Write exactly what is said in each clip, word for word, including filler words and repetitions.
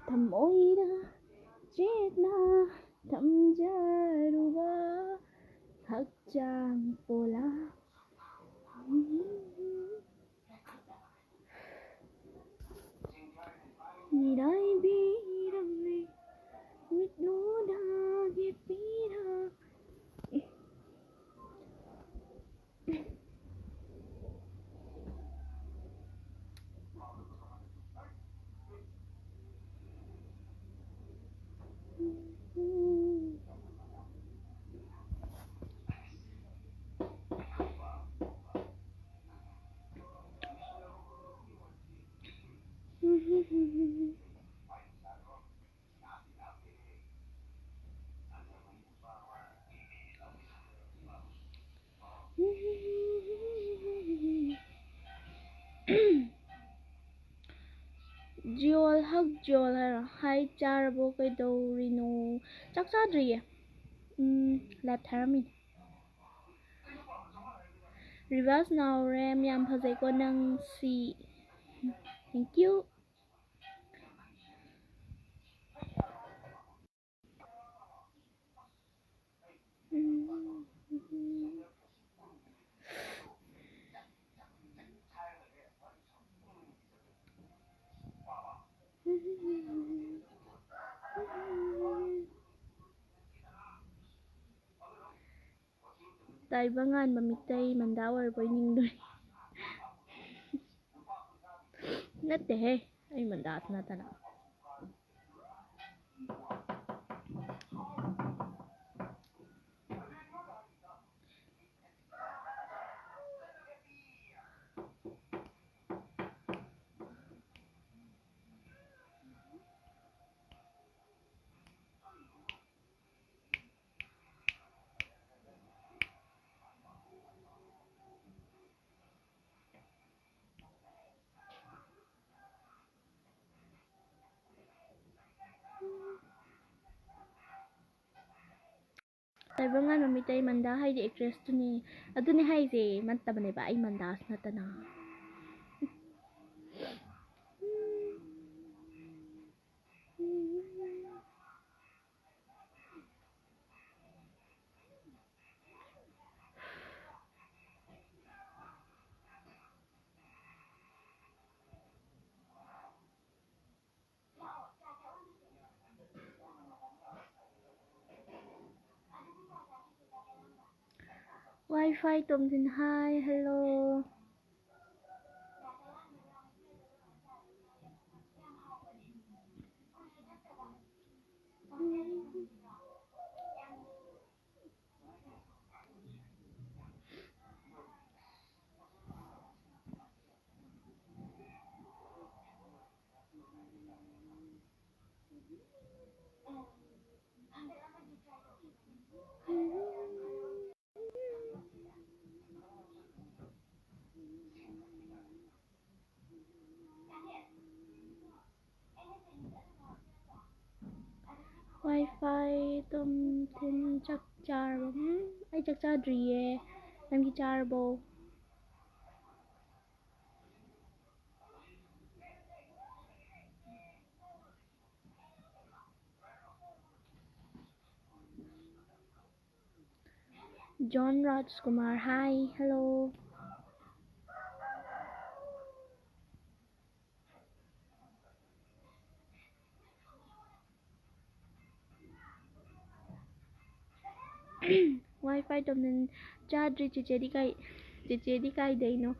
ꯊꯃꯣꯏꯗ ꯆꯦꯠꯅ ꯊꯝꯖꯔꯨꯕ ꯍꯛꯆꯥꯡ ꯄꯣꯂꯥ꯫ ꯃꯤꯔꯥꯏꯕꯤꯔꯝꯂꯦ ꯃꯤꯠꯂꯨꯗꯒꯤ ꯄꯤꯔꯛ ꯖꯤꯑꯣꯜ ꯍꯛ ꯖꯤꯑꯣꯜ ꯍꯥꯏꯔꯣ꯫ ꯍꯥꯏ, ꯆꯥꯔꯕꯣ? ꯀꯩꯗꯧꯔꯤꯅꯣ? ꯆꯥꯛ ꯆꯥꯗ꯭ꯔꯤꯌꯦ꯫ ꯎꯝ, ꯂꯥꯏꯞ ꯊꯥꯔꯝꯃꯤꯅꯦ꯫ ꯔꯤꯚꯥꯁ ꯅꯥꯎꯔꯦꯝ, ꯌꯥꯝ ꯐꯖꯩꯀꯣ ꯅꯪ ꯁꯤ꯫ Thank you꯫ ꯇꯥꯏꯕꯪ ꯉꯥꯟꯕ ꯃꯤꯇꯩ ꯃꯟꯗꯥ ꯑꯣꯏꯔꯕꯣꯏ ꯅꯤꯡꯗꯣꯏ꯫ ꯅꯠꯇꯦꯍꯦ, ꯑꯩ ꯃꯟꯗꯥꯁꯨ ꯅꯠꯇꯅ꯫ ꯇꯥꯏꯕꯪ ꯉꯥꯟꯕ ꯃꯤꯇꯩ ꯃꯟꯗꯥ ꯍꯥꯏꯗꯤ actress ꯇꯨꯅꯤ꯫ ꯑꯗꯨꯅꯦ ꯍꯥꯏꯁꯦ, ꯅꯠꯇꯕꯅꯦꯕ, ꯑꯩ ꯃꯟꯗꯥꯁꯨ ꯅꯠꯇꯅ꯫ Wi-Fi ꯇꯣꯝꯊꯤꯟ, hi, hello꯫ Wi-Fi ꯇꯣꯝꯊꯤꯟ, ꯆꯥꯛ ꯆꯥꯔꯕꯣ? ꯎꯝ, ꯑꯩ ꯆꯥꯛ ꯆꯥꯗ꯭ꯔꯤꯌꯦ꯫ ꯅꯪꯗꯤ ꯆꯥꯔꯕꯣ? John Rajkumar, hi, hello꯫ Wi-Fi ꯇꯣꯝꯊꯤꯟ, ꯆꯥꯗ꯭ꯔꯤ꯫ ꯆꯦꯆꯦꯗꯤ ꯀꯥꯏ, ꯆꯦꯆꯦꯗꯤ ꯀꯥꯏꯗꯩꯅꯣ?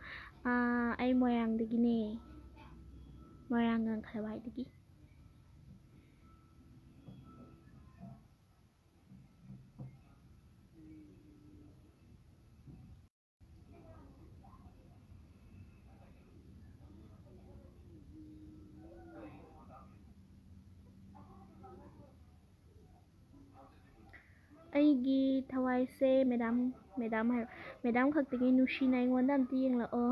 ꯑꯥ, ꯑꯩ ꯃꯣꯏꯔꯥꯡꯗꯒꯤꯅꯦ꯫ ꯃꯣꯏꯔꯥꯡ ꯉꯥꯡꯈꯂꯋꯥꯏꯗꯒꯤ꯫ ꯑꯩꯒꯤ ꯊꯋꯥꯏꯁꯦ ꯃꯦꯗꯥꯝ, ꯃꯦꯗꯥꯝ ꯍꯥꯏꯕ, ꯃꯦꯗꯥꯝ ꯈꯛꯇꯒꯤ ꯅꯨꯡꯁꯤꯅ ꯑꯩꯉꯣꯟꯗ ꯑꯝꯇ ꯌꯦꯡꯂꯛꯑꯣ꯫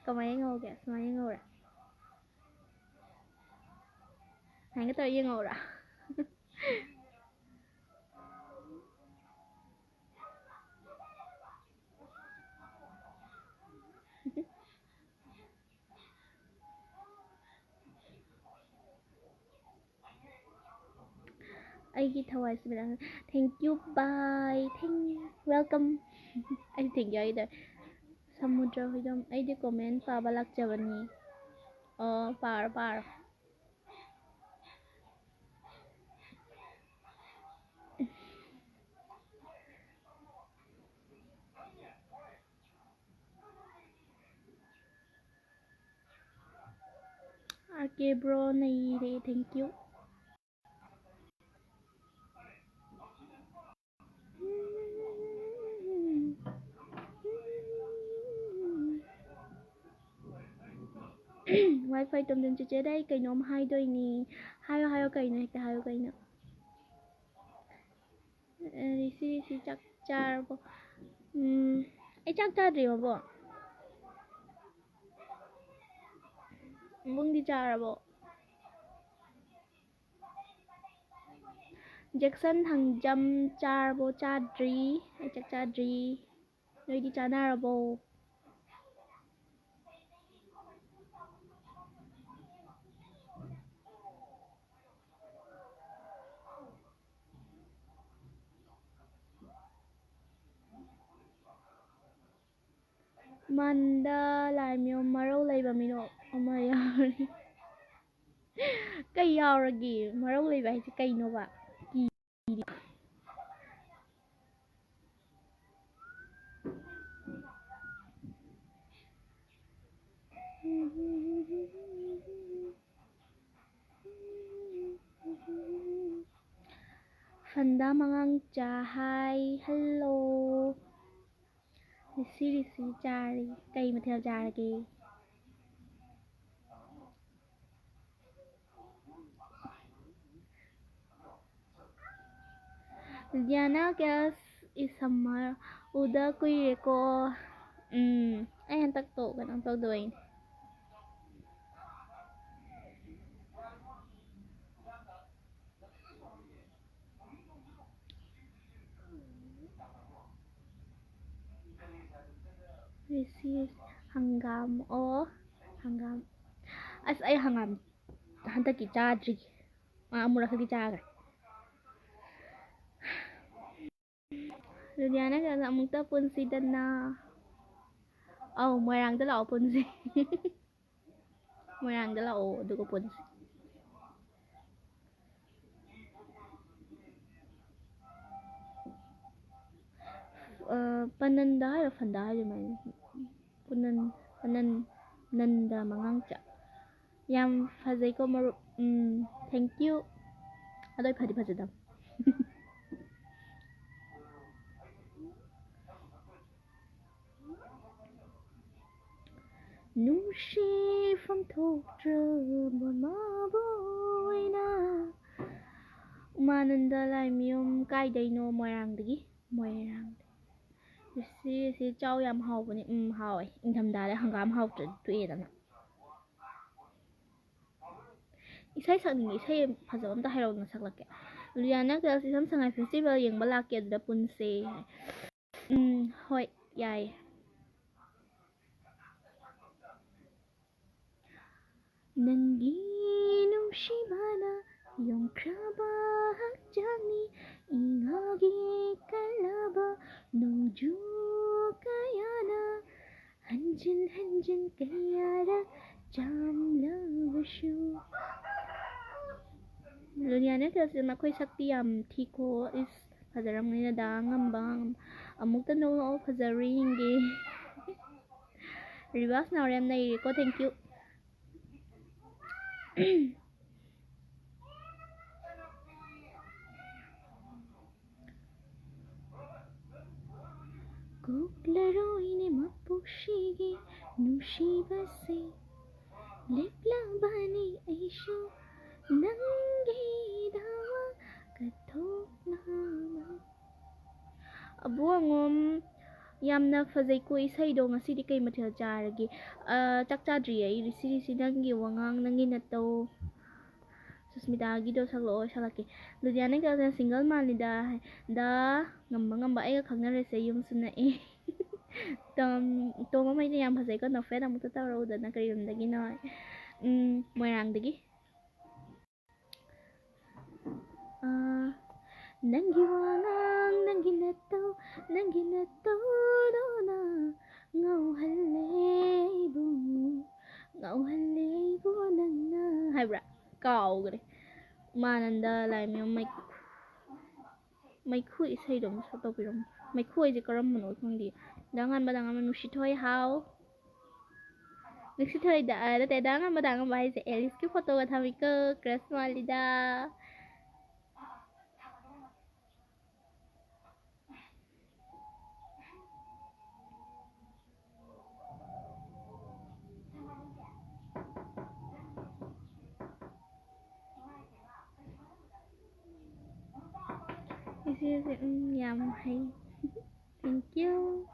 ꯀꯃꯥꯏꯅ ꯌꯦꯡꯍꯧꯒꯦ? ꯁꯨꯃꯥꯏꯅ ꯌꯦꯡꯍꯧꯔꯦ꯫ ꯁꯨꯃꯥꯏꯅ ꯇꯧꯔ ꯌꯦꯡꯍꯧꯔꯥ? ꯑꯩꯒꯤ ꯊꯋꯥꯏꯁꯦ madam. Thank you, bye, thank, welcome꯫ ꯑꯩ thank you ꯍꯥꯏꯗꯣꯏ꯫ ꯁꯃꯨꯗ꯭ꯔ ꯍꯨꯏꯗꯣꯝ, ꯑꯩꯗꯤ comment ꯄꯥꯕ ꯂꯥꯛꯆꯕꯅꯤ꯫ ꯑꯣ, ꯄꯥꯔꯣ, ꯄꯥꯔꯣ꯫ ꯑꯥꯔ ꯀꯦ ꯕ꯭ꯔꯣ ꯅꯩꯔꯦ, thank you꯫ ꯋꯥꯏ ꯐꯥꯏ ꯇꯣꯝꯗꯣꯟ ꯆꯦꯆꯦꯗ ꯑꯩ ꯀꯩꯅꯣꯝ ꯍꯥꯏꯗꯣꯏꯅꯤ꯫ ꯍꯥꯏꯌꯣ, ꯍꯥꯏꯌꯣ, ꯀꯩꯅꯣ? ꯍꯦꯛꯇ ꯍꯥꯏꯌꯣ, ꯀꯩꯅꯣ? ꯑꯦ, ꯔꯤꯁꯤ, ꯔꯤꯁꯤ, ꯆꯥꯛ ꯆꯥꯔꯕꯣ? ꯎꯝ, ꯑꯩ ꯆꯥꯛ ꯆꯥꯗ꯭ꯔꯤ, ꯃꯕꯣꯛ꯫ ꯃꯕꯨꯡꯗꯤ ꯆꯥꯔꯕꯣ? ꯖꯦꯛꯁꯟ ꯊꯥꯡꯖꯝ ꯆꯥꯔꯕꯣ? ꯆꯥꯗ꯭ꯔꯤ꯫ ꯑꯩ ꯆꯥꯛ ꯆꯥꯗ꯭ꯔꯤ꯫ ꯅꯣꯏꯗꯤ ꯆꯥꯅꯔꯕꯣ? ꯃꯟꯗ ꯂꯥꯏꯃꯌꯨꯝ ꯃꯔꯧ ꯂꯩꯕ ꯃꯤꯅꯣꯛ ꯑꯃ ꯌꯥꯎꯔꯤ꯫ ꯀꯩ ꯌꯥꯎꯔꯒꯦ? ꯃꯔꯧ ꯂꯩꯕ ꯍꯥꯏꯁꯦ ꯀꯩꯅꯣꯕ? ꯀꯤꯔꯤ꯫ ꯐꯟꯗꯥ ꯃꯉꯥꯡꯆꯥ, hi, hello꯫ ꯔꯤꯁꯤ, ꯔꯤꯁꯤ ꯆꯥꯔꯤ꯫ ꯀꯩ ꯃꯊꯦꯜ ꯆꯥꯔꯒꯦ? ꯂꯨꯙꯤꯌꯥꯅꯥ ꯀꯦꯁ ꯏꯁꯝꯃꯔ ꯎꯗ ꯀꯨꯏꯔꯦꯀꯣ꯫ ꯎꯝ, ꯑꯩ ꯍꯟꯗꯛꯇꯣ ꯀꯩꯅꯣ ꯇꯧꯗꯕꯩꯅꯦ꯫ ꯔꯤꯁꯤ ꯍꯪꯒꯥꯝ, ꯑꯣ, ꯍꯪꯒꯥꯝ꯫ ꯑꯁ, ꯑꯩ ꯍꯪꯒꯥꯝ ꯍꯟꯗꯛꯀꯤ ꯆꯥꯗ꯭ꯔꯤ꯫ ꯑꯥ, ꯑꯃꯨꯔꯛ ꯈꯛꯇꯤ ꯆꯥꯈ꯭ꯔꯦ꯫ ꯂꯨꯙꯤꯌꯥꯅꯥ ꯀꯦꯁ ꯑꯃꯨꯛꯇ ꯄꯨꯟꯁꯤꯗꯅ꯫ ꯑꯧ, ꯃꯣꯏꯔꯥꯡꯗ ꯂꯥꯛꯑꯣ ꯄꯨꯟꯁꯤ꯫ ꯃꯣꯏꯔꯥꯡꯗ ꯂꯥꯛꯑꯣ ꯑꯗꯨꯒ ꯄꯨꯟꯁꯤ꯫ ꯑ, ꯄꯅꯟꯗ ꯍꯥꯏꯔꯣ, ꯐꯟꯗ ꯍꯥꯏꯔꯣ, ꯃꯥꯏ? ꯄꯨꯅꯟ-, ꯄꯅꯟ-, ꯅꯟꯗ ꯃꯉꯥꯡꯆꯥ꯫ ꯌꯥꯝ ꯐꯖꯩꯀꯣ ꯃꯔꯨꯞ꯫ ꯎꯝ, thank you꯫ ꯑꯗꯣ ꯑꯩ ꯐꯗꯤ ꯐꯖꯗꯕ꯫ ꯅꯨꯡꯁꯤꯐꯝ ꯊꯣꯛꯇ꯭ꯔꯕ ꯃꯥꯕꯨ ꯑꯩꯅ꯫ ꯎꯃꯥꯅꯟꯗ ꯂꯥꯏꯃꯌꯨꯝ ꯀꯥꯏꯗꯩꯅꯣ? ꯃꯣꯏꯔꯥꯡꯗꯒꯤ꯫ ꯃꯣꯏꯔꯥꯡꯗ꯫ ꯁꯤ, ꯁꯤ ꯆꯥꯎ ꯌꯥꯝ ꯍꯥꯎꯕꯅꯦ꯫ ꯎꯝ, ꯍꯥꯎꯋꯦ꯫ ꯏꯪꯊꯝꯊꯥꯗ ꯍꯪꯒꯥꯝ ꯍꯥꯎꯇ꯭ꯔꯗꯤ ꯇꯣꯛꯑꯦꯗꯅ꯫ ꯏꯁꯩ ꯁꯛꯅꯤꯡꯉꯦ꯫ ꯏꯁꯩ ꯐꯖꯕ ꯑꯝꯇ ꯍꯥꯏꯔꯛꯎꯗꯅ, ꯁꯛꯂꯛꯀꯦ꯫ ꯂꯨꯗꯤꯌꯥꯅ ꯀꯦꯔꯜꯁ ꯏꯁꯝ ꯁꯉꯥꯏ ꯐꯦꯁꯇꯤꯚꯦꯜ ꯌꯦꯡꯕ ꯂꯥꯛꯀꯦ, ꯑꯗꯨꯗ ꯄꯨꯟꯁꯦ ꯍꯥꯏ꯫ ꯎꯝ, ꯍꯣꯏ, ꯌꯥꯏꯌꯦ꯫ ꯅꯪꯒꯤ ꯅꯨꯡꯁꯤꯕꯅ ꯌꯣꯝꯈ꯭ꯔꯕ ꯍꯛꯆꯥꯡꯅꯤ, ꯏꯉꯥꯒꯤ ꯀꯜꯂꯕ ꯅꯣꯡꯖꯨ ꯀꯌꯥꯅ ꯍꯟꯖꯤꯟ ꯍꯟꯖꯤꯟ ꯀꯌꯥꯔꯛ ꯆꯥꯝꯂꯕꯁꯨ꯫ ꯂꯨꯗꯤꯌꯥꯅ ꯀꯦꯔꯜꯁ, ꯅꯈꯣꯏ ꯁꯛꯇꯤ ꯌꯥꯝ ꯊꯤꯀꯣ꯫ ꯏꯁ, ꯐꯖꯔꯝꯒꯅꯤꯅ ꯗꯥ ꯉꯝꯕ꯫ ꯑꯃꯨꯛꯇ ꯅꯣꯛꯂꯛꯑꯣ, ꯐꯖꯕ꯭ꯔꯥ ꯌꯦꯡꯒꯦ꯫ ꯔꯤꯕꯥꯁ ꯅꯥꯎꯔꯦꯝ ꯅꯩꯔꯦꯀꯣ, thank you꯫ ꯀꯣꯛꯂꯔꯣꯏꯅꯦ ꯃꯄꯣꯛꯁꯤꯒꯤ ꯅꯨꯡꯁꯤꯕꯁꯦ, ꯂꯦꯞꯂꯕꯅꯤ ꯑꯩꯁꯨ ꯅꯪꯒꯤꯗꯃꯛ ꯀꯠꯊꯣꯛꯅꯕ꯫ ꯑꯕꯨꯡꯉꯣꯝ, ꯌꯥꯝꯅ ꯐꯖꯩꯀꯣ ꯏꯁꯩꯗꯣ꯫ ꯉꯁꯤꯗꯤ ꯀꯩ ꯃꯊꯦꯜ ꯆꯥꯔꯒꯦ? ꯑ, ꯆꯥꯛ ꯆꯥꯗ꯭ꯔꯤꯌꯦ ꯑꯩ꯫ ꯔꯤꯁꯤ, ꯔꯤꯁꯤ, ꯅꯪꯒꯤ ꯋꯥꯉꯥꯡ, ꯅꯪꯒꯤ ꯅꯇꯧ꯫ ꯁꯨꯁꯃꯤꯇꯥꯒꯤꯗꯣ ꯁꯛꯂꯛꯑꯣ, ꯁꯛꯂꯛꯀꯦ꯫ ꯂꯨꯗꯤꯌꯥꯅ ꯀꯦꯔꯜꯁꯅ ꯁꯤꯡꯒꯜ ꯃꯥꯜꯂꯤꯗ ꯍꯥꯏ꯫ ꯗꯥ ꯉꯝꯕ ꯉꯝꯕ, ꯑꯩꯒ ꯈꯪꯅꯔꯁꯦ, ꯌꯨꯝꯁꯨ ꯅꯛꯑꯦ꯫ ꯇꯣꯝ, ꯇꯣꯝꯕ ꯃꯩꯅ ꯌꯥꯝ ꯐꯖꯩꯀꯣ, ꯅꯣꯛꯐꯦꯠ ꯑꯃꯨꯛꯇ ꯇꯧꯔꯛꯎꯗꯅ, ꯀꯔꯤ ꯂꯝꯗꯒꯤꯅꯣ? ꯎꯝ, ꯃꯣꯏꯔꯥꯡꯗꯒꯤ꯫ ꯑꯥ, ꯅꯪꯒꯤ ꯋꯥꯉꯥꯡ, ꯅꯪꯒꯤ ꯅꯇꯧ, ꯅꯪꯒꯤ ꯅꯇꯧꯗꯨꯅ ꯉꯥꯎꯍꯜꯂꯦ ꯑꯩꯕꯨ, ꯉꯥꯎꯍꯜꯂꯦ ꯑꯩꯕꯨ ꯅꯪꯅ ꯍꯥꯏꯕ꯭ꯔꯥ? ꯀꯥꯎꯒ꯭ꯔꯦ꯫ ꯎꯃꯥꯅꯟꯗ ꯂꯥꯏꯃꯌꯨꯝ ꯃꯩ-, ꯃꯩꯈꯨ ꯏꯁꯩꯗꯣ ꯑꯃꯨꯛ ꯁꯛꯇꯣꯛꯄꯤꯔꯝꯃꯣ꯫ ꯃꯩꯈꯨ ꯍꯥꯏꯁꯦ ꯀꯔꯝꯕꯅꯣ ꯈꯪꯗꯦ꯫ ꯗꯥ ꯉꯥꯟꯕ, ꯗꯥ ꯉꯥꯟꯕ, ꯅꯨꯡꯁꯤꯊꯣꯏ ꯍꯥꯎ꯫ ꯅꯨꯡꯁꯤꯊꯣꯏꯗ, ꯑ, ꯅꯠꯇꯦ, ꯗꯥ ꯉꯝꯕ, ꯗꯥ ꯉꯝꯕ ꯍꯥꯏꯁꯦ ꯑꯦꯂꯤꯁꯀꯤ ꯐꯣꯇꯣꯒ ꯊꯝꯃꯤꯀꯣ, ꯀ꯭ꯔꯁ ꯃꯥꯜꯂꯤꯗ꯫ ꯏꯆꯦꯁꯦ, ꯎꯝ, ꯌꯥꯝ ꯍꯩ꯫ Thank you꯫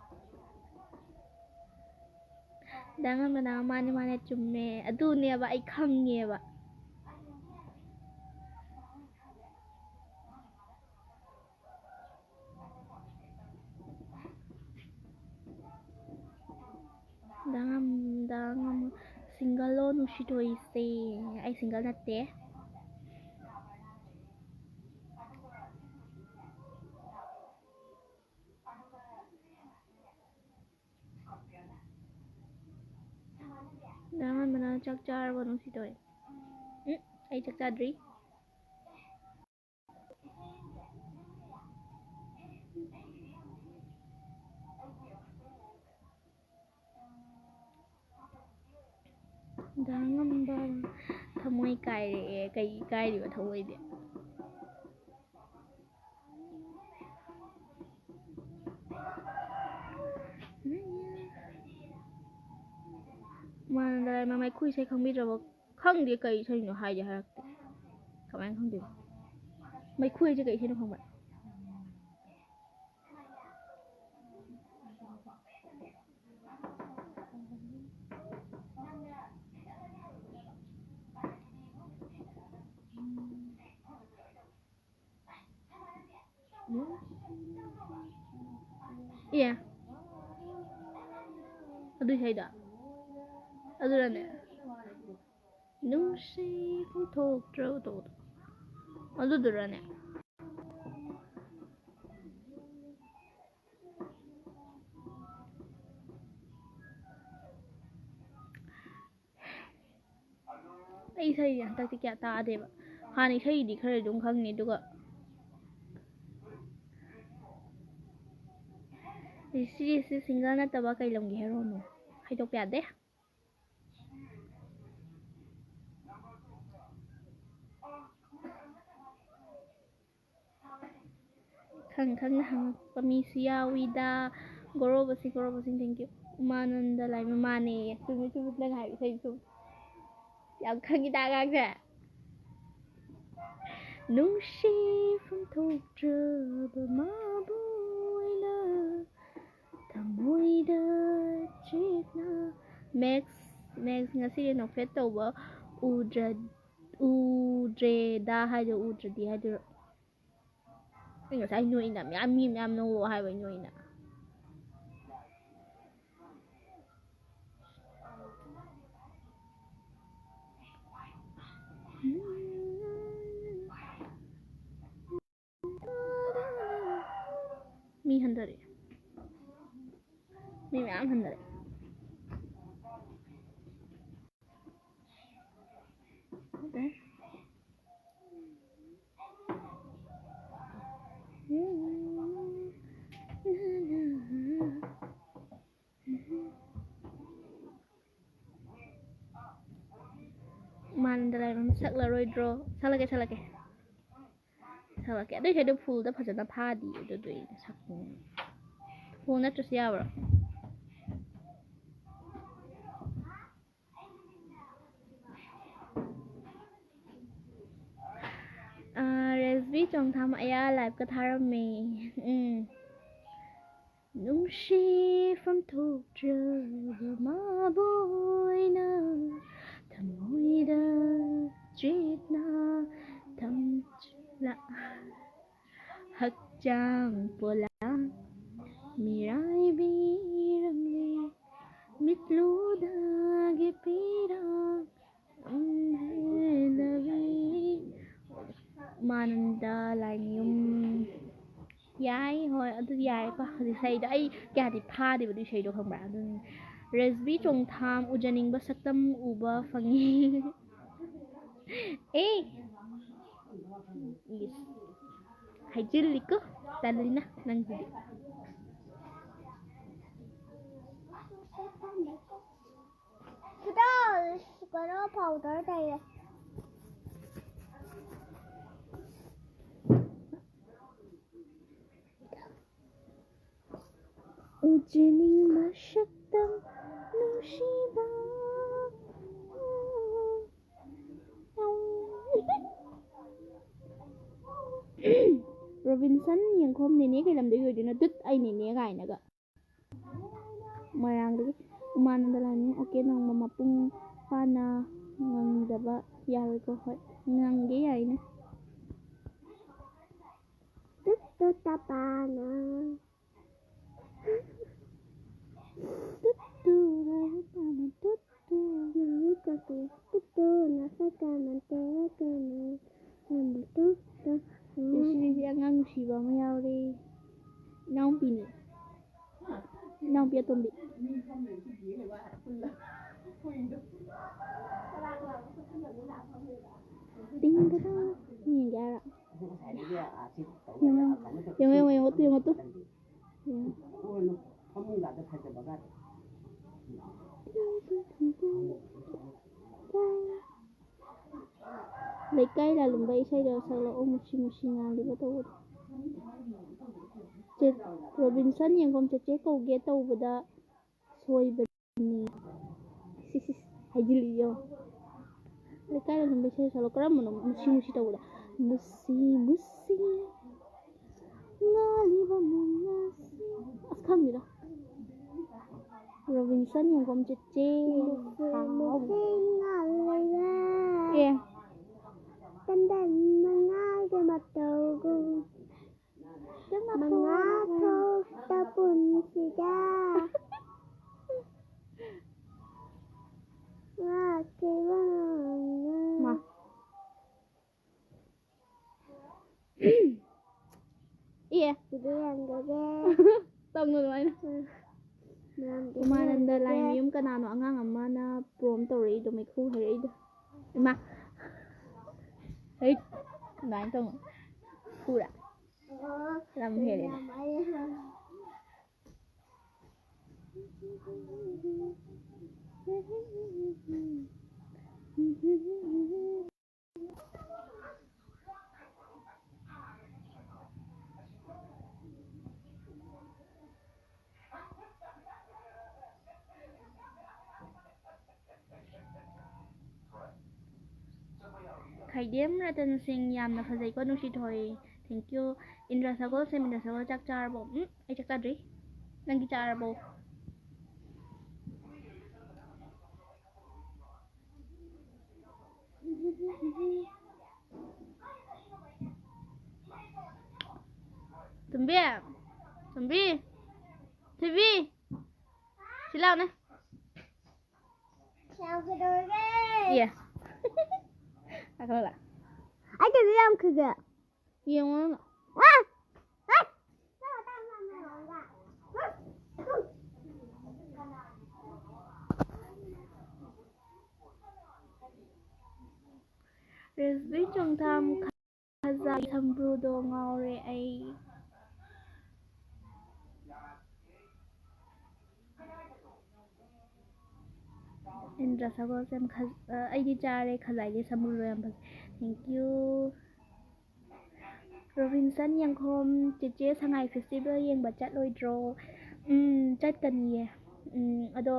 ꯗꯥ ꯉꯝꯕꯅ ꯃꯥꯅꯦ, ꯃꯥꯅꯦ, ꯆꯨꯝꯃꯦ꯫ ꯑꯗꯨꯅꯦꯕ ꯑꯩ ꯈꯪꯉꯦꯕ꯫ ꯗꯥ ꯉꯝ-, ꯗꯥ ꯉꯝ-, single ꯂꯣ ꯅꯨꯡꯁꯤꯊꯣꯏꯁꯦ? ꯑꯩ single ꯅꯠꯇꯦ꯫ ꯗꯥ ꯉꯝꯕꯅ ꯆꯥꯛ ꯆꯥꯔꯕꯣ ꯅꯨꯡꯁꯤꯊꯣꯏ? ꯎꯝ, ꯑꯩ ꯆꯥꯛ ꯆꯥꯗ꯭ꯔꯤ꯫ ꯗꯥ ꯉꯝꯕ ꯊꯃꯣꯏ ꯀꯥꯏꯔꯛꯑꯦ꯫ ꯀꯩ ꯀꯥꯏꯔꯤꯕ ꯊꯃꯣꯏꯗꯤ? ꯃꯥꯅ ꯂꯥꯏ ꯃꯃꯥꯏ ꯈꯨꯏ ꯏꯁꯩ ꯈꯪꯕꯤꯗ꯭ꯔꯕꯣ? ꯈꯪꯗꯦ, ꯀꯩ ꯏꯁꯩꯅꯣ ꯍꯥꯏꯗꯤ ꯍꯥꯏꯔꯛꯇꯦ꯫ ꯀꯃꯥꯏꯅ ꯈꯪꯗꯣꯏꯕ? ꯃꯩꯈꯨ ꯍꯥꯏꯁꯦ ꯀꯩ ꯏꯁꯩꯅꯣ ꯈꯪꯕ꯭ꯔꯥ? ꯑꯦ, ꯑꯗꯨ ꯏꯁꯩꯗꯣ? ꯑꯗꯨꯔꯅꯦ? ꯅꯨꯡꯁꯤ ꯐꯣꯡꯊꯣꯛꯇ꯭ꯔꯕ ꯇꯧꯕꯗꯣ꯫ ꯑꯗꯨꯗꯨꯔꯅꯦ? ꯑꯩ ꯏꯁꯩꯁꯦ ꯍꯟꯗꯛꯇꯤ ꯀꯌꯥ ꯇꯥꯗꯦꯕ꯫ ꯍꯥꯟꯅ ꯏꯁꯩꯗꯤ ꯈꯔ ꯑꯗꯨꯝ ꯈꯪꯉꯦ, ꯑꯗꯨꯒ ꯁꯤꯁꯦ single ꯅꯠꯇꯕ ꯀꯩ ꯂꯝꯒꯤ ꯍꯦꯔꯣꯅꯣ? ꯍꯥꯏꯗꯣꯛꯄ ꯌꯥꯗꯦ꯫ ꯈꯪ ꯈꯪꯅ ꯍꯪꯉꯛꯄ ꯃꯤꯁꯨ ꯌꯥꯎꯏꯗ꯫ ꯒꯣꯔꯣꯕꯁꯤ, ꯒꯣꯔꯣꯕꯁꯤ, thank you꯫ ꯎꯃꯥꯅꯟꯗ ꯂꯥꯏꯃ ꯃꯥꯅꯦꯌꯦ꯫ ꯆꯨꯝꯃꯤ, ꯆꯨꯝꯃꯤ, ꯅꯪ ꯍꯥꯏꯕ ꯏꯁꯩ ꯆꯨꯝꯃꯤ꯫ ꯌꯥꯝ ꯈꯪꯉꯤꯗ ꯑꯉꯥꯡꯁꯦ꯫ ꯅꯨꯡꯁꯤꯐꯝ ꯊꯣꯛꯇ꯭ꯔꯕ ꯃꯥꯕꯨ ꯑꯩꯅ ꯊꯃꯣꯏꯗ ꯆꯦꯠꯅ꯫ Max, Max ꯉꯁꯤꯒꯤ ꯅꯣꯛꯐꯦꯠ ꯇꯧꯕ ꯎꯗ꯭ꯔ-, ꯎꯗ꯭ꯔꯦꯗ ꯍꯥꯏꯗꯣ, ꯎꯗ꯭ꯔꯗꯤ ꯍꯥꯏꯗꯣꯏꯔꯣ? ꯑꯩ ꯉꯁꯥꯏ ꯅꯣꯏꯅ ꯃꯌꯥꯝ, ꯃꯤ ꯃꯌꯥꯝ ꯅꯣꯛꯂꯛꯑꯣ ꯍꯥꯏꯕ ꯅꯣꯏꯅ꯫ ꯃꯤ ꯍꯟꯊꯔꯛꯑꯦ꯫ ꯃꯤ ꯃꯌꯥꯝ ꯍꯟꯊꯔꯛꯑꯦ꯫ ꯎꯃꯥꯅꯟꯗ ꯂꯥꯏꯃ ꯁꯛꯂꯔꯣꯏꯗ꯭ꯔꯣ? ꯁꯛꯂꯛꯀꯦ, ꯁꯛꯂꯛꯀꯦ꯫ ꯁꯛꯂꯛꯀꯦ꯫ ꯑꯗꯨꯏꯁꯨ ꯑꯗꯨ fullꯗ ꯐꯖꯅ ꯐꯥꯗꯤ, ꯑꯗꯨꯗꯨꯏ ꯁꯛꯄꯅꯦ꯫ Full ꯅꯠꯇ꯭ꯔꯁꯨ ꯌꯥꯕ꯭ꯔꯣ? ꯑꯥ, ꯔꯦꯁꯕꯤ ꯆꯣꯡꯊꯥꯝ ꯑꯌꯥ liveꯀ ꯊꯥꯔꯝꯃꯦ꯫ ꯎꯝ꯫ ꯅꯨꯡꯁꯤꯐꯝ ꯊꯣꯛꯇ꯭ꯔꯕ ꯃꯥꯕꯨ ꯑꯩꯅ ꯊꯃꯣꯏꯗ ꯆꯦꯠꯅ ꯊꯝꯖꯤꯜꯂ-, ꯍꯛꯆꯥꯡ ꯄꯣꯂꯥꯡ ꯃꯤꯔꯥꯏꯕꯤꯔꯝꯂꯦ ꯃꯤꯠꯂꯨꯗꯒꯤ ꯄꯤꯔꯥꯡ꯫ ꯎꯃꯥꯅꯟꯗ ꯂꯥꯏꯅꯤꯌꯨꯝ꯫ ꯌꯥꯏ, ꯍꯣꯏ, ꯑꯗꯨ ꯌꯥꯏꯀꯣ꯫ ꯍꯧꯖꯤꯛ ꯏꯁꯩꯗꯣ ꯑꯩ ꯀꯌꯥꯗꯤ ꯐꯥꯗꯦꯕ ꯑꯗꯨ ꯏꯁꯩꯗꯣ, ꯈꯪꯕ꯭ꯔꯥ? ꯑꯗꯨꯅꯤ꯫ ꯔꯦꯁꯕꯤ ꯆꯣꯡꯊꯥꯝ, ꯎꯖꯅꯤꯡꯕ ꯁꯛꯇꯝ ꯎꯕ ꯐꯪꯉꯤ꯫ ꯑꯦ! ꯏꯁ꯫ ꯍꯥꯏꯖꯤꯜꯂꯤꯀꯣ, ꯇꯜꯂꯤꯅ ꯅꯪꯁꯤꯗꯤ꯫ ꯁꯤꯗ ꯀꯩꯅꯣ powder ꯇꯩꯔꯦ꯫ ꯆꯦꯅꯤꯡꯕ ꯁꯛꯇꯝ ꯅꯨꯡꯁꯤꯕ꯫ ꯔꯣꯕꯤꯟꯁꯟ ꯌꯦꯡꯈꯣꯝ, ꯅꯦꯅꯦ ꯀꯩ ꯂꯝꯗꯒꯤ ꯑꯣꯏꯗꯣꯏꯅꯣ? ꯇꯨꯠ, ꯑꯩ ꯅꯦꯅꯦ ꯀꯥꯏꯅꯒ꯫ ꯃꯣꯏꯔꯥꯡꯗꯒꯤ꯫ ꯎꯃꯥꯅꯟꯗ ꯂꯥꯏꯅꯤꯡ ꯑꯣꯀꯦ ꯅꯣꯡꯃ ꯃꯄꯨꯡ ꯐꯥꯅ ꯉꯪꯗꯕ ꯌꯥꯔꯣꯏꯀꯣ? ꯍꯣꯏ, ꯉꯪꯒꯦ ꯌꯥꯏꯅꯦ꯫ ꯇꯨꯠ ꯇꯨꯠ ꯇꯄꯥꯅ꯫ ꯇꯨꯠ ꯇꯨ ꯇꯨꯠ ꯇꯨ꯫ ꯅꯪꯒꯤ ꯀꯣꯛꯇ ꯇꯨꯠ ꯇꯨ ꯅꯁꯛ ꯀꯃꯟ ꯇꯦꯔꯛꯀꯅꯨ꯫ ꯅꯪꯕꯨ ꯇꯨꯠ ꯇꯨ꯫ ꯉꯁꯤꯗꯤ ꯑꯉꯥꯡ ꯅꯨꯡꯁꯤꯕ ꯑꯃ ꯌꯥꯎꯔꯦ꯫ ꯏꯅꯥꯎꯄꯤꯅꯦ꯫ ꯏꯅꯥꯎꯄꯤ ꯑꯇꯣꯝꯕꯤ꯫ ꯇꯤꯡ ꯇꯤꯡ꯫ ꯌꯦꯡꯒꯦ ꯍꯥꯏꯔꯣ? ꯌꯦꯡꯉꯣ, ꯌꯦꯡꯉꯣ, ꯌꯦꯡꯉꯣ ꯇꯨ, ꯌꯦꯡꯉꯣ ꯇꯨ꯫ ꯌꯦꯡꯉꯣ꯫ ꯂꯩꯀꯥꯏ ꯂꯥꯂꯨꯝꯕ ꯏꯁꯩꯗꯣ ꯁꯛꯂꯛꯑꯣ, ꯃꯨꯁꯤ ꯃꯨꯁꯤ ꯉꯥꯜꯂꯤꯕ ꯇꯧꯕꯗꯣ꯫ ꯆꯦ ꯔꯣꯕꯤꯟꯁꯟ ꯌꯦꯡꯐꯝ ꯆꯦꯆꯦ ꯀꯧꯒꯦ ꯇꯧꯕꯗ ꯁꯣꯏꯕꯅꯤ꯫ ꯁꯤ, ꯁꯤ, ꯁꯤ, ꯍꯥꯏꯖꯤꯜꯂꯤꯌꯣ꯫ ꯂꯩꯀꯥꯏ ꯂꯥꯂꯨꯝꯕ ꯏꯁꯩ ꯁꯛꯂꯛꯑꯣ꯫ ꯀꯔꯝꯕꯅꯣ ꯃꯨꯁꯤ ꯃꯨꯁꯤ ꯇꯧꯕꯗ? ꯃꯨꯁꯤ ꯃꯨꯁꯤ ꯉꯥꯜꯂꯤꯕ ꯃꯉꯥꯜꯁꯤ꯫ ꯑꯁ, ꯈꯪꯗꯦꯗ꯫ ꯔꯣꯕꯤꯟꯁꯟ ꯌꯦꯡꯐꯝ ꯆꯦꯆꯦ꯫ ꯃꯨꯁꯤ ꯃꯨꯁꯤ ꯉꯥꯜꯂꯤꯕ꯫ ꯑꯦ꯫ ꯇꯟꯗꯟ ꯃꯉꯥꯜꯒꯤ ꯃꯇꯧꯒꯨꯝ꯫ ꯃꯉꯥ ꯊꯣꯛꯇ ꯄꯨꯟꯁꯤꯗ ꯉꯥꯛꯈꯤꯕ ꯃꯥ꯫ ꯑꯦ꯫ ꯁꯤꯗꯤ ꯌꯦꯡꯖꯒꯦ꯫ ꯇꯧꯅꯨ ꯑꯗꯨꯃꯥꯏꯅ꯫ ꯎꯝ꯫ ꯃꯔꯝꯗꯤ ꯎꯃꯥꯅꯟꯗ ꯌꯦꯡꯖꯒꯦ꯫ ꯂꯥꯏꯃꯌꯨꯝ ꯀꯅꯥꯅꯣ ꯑꯉꯥꯡ ꯑꯃꯅ ꯄ꯭ꯔꯣꯝ ꯇꯧꯔꯛꯏꯗꯣ, ꯃꯩꯈꯨ ꯍꯩꯔꯛꯏꯗꯣ? ꯏꯃꯥ꯫ ꯍꯩ꯫ ꯑꯗꯨꯃꯥꯏꯅ ꯇꯧꯅꯨ꯫ ꯐꯨꯔꯥ? ꯑꯣ꯫ ꯂꯝ ꯍꯦꯜꯂꯦꯅ꯫ ꯌꯥꯝ ꯍꯩ꯫ ꯈꯥꯏꯗꯦꯝ ꯔꯇꯟ ꯁꯤꯡ, ꯌꯥꯝꯅ ꯐꯖꯩꯀꯣ ꯅꯨꯡꯁꯤꯊꯣꯏ꯫ Thank you. ꯏꯟꯗ꯭ꯔ ꯁꯒꯣꯜꯁꯦꯝ, ꯏꯟꯗ꯭ꯔ ꯁꯒꯣꯜ, ꯆꯥꯛ ꯆꯥꯔꯕꯣ? ꯎꯝ, ꯑꯩ ꯆꯥꯛ ꯆꯥꯗ꯭ꯔꯤ꯫ ꯅꯪꯗꯤ ꯆꯥꯔꯕꯣ? ꯇꯣꯝꯕꯤ, ꯇꯣꯝꯕꯤ, ꯊꯣꯏꯕꯤ, ꯁꯤ ꯂꯥꯎꯅꯦ꯫ ꯌꯦ꯫ ꯂꯥꯛꯈ꯭ꯔꯣ ꯂꯥꯛ꯫ ꯑꯩ ꯀꯩꯅꯣ ꯌꯥꯝ ꯈꯤꯒꯦ꯫ ꯌꯦꯡꯉꯣ ꯅꯪ꯫ ꯑꯥ! ꯑꯥ! ꯔꯦꯁꯕꯤ ꯆꯣꯡꯊꯥꯝ ꯈꯖꯥꯏ ꯁꯝꯕ꯭ꯔꯨꯗꯣ ꯉꯥꯎꯔꯦ ꯑꯩ꯫ ꯏꯟꯗ꯭ꯔ ꯁꯒꯣꯜꯁꯦꯝ ꯈ-, ꯑ, ꯑꯩꯗꯤ ꯆꯥꯔꯦ, ꯈꯖꯥꯏꯒꯤ ꯁꯝꯕ꯭ꯔꯨꯗꯣ ꯌꯥꯝ ꯐꯖꯩ꯫ Thank you꯫ ꯔꯣꯕꯤꯟꯁꯟ ꯌꯦꯡꯈꯣꯝ, ꯆꯦꯆꯦ ꯁꯉꯥꯏ festival ꯌꯦꯡꯕ ꯆꯠꯂꯣꯏꯗ꯭ꯔꯣ? ꯎꯝ, ꯆꯠꯀꯅꯤꯌꯦ꯫ ꯎꯝ, ꯑꯗꯣ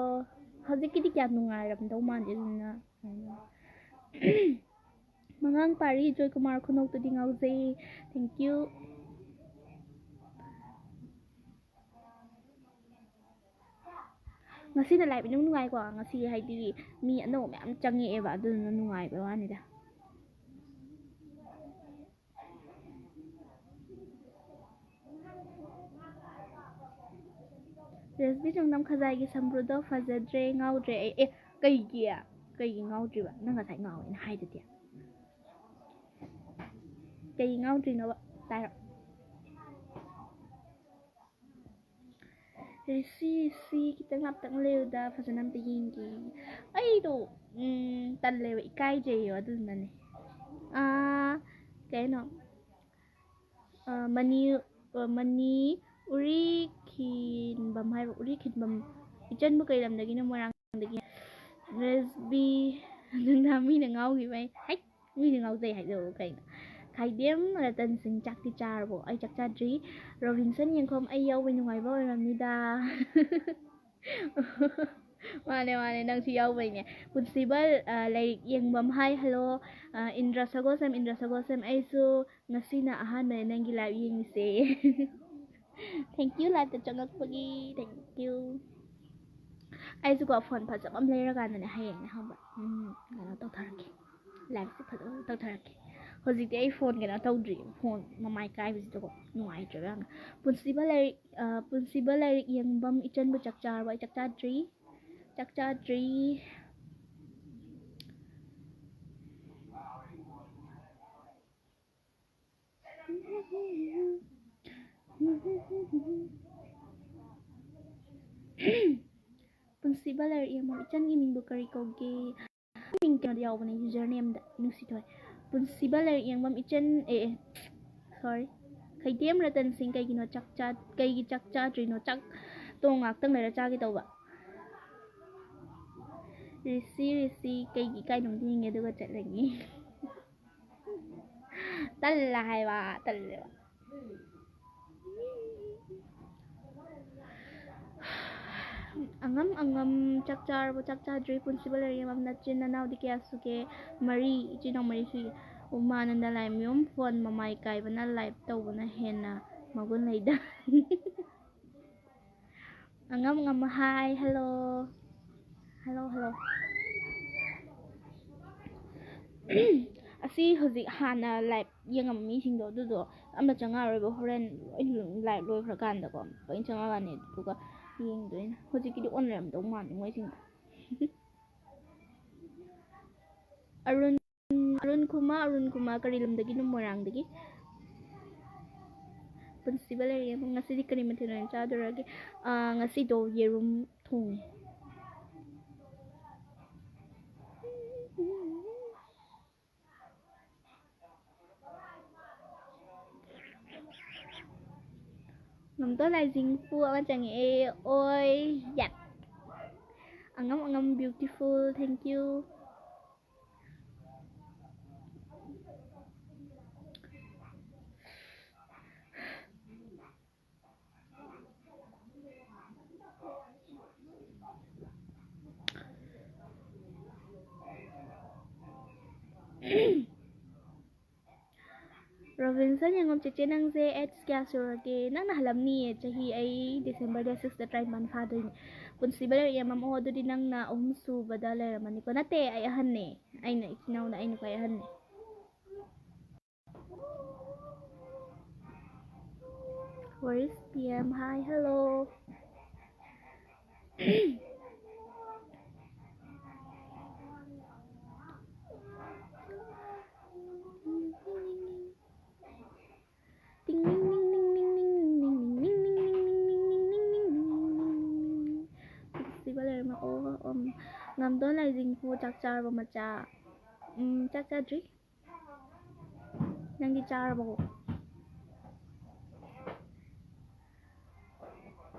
ꯍꯧꯖꯤꯛꯀꯤꯗꯤ ꯀꯌꯥ ꯅꯨꯡꯉꯥꯏꯔꯝꯗꯧ ꯃꯥꯟꯗꯦ, ꯑꯗꯨꯅ, ꯎꯝ꯫ ꯃꯉꯥꯡ ꯄꯥꯔꯤ ꯖꯣꯏꯀꯨꯃꯥꯔ ꯈꯨꯅꯣꯛꯇꯨꯗꯤ ꯉꯥꯎꯖꯩ꯫ Thank you꯫ ꯉꯁꯤꯅ live ꯏꯅꯨꯡ ꯅꯨꯡꯉꯥꯏꯀꯣ꯫ ꯉꯁꯤ ꯍꯥꯏꯗꯤ ꯃꯤ ꯑꯅꯧꯕ ꯃꯌꯥꯝ ꯆꯪꯉꯛꯑꯦꯕ, ꯑꯗꯨꯗꯨꯅ ꯅꯨꯡꯉꯥꯏꯕ ꯋꯥꯅꯤꯗ꯫ ꯔꯦꯁꯕꯤ ꯆꯣꯡꯊꯥꯝ ꯈꯖꯥꯏꯒꯤ ꯁꯝꯕ꯭ꯔꯨꯗꯣ ꯐꯖꯗ꯭ꯔꯦ, ꯉꯥꯎꯗ꯭ꯔꯦ ꯑꯩ꯫ ꯑꯦ, ꯀꯩꯒꯤ? ꯀꯩꯒꯤ ꯉꯥꯎꯗ꯭ꯔꯤꯕ? ꯅꯪ ꯉꯁꯥꯏ ꯉꯥꯎꯋꯦꯅ ꯍꯥꯏꯗꯨꯗꯤ꯫ ꯀꯩꯒꯤ ꯉꯥꯎꯗ꯭ꯔꯤꯅꯣꯕ? ꯇꯥꯏꯔꯣ꯫ ꯔꯤꯁꯤ, ꯔꯤꯁꯤ, ꯈꯤꯇꯪ ꯉꯥꯛꯇꯪ ꯂꯩꯌꯨꯗ, ꯐꯖꯅ ꯑꯝꯇ ꯌꯦꯡꯒꯦ꯫ ꯑꯩꯗꯣ, ꯎꯝ, ꯇꯜꯂꯦꯕ, ꯏꯀꯥꯏꯖꯩꯌꯦꯕ, ꯑꯗꯨꯗꯨꯅꯅꯦ꯫ ꯑꯥ, ꯀꯩꯅꯣ? ꯑ, ꯃꯅꯤ, ꯑ, ꯃꯅꯤ ꯎꯔꯤꯈꯤꯟꯕꯝ ꯍꯥꯏꯕ, ꯎꯔꯤꯈꯤꯟꯕꯝ꯫ ꯏꯆꯟꯕꯨ ꯀꯩ ꯂꯝꯗꯒꯤꯅꯣ? ꯃꯣꯏꯔꯥꯡꯗꯒꯤ꯫ ꯔꯦꯁꯕꯤ, ꯅꯨꯡꯗꯥꯡ ꯃꯤꯅ ꯉꯥꯎꯈꯤꯕ ꯑꯩ꯫ ꯍꯩꯠ! ꯃꯤꯗꯤ ꯉꯥꯎꯖꯩ ꯍꯥꯏꯗꯣ ꯀꯩꯅꯣ? ꯈꯥꯏꯗꯦꯝ ꯔꯇꯟ ꯁꯤꯡ, ꯆꯥꯛꯇꯤ ꯆꯥꯔꯕꯣ? ꯑꯩ ꯆꯥꯛ ꯆꯥꯗ꯭ꯔꯤ꯫ ꯔꯣꯕꯤꯟꯁꯟ ꯌꯦꯡꯈꯣꯝ, ꯑꯩ ꯌꯥꯎꯕꯩ ꯅꯨꯡꯉꯥꯏꯕ ꯑꯣꯏꯔꯝꯅꯤꯗ꯫ ꯃꯥꯅꯦ, ꯃꯥꯅꯦ, ꯅꯪꯁꯨ ꯌꯥꯎꯕꯩꯅꯦ꯫ ꯄꯨꯟꯁꯤꯕ, ꯑ, ꯂꯥꯏꯔꯤꯛ ꯌꯦꯡꯕꯝ ꯍꯥꯏ, ꯍꯜꯂꯣ꯫ ꯑ, ꯏꯟꯗ꯭ꯔ ꯁꯒꯣꯜꯁꯦꯝ, ꯏꯟꯗ꯭ꯔ ꯁꯒꯣꯜꯁꯦꯝ, ꯑꯩꯁꯨ ꯉꯁꯤꯅ ꯑꯍꯥꯟꯕꯅꯦ ꯅꯪꯒꯤ live ꯌꯦꯡꯉꯤꯁꯦ꯫ Thank you, liveꯇ ꯆꯪꯉꯛꯄꯒꯤ꯫ Thank you꯫ ꯑꯩꯁꯨꯀꯣ phone ꯐꯖꯕ ꯑꯃ ꯂꯩꯔꯀꯥꯟꯗꯅꯦ ꯍꯌꯦꯡꯅꯦ ꯈꯪꯕ꯭ꯔꯥ? ꯎꯝ, ꯀꯩꯅꯣ ꯇꯧꯊꯔꯛꯀꯦ꯫ Liveꯁꯦ ꯐꯖꯕ ꯑꯃ ꯇꯧꯊꯔꯛꯀꯦ꯫ ꯍꯧꯖꯤꯛꯇꯤ ꯑꯩ phone ꯀꯩꯅꯣ ꯇꯧꯗ꯭ꯔꯤ꯫ Phone ꯃꯃꯥꯏ ꯀꯥꯏꯕꯁꯤꯗꯀꯣ ꯅꯨꯡꯉꯥꯏꯇ꯭ꯔꯦꯕ ꯌꯥꯝꯅ꯫ ꯄꯨꯟꯁꯤꯕ ꯂꯥꯏꯔꯤꯛ, ꯑ, ꯄꯨꯟꯁꯤꯕ ꯂꯥꯏꯔꯤꯛ ꯌꯦꯡꯕꯝ ꯏꯆꯟꯕꯨ ꯆꯥꯛ ꯆꯥꯔꯕ? ꯑꯩ ꯆꯥꯛ ꯆꯥꯗ꯭ꯔꯤ꯫ ꯆꯥꯛ ꯆꯥꯗ꯭ꯔꯤ꯫ ꯄꯨꯟꯁꯤꯕ ꯂꯥꯏꯔꯤꯛ ꯌꯦꯡꯕꯝ ꯏꯆꯟꯒꯤ ꯃꯤꯡꯕꯨ ꯀꯔꯤ ꯀꯧꯒꯦ? ꯃꯤꯡ ꯀꯩꯅꯣꯗ ꯌꯥꯎꯕꯅꯦ, usernameꯗ꯫ ꯅꯨꯡꯁꯤꯊꯣꯏ꯫ ꯄꯨꯟꯁꯤꯕ ꯂꯥꯏꯔꯤꯛ ꯌꯦꯡꯕꯝ ꯏꯆꯟ, ꯑꯦ, ꯑꯦ, sorry꯫ ꯈꯩꯗꯦꯝ ꯔꯇꯟ ꯁꯤꯡ, ꯀꯩꯒꯤꯅꯣ ꯆꯥꯛ ꯆꯥ-, ꯀꯩꯒꯤ ꯆꯥꯛ ꯆꯥꯗ꯭ꯔꯤꯅꯣ? ꯆꯥꯛ ꯇꯣ ꯉꯥꯛꯇꯪ ꯂꯩꯔ ꯆꯥꯒꯦ ꯇꯧꯕ꯫ ꯔꯤꯁꯤ, ꯔꯤꯁꯤ, ꯀꯩꯒꯤ ꯏꯀꯥꯏ ꯅꯣꯝꯗꯤ ꯌꯦꯡꯉꯦ ꯑꯗꯨꯒ ꯆꯠꯂꯒꯦ꯫ ꯇꯜꯂꯦ ꯍꯥꯏꯕ, ꯇꯜꯂꯦꯕ꯫ ꯑꯉꯝ ꯑꯉꯝ ꯆꯥꯛ ꯆꯥꯔꯕꯣ? ꯆꯥꯛ ꯆꯥꯗ꯭ꯔꯤ꯫ ꯄꯨꯟꯁꯤꯕ ꯂꯥꯏꯔꯤꯛ ꯌꯦꯡꯕꯝ ꯅꯆꯤꯟ ꯅꯅꯥꯎꯗꯤ ꯀꯌꯥ ꯁꯨꯒꯦ? ꯃꯔꯤ, ꯏꯆꯤꯟ ꯏꯅꯥꯎ ꯃꯔꯤ ꯁꯨꯏ꯫ ꯎꯃꯥꯅꯟꯗ ꯂꯥꯏꯃꯌꯨꯝ, phone ꯃꯃꯥꯏ ꯀꯥꯏꯕꯅ live ꯇꯧꯕꯅ ꯍꯦꯟꯅ ꯃꯒꯨꯟ ꯂꯩꯗ꯫ ꯑꯉꯝ ꯑꯉꯝ ꯍꯥꯏ, hello꯫ Hello, hello꯫ ꯑꯁꯤ ꯍꯧꯖꯤꯛ ꯍꯥꯟꯅ live ꯌꯦꯡꯉꯝꯕ ꯃꯤꯁꯤꯡꯗꯣ ꯑꯗꯨꯗꯣ ꯑꯝꯇ ꯆꯪꯉꯛꯑꯔꯣꯏꯕ, ꯍꯣꯔꯦꯟ ꯂꯣꯏ live ꯂꯣꯏꯈ꯭ꯔꯀꯥꯟꯗꯀꯣ ꯂꯣꯏ ꯆꯪꯉꯛꯑꯅꯤ, ꯑꯗꯨꯒ ꯌꯦꯡꯗꯣꯏꯅꯦ꯫ ꯍꯧꯖꯤꯛꯀꯤꯗꯤ on ꯂꯩꯔꯝꯗꯧ ꯃꯥꯟꯗꯦ ꯃꯣꯏꯁꯤꯡꯗꯣ꯫ ꯑꯔꯨꯟ, ꯑꯔꯨꯟ ꯀꯨꯃꯥꯔ, ꯑꯔꯨꯟ ꯀꯨꯃꯥꯔ ꯀꯔꯤ ꯂꯝꯗꯒꯤꯅꯣ? ꯃꯣꯏꯔꯥꯡꯗꯒꯤ꯫ ꯄꯨꯟꯁꯤꯕ ꯂꯩꯔꯤ ꯑꯃ꯫ ꯉꯁꯤꯗꯤ ꯀꯔꯤ ꯃꯊꯦꯜ ꯑꯣꯏꯅ ꯆꯥꯗꯣꯔꯒꯦ? ꯑꯥ, ꯉꯁꯤꯗꯣ ꯌꯦꯔꯨꯝ ꯊꯣꯡꯉꯦ꯫ ꯉꯝꯗꯣ ꯂꯥꯏꯖꯤꯡ ꯄꯨ ꯑꯃ ꯆꯪꯉꯛꯑꯦ꯫ ꯑꯣꯏ, ꯌꯥꯠ꯫ ꯑꯉꯝ ꯑꯉꯝ beautiful, thank you꯫ ꯔꯣꯕꯤꯟꯁꯟ ꯌꯦꯡꯉꯣꯝ, ꯆꯦꯆꯦ ꯅꯪꯁꯦ ꯑꯦꯖ ꯀꯌꯥ ꯁꯨꯔꯒꯦ? ꯅꯪꯅ ꯍꯜꯂꯝꯅꯤꯌꯦ, ꯆꯍꯤ ꯑꯩ ꯗꯤꯁꯦꯝꯕꯔ ꯗꯦꯠ ꯁꯤꯛꯁꯇ ꯇꯔꯥꯅꯤꯄꯥꯟ ꯐꯥꯗꯣꯏꯅꯦ꯫ ꯄꯨꯟꯁꯤꯕ ꯂꯥꯏꯔꯤꯛ ꯌꯦꯡꯉꯝ, ꯑꯣ, ꯑꯗꯨꯗꯤ ꯅꯪꯅ ꯑꯍꯨꯝ ꯁꯨꯕꯗ ꯂꯩꯔꯝꯃꯅꯤꯀꯣ꯫ ꯅꯠꯇꯦ, ꯑꯩ ꯑꯍꯟꯅꯦ, ꯑꯩꯅ ꯏꯆꯤꯟ ꯏꯅꯥꯎꯗ ꯑꯩꯅ ꯈ꯭ꯋꯥꯏ ꯑꯍꯟꯅꯦ꯫ Where is P M? Hi, hello. ꯅꯨꯡꯁꯤꯕ ꯂꯩꯔꯝꯃꯣ꯫ ꯑꯣ, ꯎꯝ, ꯉꯝꯗꯣꯟ ꯂꯥꯏꯖꯤꯡꯄꯨ, ꯆꯥꯛ ꯆꯥꯔꯕꯣ ꯃꯆꯥ? ꯎꯝ, ꯆꯥꯛ ꯆꯥꯗ꯭ꯔꯤ꯫ ꯅꯪꯗꯤ ꯆꯥꯔꯕꯣ?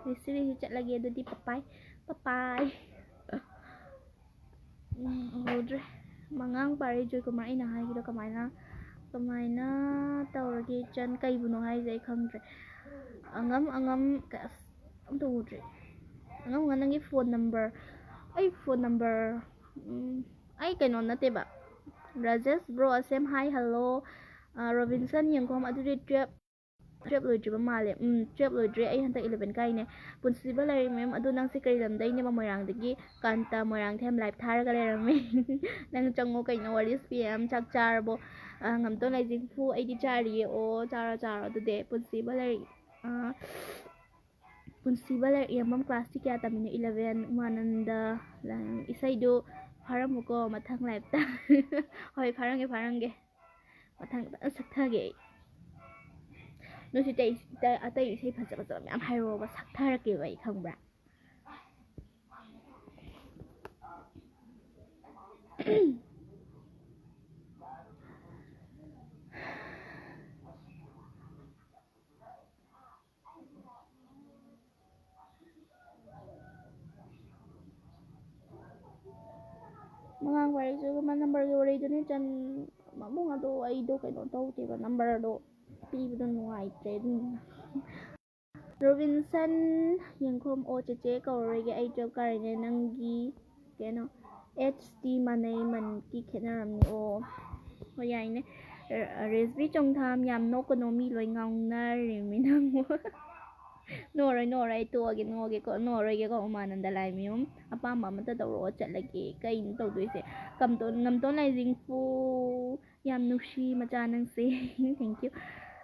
ꯉꯁꯤꯗꯤ ꯆꯠꯂꯒꯦ ꯑꯗꯨꯗꯤ, ꯄꯄꯥꯏ, ꯄꯄꯥꯏ꯫ ꯎꯝ, ꯎꯍꯧꯗ꯭ꯔꯦ꯫ ꯃꯉꯥꯡ ꯄꯥꯔꯤ ꯖꯣꯏꯀꯨꯃꯥꯔ, ꯑꯩꯅ ꯍꯥꯏꯒꯤꯗꯣ ꯀꯃꯥꯏꯅ, ꯀꯃꯥꯏꯅ ꯇꯧꯔꯒꯦ ꯏꯆꯟ? ꯀꯩꯕꯨꯅꯣ ꯍꯥꯏꯁꯦ? ꯑꯩ ꯈꯪꯗ꯭ꯔꯦ꯫ ꯑꯉꯝ, ꯑꯉꯝ, ꯑꯁ, ꯑꯝꯇ ꯎꯗ꯭ꯔꯦ꯫ ꯑꯉꯝ, ꯑꯉꯝ, ꯅꯪꯒꯤ ꯐꯣꯟ ꯅꯝꯕꯔ, ꯑꯩ ꯐꯣꯟ ꯅꯝꯕꯔ, ꯎꯝ, ꯑꯩ ꯀꯩꯅꯣ ꯅꯠꯇꯦꯕ꯫ ꯔꯥꯖꯦꯁ ꯕ꯭ꯔꯣ ꯑꯁꯦꯝ, ꯍꯥꯏ, ꯍꯜꯂꯣ꯫ ꯑ, ꯔꯣꯕꯤꯟꯁꯟ ꯌꯦꯡꯈꯣꯝ, ꯑꯗꯨꯗꯤ ꯇꯨꯌꯦꯜꯞ, ꯇꯨꯌꯦꯜꯞ ꯂꯣꯏꯗ꯭ꯔꯤꯕ ꯃꯥꯜꯂꯦ꯫ ꯎꯝ, ꯇꯨꯌꯦꯜꯞ ꯂꯣꯏꯗ꯭ꯔꯤ, ꯑꯩ ꯍꯟꯗꯛ ꯏꯂꯚꯦꯟ ꯀꯥꯏꯅꯦ꯫ ꯄꯨꯟꯁꯤꯕ ꯂꯥꯏꯔꯤꯛ ꯃꯌꯥꯝ ꯑꯗꯨ, ꯅꯪꯁꯦ ꯀꯔꯤ ꯂꯝꯗꯩꯅꯦꯕ? ꯃꯣꯏꯔꯥꯡꯗꯒꯤ꯫ ꯀꯥꯟꯇ, ꯃꯣꯏꯔꯥꯡꯊꯦꯝ ꯂꯥꯏꯞ ꯊꯥꯔꯒ ꯂꯩꯔꯝꯃꯦ꯫ ꯅꯪ ꯆꯪꯉꯣ ꯀꯩꯅꯣ, ꯋꯥꯔꯤꯁ ꯄꯤ ꯑꯦꯝ, ꯆꯥꯛ ꯆꯥꯔꯕꯣ? ꯑ, ꯉꯝꯇꯣꯟ ꯂꯥꯏꯖꯤꯡꯐꯨ, ꯑꯩꯗꯤ ꯆꯥꯔꯤꯌꯦ꯫ ꯑꯣ, ꯆꯥꯔꯣ, ꯆꯥꯔꯣ꯫ ꯑꯗꯨꯗꯤ ꯄꯨꯟꯁꯤꯕ ꯂꯥꯏꯔꯤꯛ, ꯑ, ꯄꯨꯟꯁꯤꯕ ꯂꯥꯏꯔꯤꯛ ꯌꯦꯡꯐꯝ ꯀ꯭ꯂꯥꯁꯇꯤ ꯀꯌꯥ ꯇꯝꯃꯤꯅꯣ? ꯏꯂꯚꯦꯟ꯫ ꯎꯃꯥꯅꯟꯗ, ꯂꯥꯏ-, ꯏꯁꯩꯗꯨ ꯐꯥꯔꯝꯃꯨꯀꯣ ꯃꯊꯪ ꯂꯥꯏꯞꯇ꯫ ꯍꯣꯏ, ꯐꯥꯔꯝꯒꯦ, ꯐꯥꯔꯝꯒꯦ꯫ ꯃꯊꯪ ꯐꯖꯅ ꯁꯛꯊꯒꯦ ꯑꯩ꯫ ꯅꯣꯏꯁꯨ ꯑꯇꯩ, ꯑꯇꯩ ꯏꯁꯩ ꯐꯖ ꯐꯖꯕ ꯃꯌꯥꯝ ꯍꯥꯏꯔꯛꯑꯣꯕ, ꯁꯛꯊꯔꯛꯀꯦꯕ ꯑꯩ, ꯈꯪꯕ꯭ꯔꯥ? ꯃꯉꯥꯡ ꯋꯥꯔꯤꯁꯨ ꯃꯥ ꯅꯝꯕꯔꯒꯤ ꯋꯥꯔꯤꯗꯨꯅꯦ ꯆꯟ-, ꯃꯕꯨꯡ ꯑꯗꯣ ꯑꯩꯗꯣ ꯀꯩꯅꯣ ꯇꯧꯗꯦꯕ, ꯅꯝꯕꯔꯗꯣ ꯄꯤꯕꯗꯣ ꯅꯨꯡꯉꯥꯏꯇ꯭ꯔꯦ ꯑꯗꯨꯅ꯫ ꯔꯣꯕꯤꯟꯁꯟ ꯌꯦꯡꯈꯣꯝ, ꯑꯣ ꯆꯦꯆꯦ ꯀꯧꯔꯔꯣꯏꯒꯦ, ꯑꯩ ꯇꯨꯌꯦꯜꯞ ꯀꯥꯔꯤꯅꯦ, ꯅꯪꯒꯤ ꯀꯩꯅꯣ ꯑꯦꯖꯇꯤ ꯃꯥꯟꯅꯩ, ꯃꯟꯀꯤ ꯈꯦꯠꯅꯔꯝꯅꯤ꯫ ꯑꯣ, ꯍꯣꯏ, ꯌꯥꯏꯅꯦ꯫ ꯔꯦꯁꯕꯤ ꯆꯣꯡꯊꯥꯝ, ꯌꯥꯝ ꯅꯣꯛꯀꯅꯣ, ꯃꯤ ꯂꯣꯏ ꯉꯥꯎꯅꯔꯦꯃꯤ ꯅꯪꯕꯨ꯫ ꯅꯣꯛꯑꯔꯣꯏ, ꯅꯣꯛꯑꯔꯣꯏ, ꯑꯩ ꯇꯣꯛꯑꯒꯦ, ꯅꯣꯛꯑꯒꯦꯀꯣ, ꯅꯣꯛꯑꯔꯣꯏꯒꯦꯀꯣ꯫ ꯎꯃꯥꯅꯟꯗ ꯂꯥꯏꯃꯌꯨꯝ, ꯑꯄꯥꯝꯕ ꯑꯃꯇ ꯇꯧꯔꯛꯑꯣ, ꯆꯠꯂꯒꯦ꯫ ꯀꯩꯅꯣ ꯇꯧꯗꯣꯏꯁꯦ? ꯀꯝꯇꯣꯟ, ꯉꯝꯇꯣꯟ ꯂꯥꯏꯖꯤꯡꯄꯨ, ꯌꯥꯝ ꯅꯨꯡꯁꯤ ꯃꯆꯥ ꯅꯪꯁꯦ꯫ Thank you꯫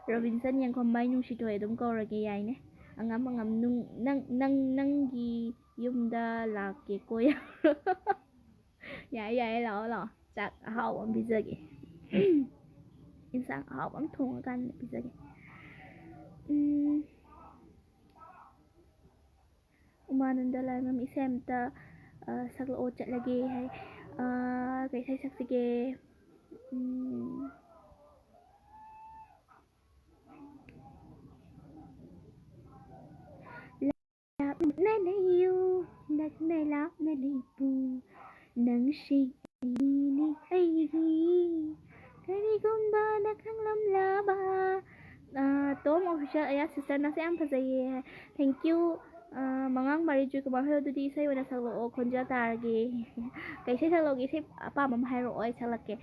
ꯔꯣꯕꯤꯟꯁꯟ ꯌꯦꯡꯈꯣꯝꯕꯥꯏ ꯅꯨꯡꯁꯤꯊꯣꯏ ꯑꯗꯨꯝ ꯀꯧꯔꯒꯦ, ꯌꯥꯏꯅꯦ꯫ ꯑꯉꯝ ꯑꯉꯝ ꯅꯨꯡ-, ꯅꯪ, ꯅꯪ, ꯅꯪꯒꯤ ꯌꯨꯝꯗ ꯂꯥꯛꯀꯦꯀꯣ꯫ ꯌꯥꯏ, ꯌꯥꯏ, ꯂꯥꯛꯑꯣ, ꯂꯥꯛꯑꯣ꯫ ꯆꯥꯛ ꯑꯍꯥꯎꯕ ꯑꯃ ꯄꯤꯖꯒꯦ꯫ ꯏꯟꯁꯥꯡ ꯑꯍꯥꯎꯕ ꯑꯃ ꯊꯣꯡꯉꯀꯥꯟꯗ ꯄꯤꯖꯒꯦ꯫ ꯎꯝ, ꯎꯃꯥꯅꯟꯗ ꯂꯥꯏꯃꯝ ꯏꯁꯩ ꯑꯝꯇ, ꯑ, ꯁꯛꯂꯛꯑꯣ, ꯆꯠꯂꯒꯦ ꯍꯥꯏ꯫ ꯑ, ꯀꯩ ꯏꯁꯩ ꯁꯛꯁꯤꯒꯦ? ꯎꯝ, ꯂꯥꯞꯅ ꯂꯩꯌꯨ, ꯅꯛꯅ ꯂꯥꯞꯅ ꯂꯩꯄꯨ, ꯅꯪꯁꯤ ꯑꯩꯅꯤ ꯑꯩꯒꯤ, ꯀꯔꯤꯒꯨꯝꯕ ꯅ ꯈꯪꯂꯝꯂꯕ꯫ ꯑ, ꯇꯣꯝ ꯑꯣꯐꯤꯁꯤꯌꯦꯜ, ꯑꯌꯥ, ꯁꯤꯁꯇꯔ, ꯅꯁꯦ ꯌꯥꯝ ꯐꯖꯩꯌꯦ꯫ Thank you꯫ ꯑ, ꯃꯉꯥꯡ ꯃꯔꯤ ꯖꯣꯏꯀꯨꯃꯥꯔ ꯍꯣꯏ, ꯑꯗꯨꯗꯤ ꯏꯁꯩ ꯑꯣꯏꯅ ꯁꯛꯂꯛꯑꯣ, ꯈꯣꯟꯖꯦꯜ ꯇꯥꯔꯒꯦ꯫ ꯀꯩ ꯏꯁꯩ ꯁꯛꯂꯛꯑꯣꯒꯦ? ꯏꯁꯩ ꯑꯄꯥꯝꯕ ꯑꯃ ꯍꯥꯏꯔꯛꯑꯣ, ꯑꯩ ꯁꯛꯂꯛꯀꯦ꯫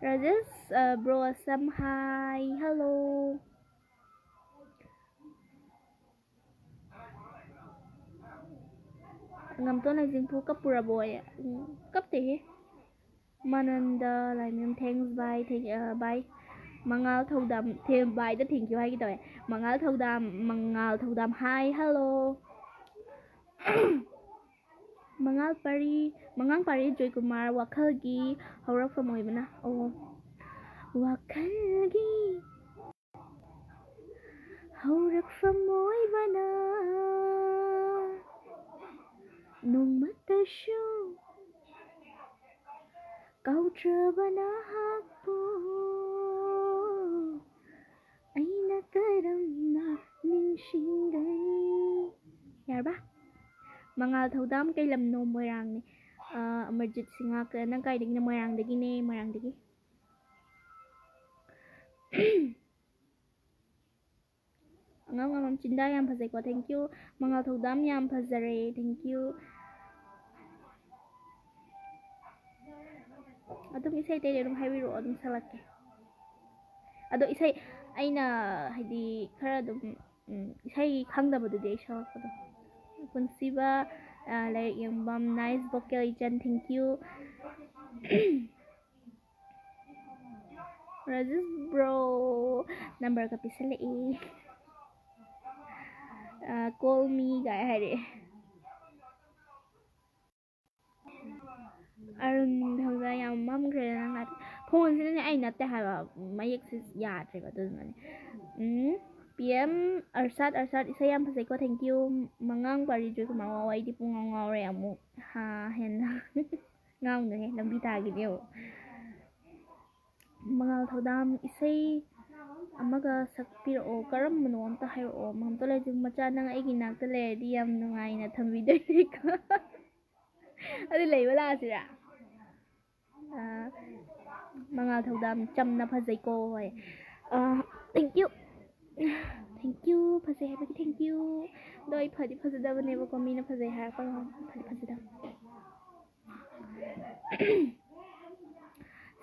ꯔꯥꯖꯦꯁ, ꯑ, ꯕ꯭ꯔꯣ ꯑꯁꯝ, hi, hello꯫ ꯉꯝꯇꯣꯟ ꯂꯩꯖꯤꯡꯄꯨ ꯀꯞꯄꯨꯔꯕꯣ? ꯑꯩ, ꯎꯝ, ꯀꯞꯇꯦꯍꯦ꯫ ꯃꯥꯅꯟꯗ ꯂꯥꯏꯃꯌꯨꯝ, thanks, bye, thank, ꯑ, bye꯫ ꯃꯉꯥꯜ ꯊꯧꯗꯥꯝ, ꯊꯦ-, bye ꯗ thank you ꯍꯥꯏꯒꯦ ꯇꯧꯋꯦ꯫ ꯃꯉꯥꯜ ꯊꯧꯗꯥꯝ, ꯃꯉꯥꯜ ꯊꯧꯗꯥꯝ, hi, hello꯫ ꯃꯉꯥꯜ ꯄꯥꯔꯤ, ꯃꯉꯥꯡ ꯄꯥꯔꯤ ꯖꯣꯏꯀꯨꯃꯥꯔ, ꯋꯥꯈꯜꯒꯤ ꯍꯧꯔꯛꯐꯝ ꯑꯣꯏꯕꯅ, ꯑꯣ, ꯋꯥꯈꯜꯒꯤ ꯍꯧꯔꯛꯐꯝ ꯑꯣꯏꯕꯅ ꯅꯣꯡꯃꯇꯁꯨ ꯀꯥꯎꯗ꯭ꯔꯕ ꯅꯍꯥꯛꯄꯨ ꯑꯩꯅ ꯀꯔꯝꯅ ꯅꯤꯡꯁꯤꯡꯒꯅꯤ? ꯌꯥꯔꯕ? ꯃꯉꯥꯜ ꯊꯧꯗꯥꯝ, ꯀꯩ ꯂꯝꯅꯣ? ꯃꯣꯏꯔꯥꯡꯅꯦ꯫ ꯑ, ꯑꯃꯔꯖꯤꯠ ꯁꯤꯡꯍ, ꯀ-, ꯅꯪ ꯀꯥꯏꯗꯒꯤꯅꯣ? ꯃꯣꯏꯔꯥꯡꯗꯒꯤꯅꯦ, ꯃꯣꯏꯔꯥꯡꯗꯒꯤ꯫ ꯑꯉꯝ ꯑꯉꯝ ꯆꯤꯟꯗꯥ ꯌꯥꯝ ꯐꯖꯩꯀꯣ, thank you꯫ ꯃꯉꯥꯜ ꯊꯧꯗꯥꯝ ꯌꯥꯝ ꯐꯖꯔꯦ, thank you꯫ ꯑꯗꯨꯝ ꯏꯁꯩ ꯑꯇꯩ ꯑꯗꯨꯝ ꯍꯥꯏꯕꯤꯔꯛꯑꯣ, ꯑꯗꯨꯝ ꯁꯛꯂꯛꯀꯦ꯫ ꯑꯗꯣ ꯏꯁꯩ ꯑꯩꯅ ꯍꯥꯏꯗꯤ ꯈꯔ ꯑꯗꯨꯝ, ꯎꯝ, ꯏꯁꯩ ꯈꯪꯗꯕꯗꯨꯗꯤ ꯑꯩ ꯁꯛꯂꯛꯄꯗꯣ꯫ ꯄꯨꯟꯁꯤꯕ, ꯑ, ꯂꯥꯏꯔꯤꯛ ꯌꯦꯡꯕꯝ, nice vocal ꯏꯆꯟ, thank you꯫ ꯔꯥꯖꯦꯁ bro, numberꯒ ꯄꯤꯁꯜꯂꯛꯏ꯫ ꯑ, call me ꯒꯥꯏ ꯍꯥꯏꯔꯛꯑꯦ꯫ ꯑꯔꯨꯟ ꯍꯧꯖꯤꯛ ꯌꯥꯝ ꯃꯝꯈ꯭ꯔꯦ ꯅꯪ ꯍꯥꯏꯗꯤ꯫ Phoneꯁꯤꯅꯅꯦ ꯑꯩ ꯅꯠꯇꯦ ꯍꯥꯏꯕ, ꯃꯌꯦꯛꯁꯤ ꯌꯥꯗ꯭ꯔꯦꯕ, ꯑꯗꯨꯗꯨꯅꯅꯦ꯫ ꯎꯝ, PM ꯑꯔꯁꯥꯗ, ꯑꯔꯁꯥꯗ ꯏꯁꯩ ꯌꯥꯝ ꯐꯖꯩꯀꯣ, thank you꯫ ꯃꯉꯥꯡ ꯄꯥꯔꯤ ꯖꯣꯏꯀꯨꯃꯥꯔ, ꯋꯥ, ꯑꯩꯗꯤ ꯄꯨꯡ ꯉꯥꯎ ꯉꯥꯎꯔꯦ ꯑꯃꯨꯛ꯫ ꯍꯥ, ꯍꯦꯟꯅ ꯉꯥꯎꯅꯨꯍꯦ, ꯂꯝꯕꯤ ꯇꯥꯈꯤꯅꯦ ꯑꯃꯨꯛ꯫ ꯃꯉꯥꯜ ꯊꯧꯗꯥꯝ ꯏꯁꯩ ꯑꯃꯒ ꯁꯛꯄꯤꯔꯛꯑꯣ, ꯀꯔꯝꯕꯅꯣ ꯑꯝꯇ ꯍꯥꯏꯔꯛꯑꯣ꯫ ꯃꯝꯇꯣꯟ ꯂꯥꯏꯖꯤꯡ ꯃꯆꯥ, ꯅꯪ ꯑꯩꯒꯤ ꯏꯅꯥꯛꯇ ꯂꯩꯔꯗꯤ ꯌꯥꯝ ꯅꯨꯡꯉꯥꯏꯅ ꯊꯝꯕꯤꯗꯣꯏꯅꯤꯀꯣ꯫ ꯑꯗꯨ ꯂꯩꯕ ꯂꯥꯛꯑꯁꯤꯔꯥ? ꯑꯥ, ꯃꯉꯥꯜ ꯊꯧꯗꯥꯝ ꯆꯝꯅ ꯐꯖꯩꯀꯣ ꯍꯣꯏ꯫ ꯑꯥ, thank you꯫ Thank you, ꯐꯖꯩ ꯍꯥꯏꯕꯒꯤ thank you꯫ ꯑꯗꯣ ꯑꯩ ꯐꯗꯤ ꯐꯖꯗꯕꯅꯦꯕꯀꯣ, ꯃꯤꯅ ꯐꯖꯩ ꯍꯥꯏꯔꯛꯄ ꯉꯥꯛ-, ꯐꯗꯤ ꯐꯖꯗꯕ꯫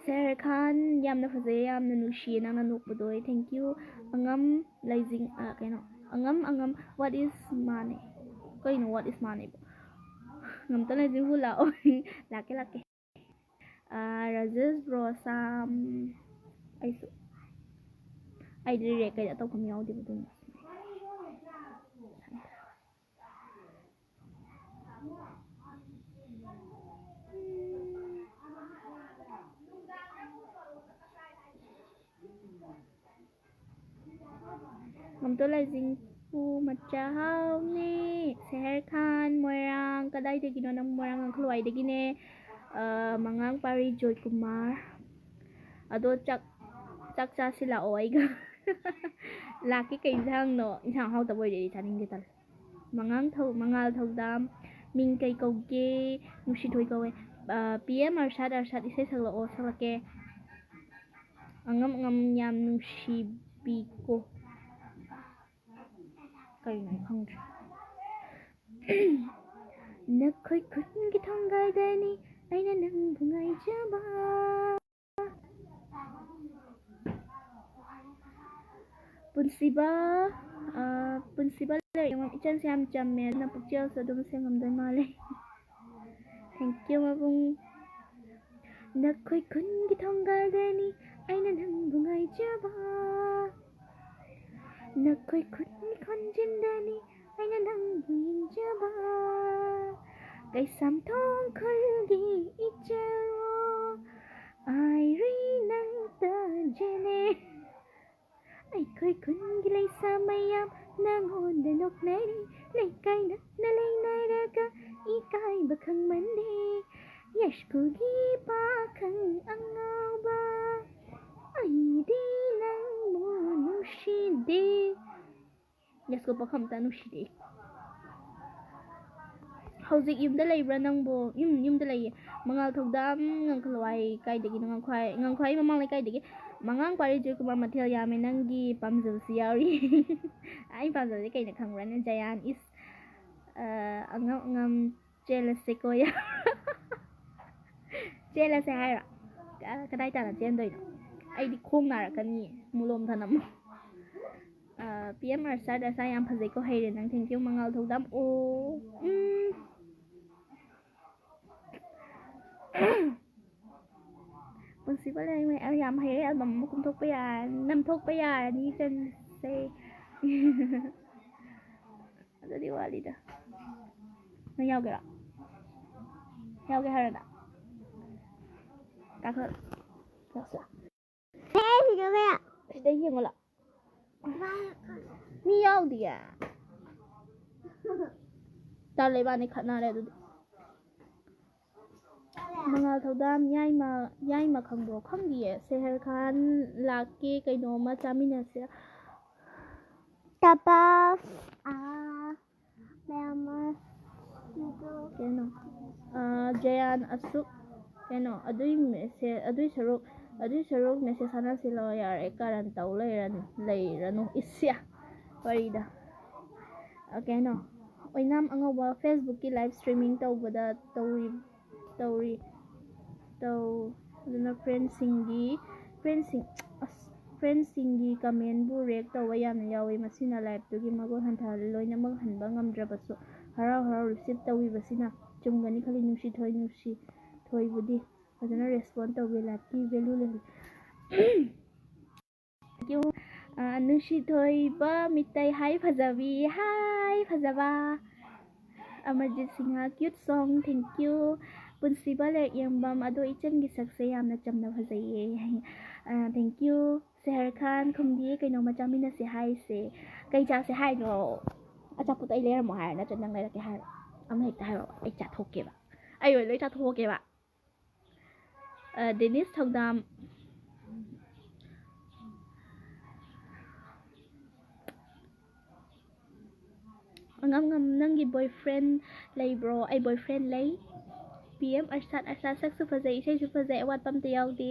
ꯁꯦꯍꯔ ꯈꯥꯟ, ꯌꯥꯝꯅ ꯐꯖꯩꯌꯦ, ꯌꯥꯝꯅ ꯅꯨꯡꯁꯤꯌꯦ ꯅꯪꯅ ꯅꯣꯛꯄꯗꯣ꯫ Thank you꯫ ꯑꯉꯝ ꯂꯩꯖꯤꯡ, ꯑ, ꯀꯩꯅꯣ, ꯑꯉꯝ, ꯑꯉꯝ, what is ꯃꯥꯅꯦ? ꯀꯩꯅꯣ what is ꯃꯥꯅꯦꯕꯣ? ꯉꯝꯇ ꯂꯩꯖꯤꯡꯕꯨ ꯂꯥꯛꯑꯣ꯫ ꯂꯥꯛꯀꯦ, ꯂꯥꯛꯀꯦ꯫ ꯑ, ꯔꯥꯖꯦꯁ bro, ꯁꯥꯝ, ꯑꯩꯁꯨ, ꯑꯩꯗꯤ react ꯀꯩꯗ ꯇꯧꯐꯝ ꯌꯥꯎꯗꯦꯕ, ꯑꯗꯨꯅ꯫ ꯃꯝꯇꯣꯟ ꯂꯥꯏꯖꯤꯡꯄꯨ ꯃꯆꯥ ꯍꯥꯎꯅꯦ꯫ ꯁꯦꯍꯔ ꯈꯥꯟ, ꯃꯣꯏꯔꯥꯡ, ꯀꯗꯥꯏꯗꯒꯤꯅꯣ ꯅꯪ? ꯃꯣꯏꯔꯥꯡ ꯋꯥꯡꯈꯜꯋꯥꯏꯗꯒꯤꯅꯦ꯫ ꯑ, ꯃꯉꯥꯡ ꯄꯥꯔꯤ ꯖꯣꯏꯀꯨꯃꯥꯔ꯫ ꯑꯗꯣ ꯆꯥꯛ, ꯆꯥꯛ ꯆꯥꯁꯤ ꯂꯥꯛꯑꯣ ꯑꯩꯒ꯫ ꯂꯥꯛꯀꯦ, ꯀꯩ ꯏꯟꯁꯥꯡꯅꯣ? ꯏꯟꯁꯥꯡ ꯍꯥꯎꯇꯕ ꯑꯣꯏꯔꯗꯤ ꯑꯩ ꯆꯥꯅꯤꯡꯗꯦ, ꯇꯜꯂꯦ꯫ ꯃꯉꯥꯡ ꯊꯧ-, ꯃꯉꯥꯜ ꯊꯧꯗꯥꯝ, ꯃꯤꯡ ꯀꯩ ꯀꯧꯒꯦ? ꯅꯨꯡꯁꯤꯊꯣꯏ ꯀꯧꯋꯦ꯫ ꯑ, PM ꯑꯔꯁꯥꯗ, ꯑꯔꯁꯥꯗ ꯏꯁꯩ ꯁꯛꯂꯛꯑꯣ, ꯁꯛꯂꯛꯀꯦ꯫ ꯑꯉꯝ ꯑꯉꯝ ꯌꯥꯝ ꯅꯨꯡꯁꯤꯕꯤꯀꯣ꯫ ꯀꯩꯅꯣ ꯑꯩ ꯈꯪꯗ꯭ꯔꯦ꯫ ꯅꯈꯣꯏ ꯈꯨꯟꯒꯤ ꯊꯣꯡꯒꯥꯏꯗꯅꯤ ꯑꯩꯅ ꯅꯪꯕꯨ ꯉꯥꯏꯖꯕ꯫ ꯄꯨꯟꯁꯤꯕ, ꯑ, ꯄꯨꯟꯁꯤꯕ ꯂꯩꯔꯤꯉꯣ ꯏꯆꯟꯁꯦ ꯌꯥꯝ ꯆꯝꯃꯦ, ꯑꯗꯨꯅ ꯄꯨꯛꯆꯦꯜꯁꯨ ꯑꯗꯨꯝ ꯁꯦꯡꯉꯝꯗꯣꯏ ꯃꯥꯜꯂꯦ꯫ Thank you, ꯃꯕꯨꯡ꯫ ꯅꯈꯣꯏ ꯈꯨꯟꯒꯤ ꯊꯣꯡꯒꯥꯜꯗꯅꯤ ꯑꯩꯅ ꯅꯪꯕꯨ ꯉꯥꯏꯖꯕ꯫ ꯅꯈꯣꯏ ꯈꯨꯟꯒꯤ ꯈꯣꯟꯖꯦꯜꯗꯅꯤ ꯑꯩꯅ ꯅꯪꯕꯨ ꯌꯦꯡꯖꯕ꯫ ꯀꯩꯁꯥꯝꯊꯣꯡ ꯈꯨꯜꯒꯤ ꯏꯆꯜꯋꯣ, ꯑꯥꯏꯔꯤ ꯅꯪꯇ ꯖꯦꯅꯦ꯫ ꯑꯩꯈꯣꯏ ꯈꯨꯟꯒꯤ ꯂꯩꯁꯥ ꯃꯌꯥꯝ ꯅꯪꯉꯣꯟꯗ ꯅꯣꯛꯅꯔꯤ꯫ ꯂꯩꯀꯥꯏ ꯅꯛꯅ ꯂꯩꯅꯔꯒ ꯏꯀꯥꯏꯕ ꯈꯪꯃꯟꯗꯦ꯫ ꯌꯥꯏꯁ꯭ꯀꯨꯜꯒꯤ ꯄꯥꯈꯪ ꯑꯉꯥꯎꯕ, ꯑꯩꯗꯤ ꯅꯪꯕꯨ ꯅꯨꯡꯁꯤꯗꯦ꯫ ꯌꯥꯏꯁ꯭ꯀꯨꯜ ꯄꯥꯈꯪ ꯑꯝꯇ ꯅꯨꯡꯁꯤꯗꯦ꯫ ꯍꯧꯖꯤꯛ ꯌꯨꯝꯗ ꯂꯩꯕ꯭ꯔꯥ ꯅꯪꯕꯨ? ꯌꯨꯝ, ꯌꯨꯝꯗ ꯂꯩꯌꯦ꯫ ꯃꯉꯥꯜ ꯊꯧꯗꯥꯝ ꯉꯥꯡꯈꯂꯋꯥꯏ ꯀꯥꯏꯗꯒꯤꯅꯣ? ꯉꯥꯡꯈ꯭ꯋꯥꯏ, ꯉꯥꯡꯈ꯭ꯋꯥꯏ ꯃꯃꯥꯡ ꯂꯩꯀꯥꯏꯗꯒꯤ꯫ ꯃꯉꯥꯡ ꯄꯥꯔꯤ ꯖꯣꯏꯀꯨꯃꯥꯔ ꯃꯊꯦꯜ ꯌꯥꯝꯃꯦ, ꯅꯪꯒꯤ ꯄꯥꯝꯖꯕꯁꯨ ꯌꯥꯎꯔꯤ꯫ ꯑꯩ ꯄꯥꯝꯖꯕꯁꯦ ꯀꯩꯅꯣ ꯈꯪꯕ꯭ꯔꯥꯅꯦ? ꯖꯌꯥꯟ ꯏꯁ, ꯑ, ꯑꯉꯝ ꯑꯉꯝ ꯆꯦꯜꯂꯁꯦꯀꯣ꯫ ꯆꯦꯜꯂꯁꯦ ꯍꯥꯏꯔꯣ? ꯀ-, ꯀꯗꯥꯏ ꯇꯥꯟꯅ ꯆꯦꯟꯗꯣꯏꯅꯣ? ꯑꯩꯗꯤ ꯈꯣꯡ ꯅꯥꯔꯛꯀꯅꯤꯌꯦ, ꯃꯣꯂꯣꯝ ꯊꯅꯝꯃꯣ꯫ ꯑ, ꯄꯤ ꯑꯦꯝ ꯑꯔꯁꯥꯗ ꯑꯁꯥ ꯌꯥꯝ ꯐꯖꯩꯀꯣ, ꯍꯩꯔꯦ ꯅꯪ, thank you꯫ ꯃꯉꯥꯜ ꯊꯧꯗꯥꯝ, ꯑꯣ, ꯎꯝ꯫ ꯄꯨꯟꯁꯤꯕ ꯂꯩꯔꯤꯉꯩ, ꯑ, ꯌꯥꯝ ꯍꯩꯔꯦ, ꯑꯦꯜꯕꯝ ꯑꯃ ꯀꯨꯝꯊꯣꯛꯄ ꯌꯥꯔꯅꯤ, ꯅꯝꯊꯣꯛꯄ ꯌꯥꯔꯅꯤ ꯏꯆꯟꯁꯦ꯫ ꯑꯗꯨꯗꯤ ꯋꯥꯠꯂꯤꯗ꯫ ꯅꯪ ꯌꯥꯎꯒꯦꯔꯣ? ꯌꯥꯎꯒꯦ ꯍꯥꯏꯔꯣ ꯅꯪ? ꯀꯥꯈꯠꯂꯣ꯫ ꯌꯥꯎꯁꯤꯂꯥ? ꯁꯤꯗ ꯌꯦꯡꯉꯨ ꯂꯥꯎ꯫ ꯃꯤ ꯌꯥꯎꯗꯤꯌꯦ꯫ ꯇꯜꯂꯦ, ꯏꯕꯥꯅꯤ ꯈꯠꯅꯔꯦ ꯑꯗꯨꯗꯤ꯫ ꯃꯉꯥꯜ ꯊꯧꯗꯥꯝ, ꯌꯥꯏꯃ, ꯌꯥꯏꯃ ꯈꯪꯕ꯭ꯔꯣ? ꯈꯪꯗꯤꯌꯦ꯫ ꯁꯦꯍꯔ ꯈꯥꯟ ꯂꯥꯛꯀꯦ, ꯀꯩꯅꯣꯝꯃ ꯆꯥꯃꯤꯟꯅꯁꯦ꯫ ꯇꯄꯁ, ꯑꯥ, ꯃꯌꯥꯝ ꯑꯃ, ꯀꯩꯅꯣ, ꯑꯥ, ꯖꯌꯥꯟ ꯑꯁꯨꯛ, ꯀꯩꯅꯣ, ꯑꯗꯨꯏ ꯃꯦꯁꯦ-, ꯑꯗꯨꯏ ꯁꯔꯨꯛ, ꯑꯗꯨꯏ ꯁꯔꯨꯛ ꯃꯦꯁꯦꯖ ꯊꯥꯅꯁꯤꯜꯂꯣ ꯌꯥꯔꯦ, ꯀꯔꯟ ꯇꯧ ꯂꯩꯔꯅꯨ, ꯂꯩꯔꯅꯨ, ꯏꯁ, ꯌꯥ, ꯋꯥꯔꯤꯗ꯫ ꯀꯩꯅꯣ, ꯑꯣꯏꯅꯥꯝ ꯑꯉꯧꯕ Facebookꯀꯤ live streaming ꯇꯧꯕꯗ ꯇꯧꯔꯤ ꯇꯧꯔꯤ ꯇꯧ ꯑꯗꯨꯅ friendꯁꯤꯡꯒꯤ friendꯁꯤꯡ ꯑꯁ friendꯁꯤꯡꯒꯤ commentꯕꯨ react ꯇꯧꯕ ꯌꯥꯝꯅ ꯌꯥꯎꯏ꯫ ꯃꯁꯤꯅ liveꯇꯨꯒꯤ ꯃꯒꯨꯟ ꯍꯟꯊꯍꯜꯂꯤ꯫ ꯂꯣꯏꯅꯃꯛ ꯍꯟꯕ ꯉꯝꯗ꯭ꯔꯕꯁꯨ ꯍꯔꯥꯎ ꯍꯔꯥꯎ receive ꯇꯧꯕꯤꯕꯁꯤꯅ ꯆꯨꯝꯒꯅꯤ ꯈꯜꯂꯤ꯫ ꯅꯨꯡꯁꯤꯊꯣꯏ, ꯅꯨꯡꯁꯤꯊꯣꯏꯕꯨꯗꯤ ꯐꯖꯅ respond ꯇꯧꯕꯤ꯫ Liveꯀꯤ value ꯂꯩꯍꯜꯂꯤ꯫ Thank you꯫ ꯑ, ꯅꯨꯡꯁꯤꯊꯣꯏꯕ ꯃꯤꯇꯩ꯫ Hi ꯐꯖꯕꯤ꯫ Hi ꯐꯖꯕ꯫ Amarjeet Singh cute song꯫ Thank you꯫ ꯄꯨꯟꯁꯤꯕ ꯂꯥꯏꯔꯤꯛ ꯌꯦꯡꯕꯝ꯫ ꯑꯗꯣ ꯏꯆꯟꯒꯤ ꯁꯛꯁꯦ ꯌꯥꯝꯅ ꯆꯝꯅ ꯐꯖꯩꯌꯦ꯫ ꯑ, thank you꯫ ꯁꯦꯍꯔ ꯈꯥꯟ ꯈꯨꯝꯕꯤ꯫ ꯀꯩꯅꯣꯝꯃ ꯆꯥꯃꯤꯟꯅꯁꯦ ꯍꯥꯏꯁꯦ꯫ ꯀꯩ ꯆꯥꯁꯦ ꯍꯥꯏꯅꯣ? ꯑꯆꯥꯄꯣꯠ ꯑꯩ ꯂꯩꯔꯝꯃꯣ ꯍꯥꯏꯔꯣ, ꯅꯠꯇ꯭ꯔ ꯅꯪ ꯂꯩꯔꯛꯀꯦ ꯍꯥꯏꯔꯣ? ꯑꯃ ꯍꯦꯛꯇ ꯍꯥꯏꯔꯣ, ꯑꯩ ꯆꯥꯊꯣꯛꯀꯦꯕ꯫ ꯑꯩ ꯑꯣꯏ ꯂꯣꯏ ꯆꯥꯊꯣꯛꯀꯦꯕ꯫ ꯑ, ꯗꯦꯅꯤꯁ ꯊꯧꯗꯥꯝ꯫ ꯑꯉꯝ ꯉꯝ, ꯅꯪꯒꯤ boyfriend ꯂꯩꯕ꯭ꯔꯣ? ꯑꯩ boyfriend ꯂꯩ꯫ ꯄꯤ ꯑꯦꯝ ꯑꯔꯁꯥꯠ, ꯑꯔꯁꯥꯠ ꯁꯛꯁꯨ ꯐꯖꯩ, ꯏꯁꯩꯁꯨ ꯐꯖꯩ, ꯑꯋꯥꯠꯄ ꯑꯝꯇ ꯌꯥꯎꯗꯦ꯫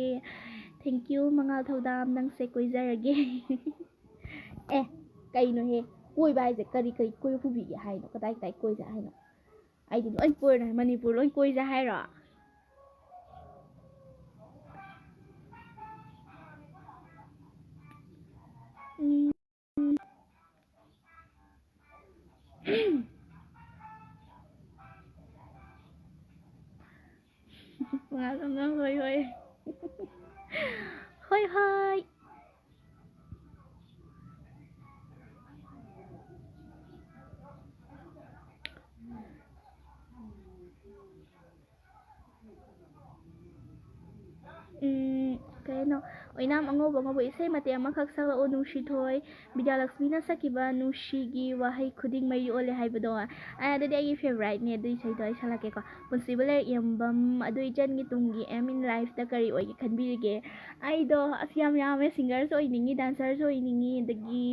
Thank you ꯃꯉꯥꯜ ꯊꯧꯗꯥꯝ, ꯅꯪꯁꯦ ꯀꯣꯏꯖꯔꯒꯦ꯫ ꯑꯦ, ꯀꯩꯅꯣꯍꯦ? ꯀꯣꯏꯕ ꯍꯥꯏꯁꯦ ꯀꯔꯤ ꯀꯔꯤ ꯀꯣꯏꯕ ꯄꯨꯕꯤꯒꯦ ꯍꯥꯏꯅꯣ? ꯀꯗꯥꯏ ꯀꯗꯥꯏ ꯀꯣꯏꯁꯦ ꯍꯥꯏꯅꯣ? ꯑꯩꯗꯤ ꯂꯣꯏ ꯀꯣꯏꯔꯦ, ꯃꯅꯤꯄꯨꯔ ꯂꯣꯏ ꯀꯣꯏꯁꯦ ꯍꯥꯏꯔꯣ? ꯎꯝ꯫ ꯍꯣꯏ, ꯍꯣꯏ꯫ ꯍꯣꯏ, ꯍꯣꯏ꯫ ꯎꯝ, ꯀꯩꯅꯣ, ꯑꯣꯏꯅꯥꯝ ꯑꯉꯧꯕ ꯉꯧꯕ ꯏꯁꯩ ꯃꯇꯦꯛ ꯑꯃꯈꯛ ꯁꯛꯂꯛꯎ, ꯅꯨꯡꯁꯤꯊꯣꯏ꯫ ꯕꯤꯗ꯭ꯌꯥꯂꯛꯁꯃꯤꯅ ꯁꯛꯈꯤꯕ ꯅꯨꯡꯁꯤꯒꯤ ꯋꯥꯍꯩ ꯈꯨꯗꯤꯡ ꯃꯩ ꯑꯣꯜꯂꯦ ꯍꯥꯏꯕꯗꯣ꯫ ꯑ, ꯑꯗꯨꯗꯤ ꯑꯩꯒꯤ favouriteꯅꯦ, ꯑꯗꯨ ꯏꯁꯩꯗꯣ ꯑꯩ ꯁꯛꯂꯛꯀꯦꯀꯣ꯫ ꯄꯨꯟꯁꯤꯕ ꯂꯥꯏꯔꯤꯛ ꯌꯦꯡꯕꯝ꯫ ꯑꯗꯨ ꯏꯆꯟꯒꯤ ꯇꯨꯡꯒꯤ aim in lifeꯇ ꯀꯔꯤ ꯑꯣꯏꯒꯦ ꯈꯟꯕꯤꯔꯤꯒꯦ? ꯑꯩꯗꯣ ꯑꯁ ꯌꯥꯝ ꯌꯥꯝꯃꯦ, singerꯁꯨ ꯑꯣꯏꯅꯤꯡꯉꯤ, dancerꯁꯨ ꯑꯣꯏꯅꯤꯡꯉꯤ, ꯑꯗꯒꯤ,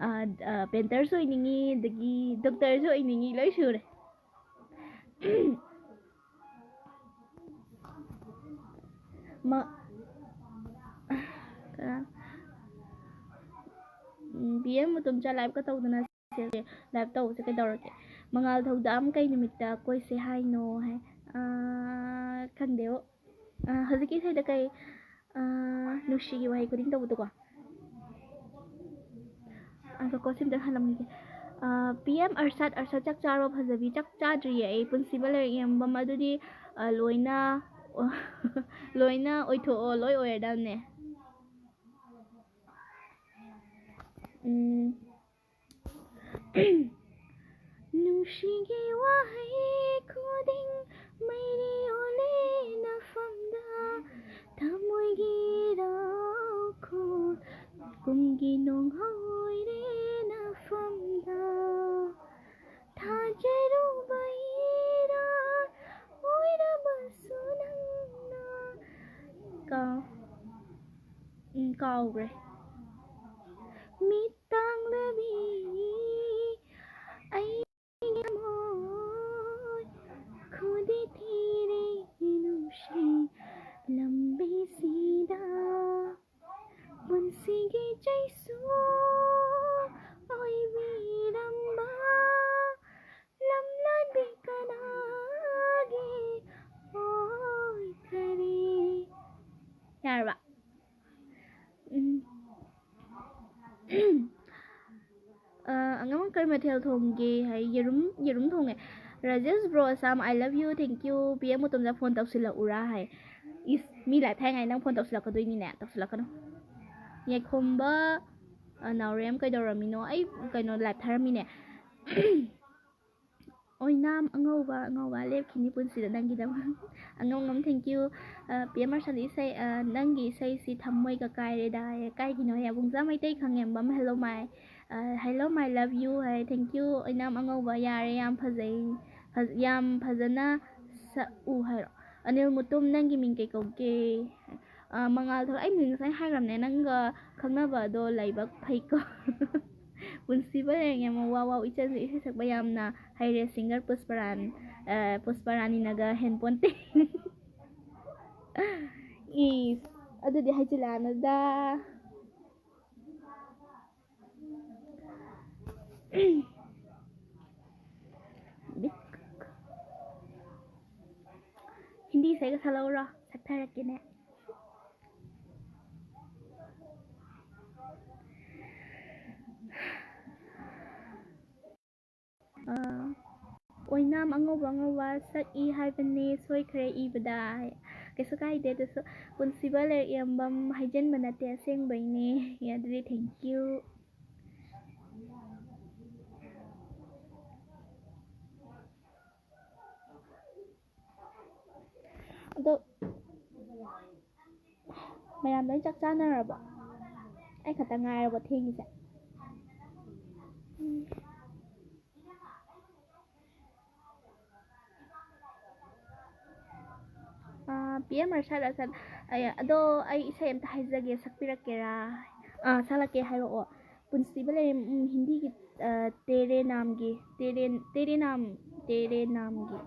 ꯑ, ꯑ, painterꯁꯨ ꯑꯣꯏꯅꯤꯡꯉꯤ, ꯑꯗꯒꯤ doctorꯁꯨ ꯑꯣꯏꯅꯤꯡꯉꯤ, ꯂꯣꯏ ꯁꯨꯔꯦ꯫ ꯃ-, ꯀꯅꯥ? ꯎꯝ, ꯕꯤ ꯑꯦꯝ ꯃꯇꯣꯝꯆꯥ liveꯀ ꯇꯧꯗꯅ꯫ ꯂꯥꯏꯞ ꯇꯧꯕꯁꯦ ꯀꯩꯗꯧꯔꯒꯦ? ꯃꯉꯥꯜ ꯊꯧꯗꯥꯝ ꯀꯩ ꯅꯨꯃꯤꯠꯇ ꯀꯣꯏꯁꯦ ꯍꯥꯏꯅꯣ ꯍꯥꯏ? ꯑꯥ, ꯈꯪꯗꯦꯕꯣ꯫ ꯑꯥ, ꯍꯧꯖꯤꯛꯀꯤ ꯏꯁꯩꯗ ꯀꯩ, ꯑꯥ, ꯅꯨꯡꯁꯤꯒꯤ ꯋꯥꯍꯩ ꯈꯨꯗꯤꯡ ꯇꯧꯕꯗꯣꯀꯣ? ꯑꯗꯣ ꯀꯣ ꯁꯤꯝꯇ ꯍꯜꯂꯝꯒꯦ꯫ ꯄꯤ ꯑꯦꯝ ꯑꯔꯁꯥꯠ, ꯑꯔꯁꯥꯠ ꯆꯥꯛ ꯆꯥꯔꯣ ꯐꯖꯕꯤ? ꯆꯥꯛ ꯆꯥꯗ꯭ꯔꯤꯌꯦ ꯑꯩ, ꯄꯨꯟꯁꯤꯕ ꯂꯥꯏꯔꯤꯛ ꯌꯦꯡꯕꯝ ꯑꯗꯨꯗꯤ, ꯑ, ꯂꯣꯏꯅ, ꯂꯣꯏꯅ ꯑꯣꯏꯊꯣꯛꯑꯣ, ꯂꯣꯏ ꯑꯣꯏꯔꯗꯕꯅꯦ꯫ ꯎꯝ꯫ ꯅꯨꯡꯁꯤꯒꯤ ꯋꯥꯍꯩ ꯈꯨꯗꯤꯡ ꯃꯩꯔꯤ ꯑꯣꯜꯂꯦ ꯅꯐꯝꯗ, ꯊꯃꯣꯏꯒꯤ ꯏꯔꯥꯜ ꯈꯨꯠ ꯀꯨꯝꯒꯤ ꯅꯣꯡꯍꯣꯏꯔꯦ ꯅꯐꯝꯗ, ꯊꯥꯖꯔꯨꯕ ꯏꯔꯥꯜ ꯑꯣꯏꯔꯕꯁꯨ ꯅꯪꯅ ꯀꯥꯎ-, ꯎꯝ, ꯀꯥꯎꯈ꯭ꯔꯦ꯫ ꯃꯤꯠ ꯇꯥꯡꯂꯕꯤ ꯑꯩꯒꯤ ꯊꯃꯣꯏ ꯈꯨꯗꯤ ꯊꯤꯔꯦ ꯅꯨꯡꯁꯤ ꯂꯝꯕꯤꯁꯤꯗ, ꯄꯨꯟꯁꯤꯒꯤ ꯆꯩꯁꯨ ꯑꯣꯏꯕꯤꯔꯝꯕ ꯂꯝꯂꯥꯟꯕꯤ ꯀꯅꯥꯒꯤ ꯑꯣꯏꯈꯔꯦ? ꯌꯥꯔꯕ? ꯎꯝ꯫ ꯑ, ꯑꯉꯥꯡ ꯀꯔꯤ ꯃꯊꯦꯜ ꯊꯣꯡꯒꯦ ꯍꯥꯏ? ꯌꯦꯔꯨꯝ, ꯌꯦꯔꯨꯝ ꯊꯣꯡꯉꯦ꯫ ꯔꯥꯖꯦꯁ ꯕ꯭ꯔꯣ ꯑꯁꯥꯝ, I love you, thank you꯫ P M ꯃꯇꯣꯝꯗ ꯐꯣꯟ ꯇꯧꯁꯤꯜꯂꯛꯎꯔꯥ ꯍꯥꯏ꯫ ꯏꯁ, ꯃꯤ ꯂꯥꯏꯞ ꯊꯥꯏꯉꯥꯏ ꯅꯪ ꯐꯣꯟ ꯇꯧꯁꯤꯜꯂꯛꯀꯗꯣꯏꯅꯤꯅꯦ? ꯇꯧꯁꯤꯜꯂꯛꯀꯅꯨ꯫ ꯌꯥꯏꯈꯣꯝꯕ, ꯑ, ꯅꯥꯎꯔꯦꯝ ꯀꯩꯗꯧꯔꯝꯃꯤꯅꯣ? ꯑꯩ ꯀꯩꯅꯣ ꯂꯥꯏꯞ ꯊꯥꯔꯝꯃꯤꯅꯦ꯫ ꯑꯣꯏꯅꯥꯝ ꯑꯉꯧꯕ, ꯑꯉꯧꯕ ꯂꯦꯞꯈꯤꯅꯤ ꯄꯨꯟꯁꯤꯗ ꯅꯪꯒꯤꯗꯃꯛ꯫ ꯑꯉꯝ ꯉꯝ, thank you꯫ ꯑ, ꯄꯤ ꯑꯦꯝ ꯑꯥꯔꯁꯟ ꯏꯁꯩ, ꯑ, ꯅꯪꯒꯤ ꯏꯁꯩꯁꯤ ꯊꯃꯣꯏꯒ ꯀꯥꯏꯔꯦꯗ ꯍꯥꯏꯌꯦ꯫ ꯀꯥꯏꯒꯤꯅꯣ ꯍꯥꯏꯌꯦ? ꯑꯕꯨꯡꯖꯥ ꯃꯩꯇꯩ ꯈꯪꯉꯦꯝꯕꯝ, hello my, ꯑ, hello my love you high, thank you꯫ ꯑꯣꯏꯅꯥꯝ ꯑꯉꯧꯕ, ꯌꯥꯔꯦ, ꯌꯥꯝ ꯐꯖꯩ, ꯐꯖ-, ꯌꯥꯝ ꯐꯖꯅ ꯁꯛꯎ ꯍꯥꯏꯔꯣ꯫ ꯑꯅꯤꯜ ꯃꯨꯇꯨꯝ, ꯅꯪꯒꯤ ꯃꯤꯡ ꯀꯩ ꯀꯧꯒꯦ? ꯑ, ꯃꯉꯥꯜ ꯊꯣꯛ-, ꯑꯩ ꯃꯤꯡ ꯉꯁꯥꯏ ꯍꯥꯏꯈ꯭ꯔꯕꯅꯦ, ꯅꯪꯒ ꯈꯪꯅꯕ ꯑꯗꯣ ꯂꯥꯏꯕꯛ ꯐꯩꯀꯣ꯫ ꯄꯨꯟꯁꯤꯕ ꯂꯩꯔꯤꯉꯩ ꯑꯃ ꯋꯥ ꯋꯥ ꯏꯆꯟꯁꯨ ꯏꯁꯩ ꯁꯛꯄ ꯌꯥꯝꯅ ꯍꯩꯔꯦ, singer ꯄꯨꯁꯄꯔꯥꯟ-, ꯑ, ꯄꯨꯁꯄꯔꯥꯅꯤꯅꯒ ꯍꯦꯟꯄꯣꯟꯇꯦ꯫ ꯏꯁ, ꯑꯗꯨꯗꯤ ꯍꯩꯖꯤꯜꯂꯛꯑꯅꯨꯗ꯫ ꯕꯤꯛ꯫ ꯍꯤꯟꯗꯤ ꯏꯁꯩꯒ ꯁꯛꯂꯛꯎꯔꯣ? ꯁꯛꯊꯔꯛꯀꯦꯅꯦ꯫ ꯑꯥ, ꯑꯣꯏꯅꯥꯝ ꯑꯉꯧꯕ ꯑꯉꯧꯕ ꯁꯛꯏ ꯍꯥꯏꯕꯅꯦ, ꯁꯣꯏꯈ꯭ꯔꯦ ꯏꯕꯗ꯫ ꯀꯩꯁꯨ ꯀꯥꯏꯗꯦ, ꯑꯗꯨꯁꯨ ꯄꯨꯟꯁꯤꯕ ꯂꯥꯏꯔꯤꯛ ꯌꯥꯝꯕꯝ ꯍꯥꯏꯖꯟꯕ ꯅꯠꯇꯦ, ꯑꯁꯦꯡꯕꯩꯅꯦ꯫ ꯑꯗꯨꯗꯤ thank you꯫ ꯑꯗꯣ ꯃꯌꯥꯝ ꯂꯣꯏ ꯆꯥꯛ ꯆꯥꯅꯔꯕꯣ? ꯑꯩ ꯈꯛꯇ ꯉꯥꯏꯔꯕꯣ ꯊꯦꯡꯉꯤꯁꯦ? ꯎꯝ꯫ ꯑꯥ, ꯄꯤ ꯑꯦꯝ ꯑꯔꯁꯥꯗ ꯁꯛ-, ꯑꯩ, ꯑꯗꯣ ꯑꯩ ꯏꯁꯩ ꯑꯝꯇ ꯍꯥꯏꯖꯒꯦ, ꯁꯛꯄꯤꯔꯛꯀꯦꯔꯥ? ꯑꯥ, ꯁꯛꯂꯛꯀꯦ, ꯍꯥꯏꯔꯛꯑꯣ꯫ ꯄꯨꯟꯁꯤꯕ ꯂꯩꯔꯦ, ꯎꯝ, ꯍꯤꯟꯗꯤꯒꯤ, ꯑꯥ, ꯇꯦꯔꯦ ꯅꯥꯝꯒꯤ, ꯇꯦꯔꯦ, ꯇꯦꯔꯦ ꯅꯥꯝ, ꯇꯦꯔꯦ ꯅꯥꯝꯒꯤ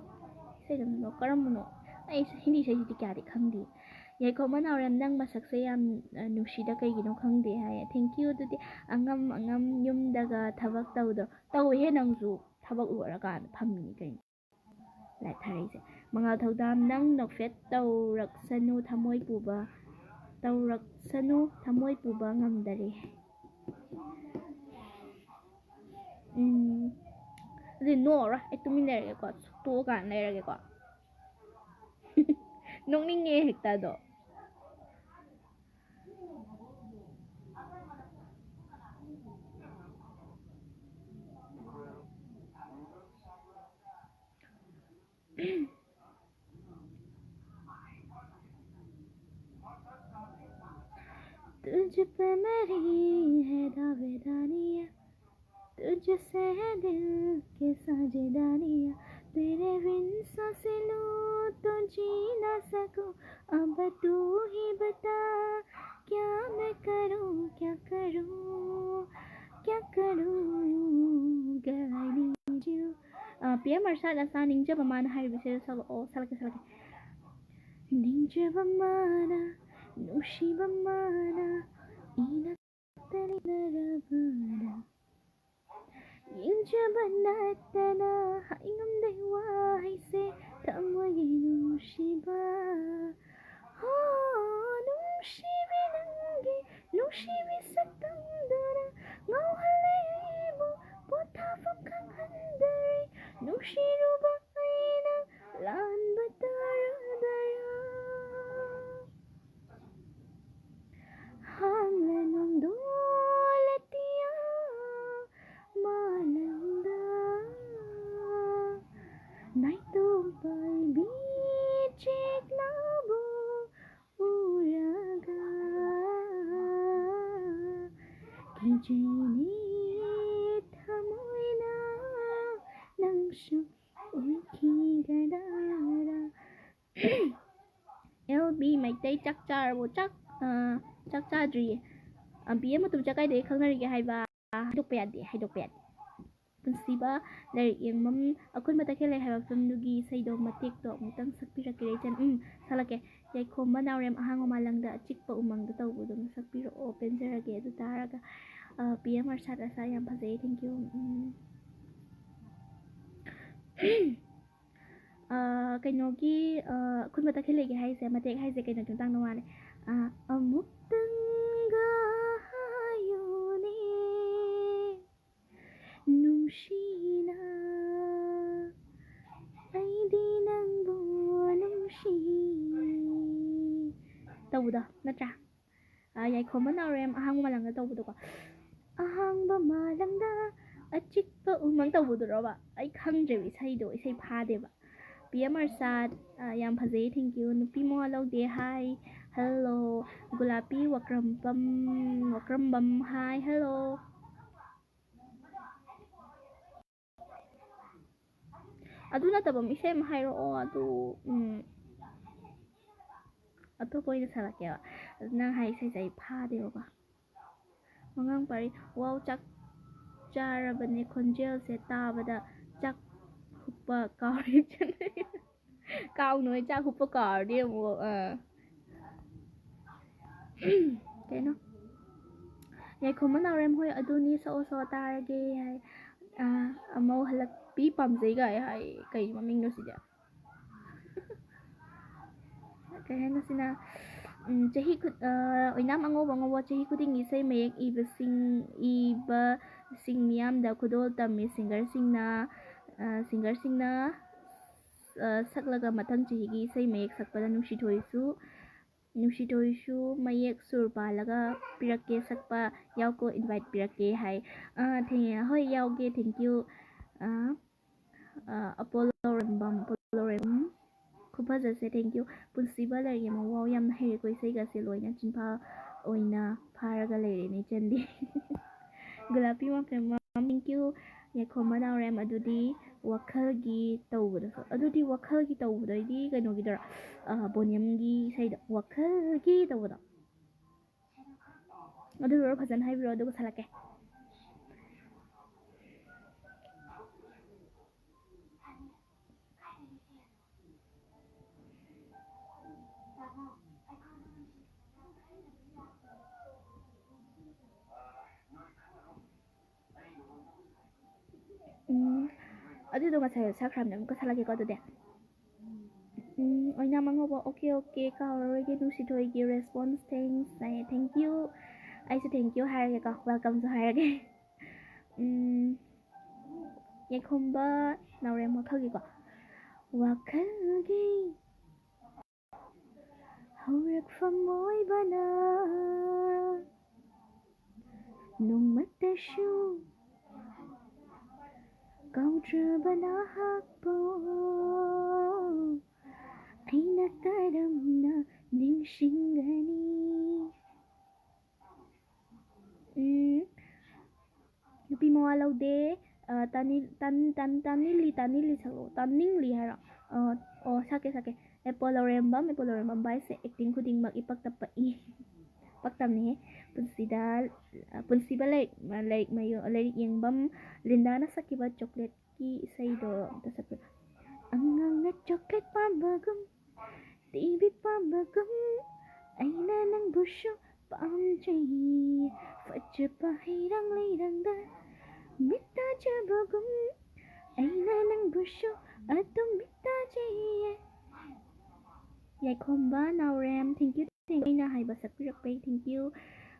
ꯏꯁꯩꯗꯣ ꯀꯔꯝꯕꯅꯣ? ꯑꯩ ꯍꯤꯟꯗꯤ ꯏꯁꯩꯁꯤꯗꯤ ꯀꯌꯥꯗꯤ ꯈꯪꯗꯦ꯫ ꯌꯥꯏꯈꯣ ꯃꯅꯥꯎꯔꯦꯝ, ꯅꯪ ꯃꯁꯛꯁꯦ ꯌꯥꯝ, ꯑ, ꯅꯨꯡꯁꯤꯗ, ꯀꯩꯒꯤꯅꯣ ꯈꯪꯗꯦ ꯍꯥꯏꯌꯦ꯫ Thank you꯫ ꯑꯗꯨꯗꯤ ꯑꯉꯝ ꯑꯉꯝ ꯌꯨꯝꯗꯒ ꯊꯕꯛ ꯇꯧꯗ꯭ꯔꯣ? ꯇꯧꯋꯦꯍꯦ, ꯅꯪꯁꯨ ꯊꯕꯛ ꯂꯣꯏꯔꯀꯥꯟꯗ ꯐꯝꯃꯤꯅꯤ ꯀꯩꯅꯣ꯫ ꯂꯥꯏꯛ ꯊꯥꯔꯛꯏꯁꯦ꯫ ꯃꯉꯥꯜ ꯊꯧꯗꯥꯝ, ꯅꯪ ꯅꯣꯛꯐꯦꯠ ꯇꯧꯔꯛꯁꯅꯨ, ꯊꯃꯣꯏ ꯄꯨꯕ, ꯇꯧꯔꯛꯁꯅꯨ, ꯊꯃꯣꯏ ꯄꯨꯕ ꯉꯝꯗꯔꯦ꯫ ꯎꯝ, ꯑꯗꯨꯗꯤ ꯅꯣꯛꯑꯔꯣꯏ, ꯑꯩ ꯇꯨꯃꯤꯟ ꯂꯩꯔꯒꯦꯀꯣ, ꯇꯣꯛꯑꯀꯥꯟꯗ ꯂꯩꯔꯒꯦꯀꯣ꯫ ꯅꯣꯛꯅꯤꯡꯉꯦ ꯍꯦꯛꯇ ꯑꯗꯣ꯫ तुझ पे मेरी है दावेदानियाँ, तुझसे है दिल के साझेदानियाँ, तेरे बिन सांसें लूँ तो जी ना सकूँ, अब तू ही बता क्या मैं करूँ, क्या करूँ, क्या करूँ, girl I need you. ꯑ, ꯄꯤ ꯑꯦꯝ ꯑꯔꯁꯥꯗ ꯑꯁꯥ ꯅꯤꯡꯖꯕ ꯃꯥꯅ ꯍꯥꯏꯔꯤꯕꯁꯦ ꯁꯛꯂꯛꯑꯣ, ꯁꯛꯂꯛꯀꯦ, ꯁꯛꯂꯛꯀꯦ꯫ ꯅꯤꯡꯖꯕ ꯃꯥꯅ, ꯅꯨꯡꯁꯤꯕ ꯃꯥꯅ, ꯏꯅꯥꯛꯇ ꯂꯩꯅꯔꯕꯅ꯫ ꯌꯦꯡꯖꯕ ꯅꯠꯇꯅ ꯍꯥꯏꯉꯝꯗꯦ ꯋꯥꯍꯩꯁꯦ, ꯊꯃꯣꯏꯒꯤ ꯅꯨꯡꯁꯤꯕ꯫ ꯍꯣ, ꯅꯨꯡꯁꯤꯕꯤ ꯅꯪꯒꯤ ꯅꯨꯡꯁꯤꯕꯤ ꯁꯛꯇꯝꯗꯨꯅ ꯉꯥꯎꯍꯜꯂꯦ ꯑꯩꯕꯨ, ꯄꯣꯊꯥꯐꯝ ꯈꯪꯍꯟꯗꯔꯦ꯫ ꯅꯨꯡꯁꯤꯔꯨꯕ ꯑꯩꯅ ꯂꯥꯟꯕ ꯇꯥꯔꯗꯔꯥ? ꯍꯥꯡꯂ ꯅꯣꯡꯗꯣꯜ ꯑꯇꯤꯌꯥ ꯃꯥꯂꯪꯗ, ꯅꯥꯏꯇꯣꯝ ꯄꯥꯏꯕꯤ ꯆꯦꯛꯂꯥꯕꯨ ꯎꯔꯒ ꯀꯤꯖꯩꯅꯦ ꯊꯃꯣꯏꯅ ꯅꯪꯁꯨ ꯑꯣꯏꯈꯤꯒꯗꯔꯥ꯫ ꯑꯦꯜ ꯕꯤ ꯃꯩꯇꯩ ꯆꯥꯛ ꯆꯥꯔꯕꯣ? ꯆꯥꯛ, ꯑ, ꯆꯥꯛ ꯆꯥꯗ꯭ꯔꯤꯌꯦ꯫ ꯑ, ꯕꯤ ꯑꯦꯝ ꯃꯇꯨꯝ ꯆꯥꯛ ꯀꯥꯏꯗꯒꯤ ꯈꯪꯅꯔꯤꯒꯦ ꯍꯥꯏꯕ? ꯍꯥꯏꯗꯣꯛꯄ ꯌꯥꯗꯦ, ꯍꯥꯏꯗꯣꯛꯄ ꯌꯥꯗꯦ꯫ ꯄꯨꯟꯁꯤꯕ ꯂꯥꯏꯔꯤꯛ ꯌꯦꯡꯐꯝ ꯑꯩꯈꯣꯏ ꯃꯇꯛ ꯍꯦꯜꯂꯦ ꯍꯥꯏꯕ ꯐꯤꯂꯝꯗꯨꯒꯤ ꯏꯁꯩꯗꯣ ꯃꯇꯦꯛꯇꯣ ꯑꯃꯨꯛꯇꯪ ꯁꯛꯄꯤꯔꯛꯀꯦꯔꯥ ꯏꯆꯟ? ꯎꯝ, ꯁꯛꯂꯛꯀꯦ꯫ ꯌꯥꯏꯈꯣꯝꯕ ꯅꯥꯎꯔꯦꯝ ꯑꯍꯥꯡꯕ ꯃꯥꯂꯪꯗ ꯑꯆꯤꯛꯄ ꯎꯃꯪꯗ ꯇꯧꯕꯗꯣ ꯑꯃꯨꯛ ꯁꯛꯄꯤꯔꯛꯑꯣ, ꯄꯦꯟꯖꯔꯒꯦ꯫ ꯑꯗꯨ ꯇꯥꯔꯒ, ꯑ, ꯄꯤ ꯑꯦꯝ ꯑꯔꯁꯥꯗ ꯑꯁꯥ ꯌꯥꯝ ꯐꯖꯩ, thank you꯫ ꯎꯝ꯫ ꯑ, ꯀꯩꯅꯣꯒꯤ, ꯑ, ꯑꯩꯈꯣꯏ ꯃꯇꯛ ꯍꯦꯜꯂꯦꯒꯦ ꯍꯥꯏꯁꯦ, ꯃꯇꯦꯛ ꯍꯥꯏꯁꯦ ꯀꯩꯅꯣꯒꯤ ꯃꯇꯥꯡꯗ ꯋꯥꯅꯦ꯫ ꯑ, ꯑꯃꯨꯛꯇꯪꯒ ꯍꯥꯏꯌꯨꯅꯦ ꯅꯨꯡꯁꯤꯅ, ꯑꯩꯗꯤ ꯅꯪꯕꯨ ꯅꯨꯡꯁꯤ ꯇꯧꯕꯗꯣ ꯅꯠꯇ꯭ꯔꯥ? ꯑ, ꯌꯥꯏꯈꯣꯝꯕ ꯅꯥꯎꯔꯦꯝ ꯑꯍꯥꯡꯕ ꯃꯥꯂꯪꯗ ꯇꯧꯕꯗꯣꯀꯣ꯫ ꯑꯍꯥꯡꯕ ꯃꯥꯂꯪꯗ ꯑꯆꯤꯛꯄ ꯎꯃꯪ ꯇꯧꯕꯗꯨꯔꯣꯕ? ꯑꯩ ꯈꯪꯗ꯭ꯔꯦꯕ ꯏꯁꯩꯗꯣ, ꯏꯁꯩ ꯐꯥꯗꯦꯕ꯫ ꯄꯤ ꯑꯦꯝ ꯑꯔꯁꯥꯗ, ꯑ, ꯌꯥꯝ ꯐꯖꯩ, thank you꯫ ꯅꯨꯄꯤ ꯃꯋꯥ ꯂꯧꯗꯦ, hi, hello꯫ ꯒꯨꯂꯥꯄꯤ ꯋꯥꯀ꯭ꯔꯝꯕꯝ, ꯋꯥꯀ꯭ꯔꯝꯕꯝ, hi, hello꯫ ꯑꯗꯨ ꯅꯠꯇꯕ ꯑꯃ ꯏꯁꯩ ꯑꯃ ꯍꯥꯏꯔꯛꯑꯣ, ꯑꯗꯨ, ꯎꯝ, ꯑꯇꯣꯞꯄ ꯑꯣꯏꯅ ꯁꯥꯔꯛꯀꯦꯕ꯫ ꯑꯗꯨ ꯅꯪ ꯍꯥꯏ ꯏꯁꯩꯁꯦ ꯑꯩ ꯐꯥꯗꯦꯕꯀꯣ꯫ ꯃꯉꯥꯡ ꯄꯥꯔꯤ, ꯋꯥꯎ, ꯆꯥꯛ ꯆꯥꯔꯕꯅꯦ, ꯈꯣꯟꯖꯦꯜꯁꯦ ꯇꯥꯕꯗ ꯆꯥꯛ ꯍꯨꯞꯄ ꯀꯥꯎꯔꯦ꯫ ꯀꯥꯎꯅꯣꯏ, ꯆꯥꯛ ꯍꯨꯞꯄ ꯀꯥꯎꯔꯗꯤ ꯑꯃꯨꯛ, ꯑ꯫ ꯀꯩꯅꯣ? ꯌꯥꯏꯈꯣꯝꯕ ꯅꯥꯎꯔꯦꯝ ꯍꯣꯏ ꯑꯗꯨꯅꯤ, ꯁꯛꯑꯣ, ꯁꯛꯑꯣ ꯇꯥꯔꯒꯦ ꯍꯥꯏ꯫ ꯑꯃꯧ ꯍꯜꯂꯛꯄꯤ ꯄꯥꯝꯖꯩꯒ ꯍꯥꯏ, ꯀꯩ ꯃꯃꯤꯡꯅꯣ ꯁꯤꯗꯤ? ꯀꯩ ꯍꯥꯏꯅꯣ ꯁꯤꯅ? ꯎꯝ, ꯆꯍꯤ ꯈꯨ-, ꯑ, ꯑꯣꯏꯅꯥꯝ ꯑꯉꯧꯕ ꯑꯉꯧꯕ ꯆꯍꯤ ꯈꯨꯗꯤꯡꯒꯤ ꯏꯁꯩ ꯃꯌꯦꯛ ꯏꯕꯁꯤꯡ, ꯏꯕꯁꯤꯡ ꯃꯤꯌꯥꯝꯗ ꯈꯨꯗꯣꯜ ꯇꯝꯃꯤ꯫ ꯁꯤꯡꯒꯔꯁꯤꯡꯅ, ꯑ, ꯁꯤꯡꯒꯔꯁꯤꯡꯅ, ꯑ, ꯁꯛꯂꯒ ꯃꯊꯪ ꯆꯍꯤꯒꯤ ꯏꯁꯩ ꯃꯌꯦꯛ ꯁꯛꯄꯗ ꯅꯨꯡꯁꯤꯊꯣꯏꯁꯨ, ꯅꯨꯡꯁꯤꯊꯣꯏꯁꯨ ꯃꯌꯦꯛ ꯁꯨꯔ ꯄꯥꯜꯂꯒ ꯄꯤꯔꯛꯀꯦ, ꯁꯛꯄ ꯌꯥꯎꯀꯣ, invite ꯄꯤꯔꯛꯀꯦ ꯍꯥꯏ꯫ ꯑ, ꯊꯦꯡ-, ꯍꯣꯏ, ꯌꯥꯎꯒꯦ, thank you꯫ ꯑ, ꯑ, ꯑꯄꯣꯂꯣ ꯔꯦꯝꯕꯝ, ꯑꯄꯣꯂꯣ ꯔꯦꯝꯕꯝ꯫ ꯈꯨꯐꯖꯁꯦ, thank you꯫ ꯄꯨꯟꯁꯤꯕ ꯂꯥꯏꯔꯤꯛ ꯌꯦꯡꯕ, wow, ꯌꯥꯝꯅ ꯍꯩꯔꯦꯀꯣ, ꯏꯁꯩꯒꯁꯦ ꯂꯣꯏꯅ ꯆꯤꯟꯐꯥ ꯑꯣꯏꯅ ꯐꯥꯔꯒ ꯂꯩꯔꯦꯅꯦ ꯏꯆꯟꯗꯤ꯫ ꯒꯨꯂꯥꯄꯤ ꯃꯐꯦꯝ, thank you꯫ ꯌꯥꯏꯈꯣꯝꯕ ꯅꯥꯎꯔꯦꯝ, ꯑꯗꯨꯗꯤ ꯋꯥꯈꯜꯒꯤ ꯇꯧꯕꯗꯣ, ꯑꯗꯨꯗꯤ ꯋꯥꯈꯜꯒꯤ ꯇꯧꯕꯗꯣ, ꯑꯩꯗꯤ ꯀꯩꯅꯣꯒꯤꯗꯨꯔꯣ, ꯑ, ꯕꯣꯅꯤꯌꯝꯒꯤ ꯏꯁꯩꯗꯣ, ꯋꯥꯈꯜꯒꯤ ꯇꯧꯕꯗꯣ꯫ ꯑꯗꯨꯗꯨꯔꯣ ꯐꯖꯅ ꯍꯥꯏꯕꯤꯔꯣ, ꯑꯗꯨꯒ ꯁꯥꯜꯂꯛꯀꯦ꯫ ꯎꯝ, ꯑꯗꯨꯗꯣ ꯉꯁꯥꯏ ꯁꯛꯈ꯭ꯔꯕꯅꯦ, ꯑꯃꯨꯛꯀ ꯁꯥꯜꯂꯛꯀꯦꯀꯣ ꯑꯗꯨꯗꯤ꯫ ꯎꯝ, ꯑꯣꯏꯅꯥꯝ ꯑꯉꯧꯕ, okay, okay, ꯀꯥꯎꯔꯔꯣꯏꯒꯦ, ꯅꯨꯡꯁꯤꯊꯣꯏꯒꯤ response, thanks ꯍꯥꯏꯌꯦ, thank you꯫ ꯑꯩꯁꯨ thank you ꯍꯥꯏꯔꯒꯦꯀꯣ, welcome ꯁꯨ ꯍꯥꯏꯔꯒꯦ꯫ ꯎꯝ, ꯌꯥꯏꯈꯣꯝꯕ ꯅꯥꯎꯔꯦꯝ ꯋꯥꯈꯜꯒꯤꯀꯣ꯫ ꯋꯥꯈꯜꯒꯤ ꯍꯧꯔꯛꯐꯝ ꯑꯣꯏꯕꯅ ꯅꯣꯡꯃꯇꯁꯨ ꯀꯥꯎꯗ꯭ꯔꯕ ꯅꯍꯥꯛꯄꯨ ꯑꯩꯅ ꯀꯔꯝꯅ ꯅꯤꯡꯁꯤꯡꯒꯅꯤ? ꯎꯝ, ꯅꯨꯄꯤ ꯃꯋꯥ ꯂꯧꯗꯦ꯫ ꯑ, ꯇꯥꯅꯤ-, ꯇꯥꯟ-, ꯇꯥꯟ-, ꯇꯥꯅꯤꯡꯂꯤ, ꯇꯥꯅꯤꯡꯂꯤ ꯁꯛꯂꯛꯑꯣ꯫ ꯇꯥꯅꯤꯡꯂꯤ ꯍꯥꯏꯔꯣ? ꯑ, ꯑꯣ, ꯁꯛꯀꯦ, ꯁꯛꯀꯦ꯫ ꯑꯦꯄꯣꯂꯣ ꯔꯦꯝꯕꯝ, ꯑꯦꯄꯣꯂꯣ ꯔꯦꯝꯕꯝ ꯚꯥꯏꯁꯦ acting ꯈꯨꯗꯤꯡꯃꯛ ꯏꯄꯛꯇ ꯄꯛꯏ꯫ ꯄꯛꯇꯝꯅꯤꯍꯦ꯫ ꯄꯨꯟꯁꯤꯗ, ꯑ, ꯄꯨꯟꯁꯤꯕ ꯂꯥꯏꯔꯤꯛ, ꯂꯥꯏꯔꯤꯛ ꯃꯌꯣ-, ꯂꯥꯏꯔꯤꯛ ꯌꯦꯡꯕꯝ, ꯂꯤꯟꯗꯥꯅ ꯁꯛꯈꯤꯕ ꯆꯣꯀ꯭ꯂꯦꯠꯀꯤ ꯏꯁꯩꯗꯣ ꯑꯝꯇ ꯁꯛꯄꯤꯌꯨ꯫ ꯑꯉꯥꯡꯅ ꯆꯣꯀ꯭ꯂꯦꯠ ꯄꯥꯝꯕꯒꯨꯝ, ꯇꯤꯚꯤ ꯄꯥꯝꯕꯒꯨꯝ, ꯑꯩꯅ ꯅꯪꯕꯨꯁꯨ ꯄꯥꯝꯖꯩ꯫ ꯐꯖꯕ ꯍꯩꯔꯥꯡ ꯂꯩꯔꯥꯡꯗ ꯃꯤꯠ ꯇꯥꯖꯕꯒꯨꯝ ꯑꯩꯅ ꯅꯪꯕꯨꯁꯨ ꯑꯗꯨꯝ ꯃꯤꯠ ꯇꯥꯖꯩꯌꯦ꯫ ꯌꯥꯏꯈꯣꯝꯕ ꯅꯥꯎꯔꯦꯝ, thank you, thank you꯫ ꯑꯩꯅ ꯍꯥꯏꯕ ꯁꯛꯄꯤꯔꯛꯄꯩ thank you꯫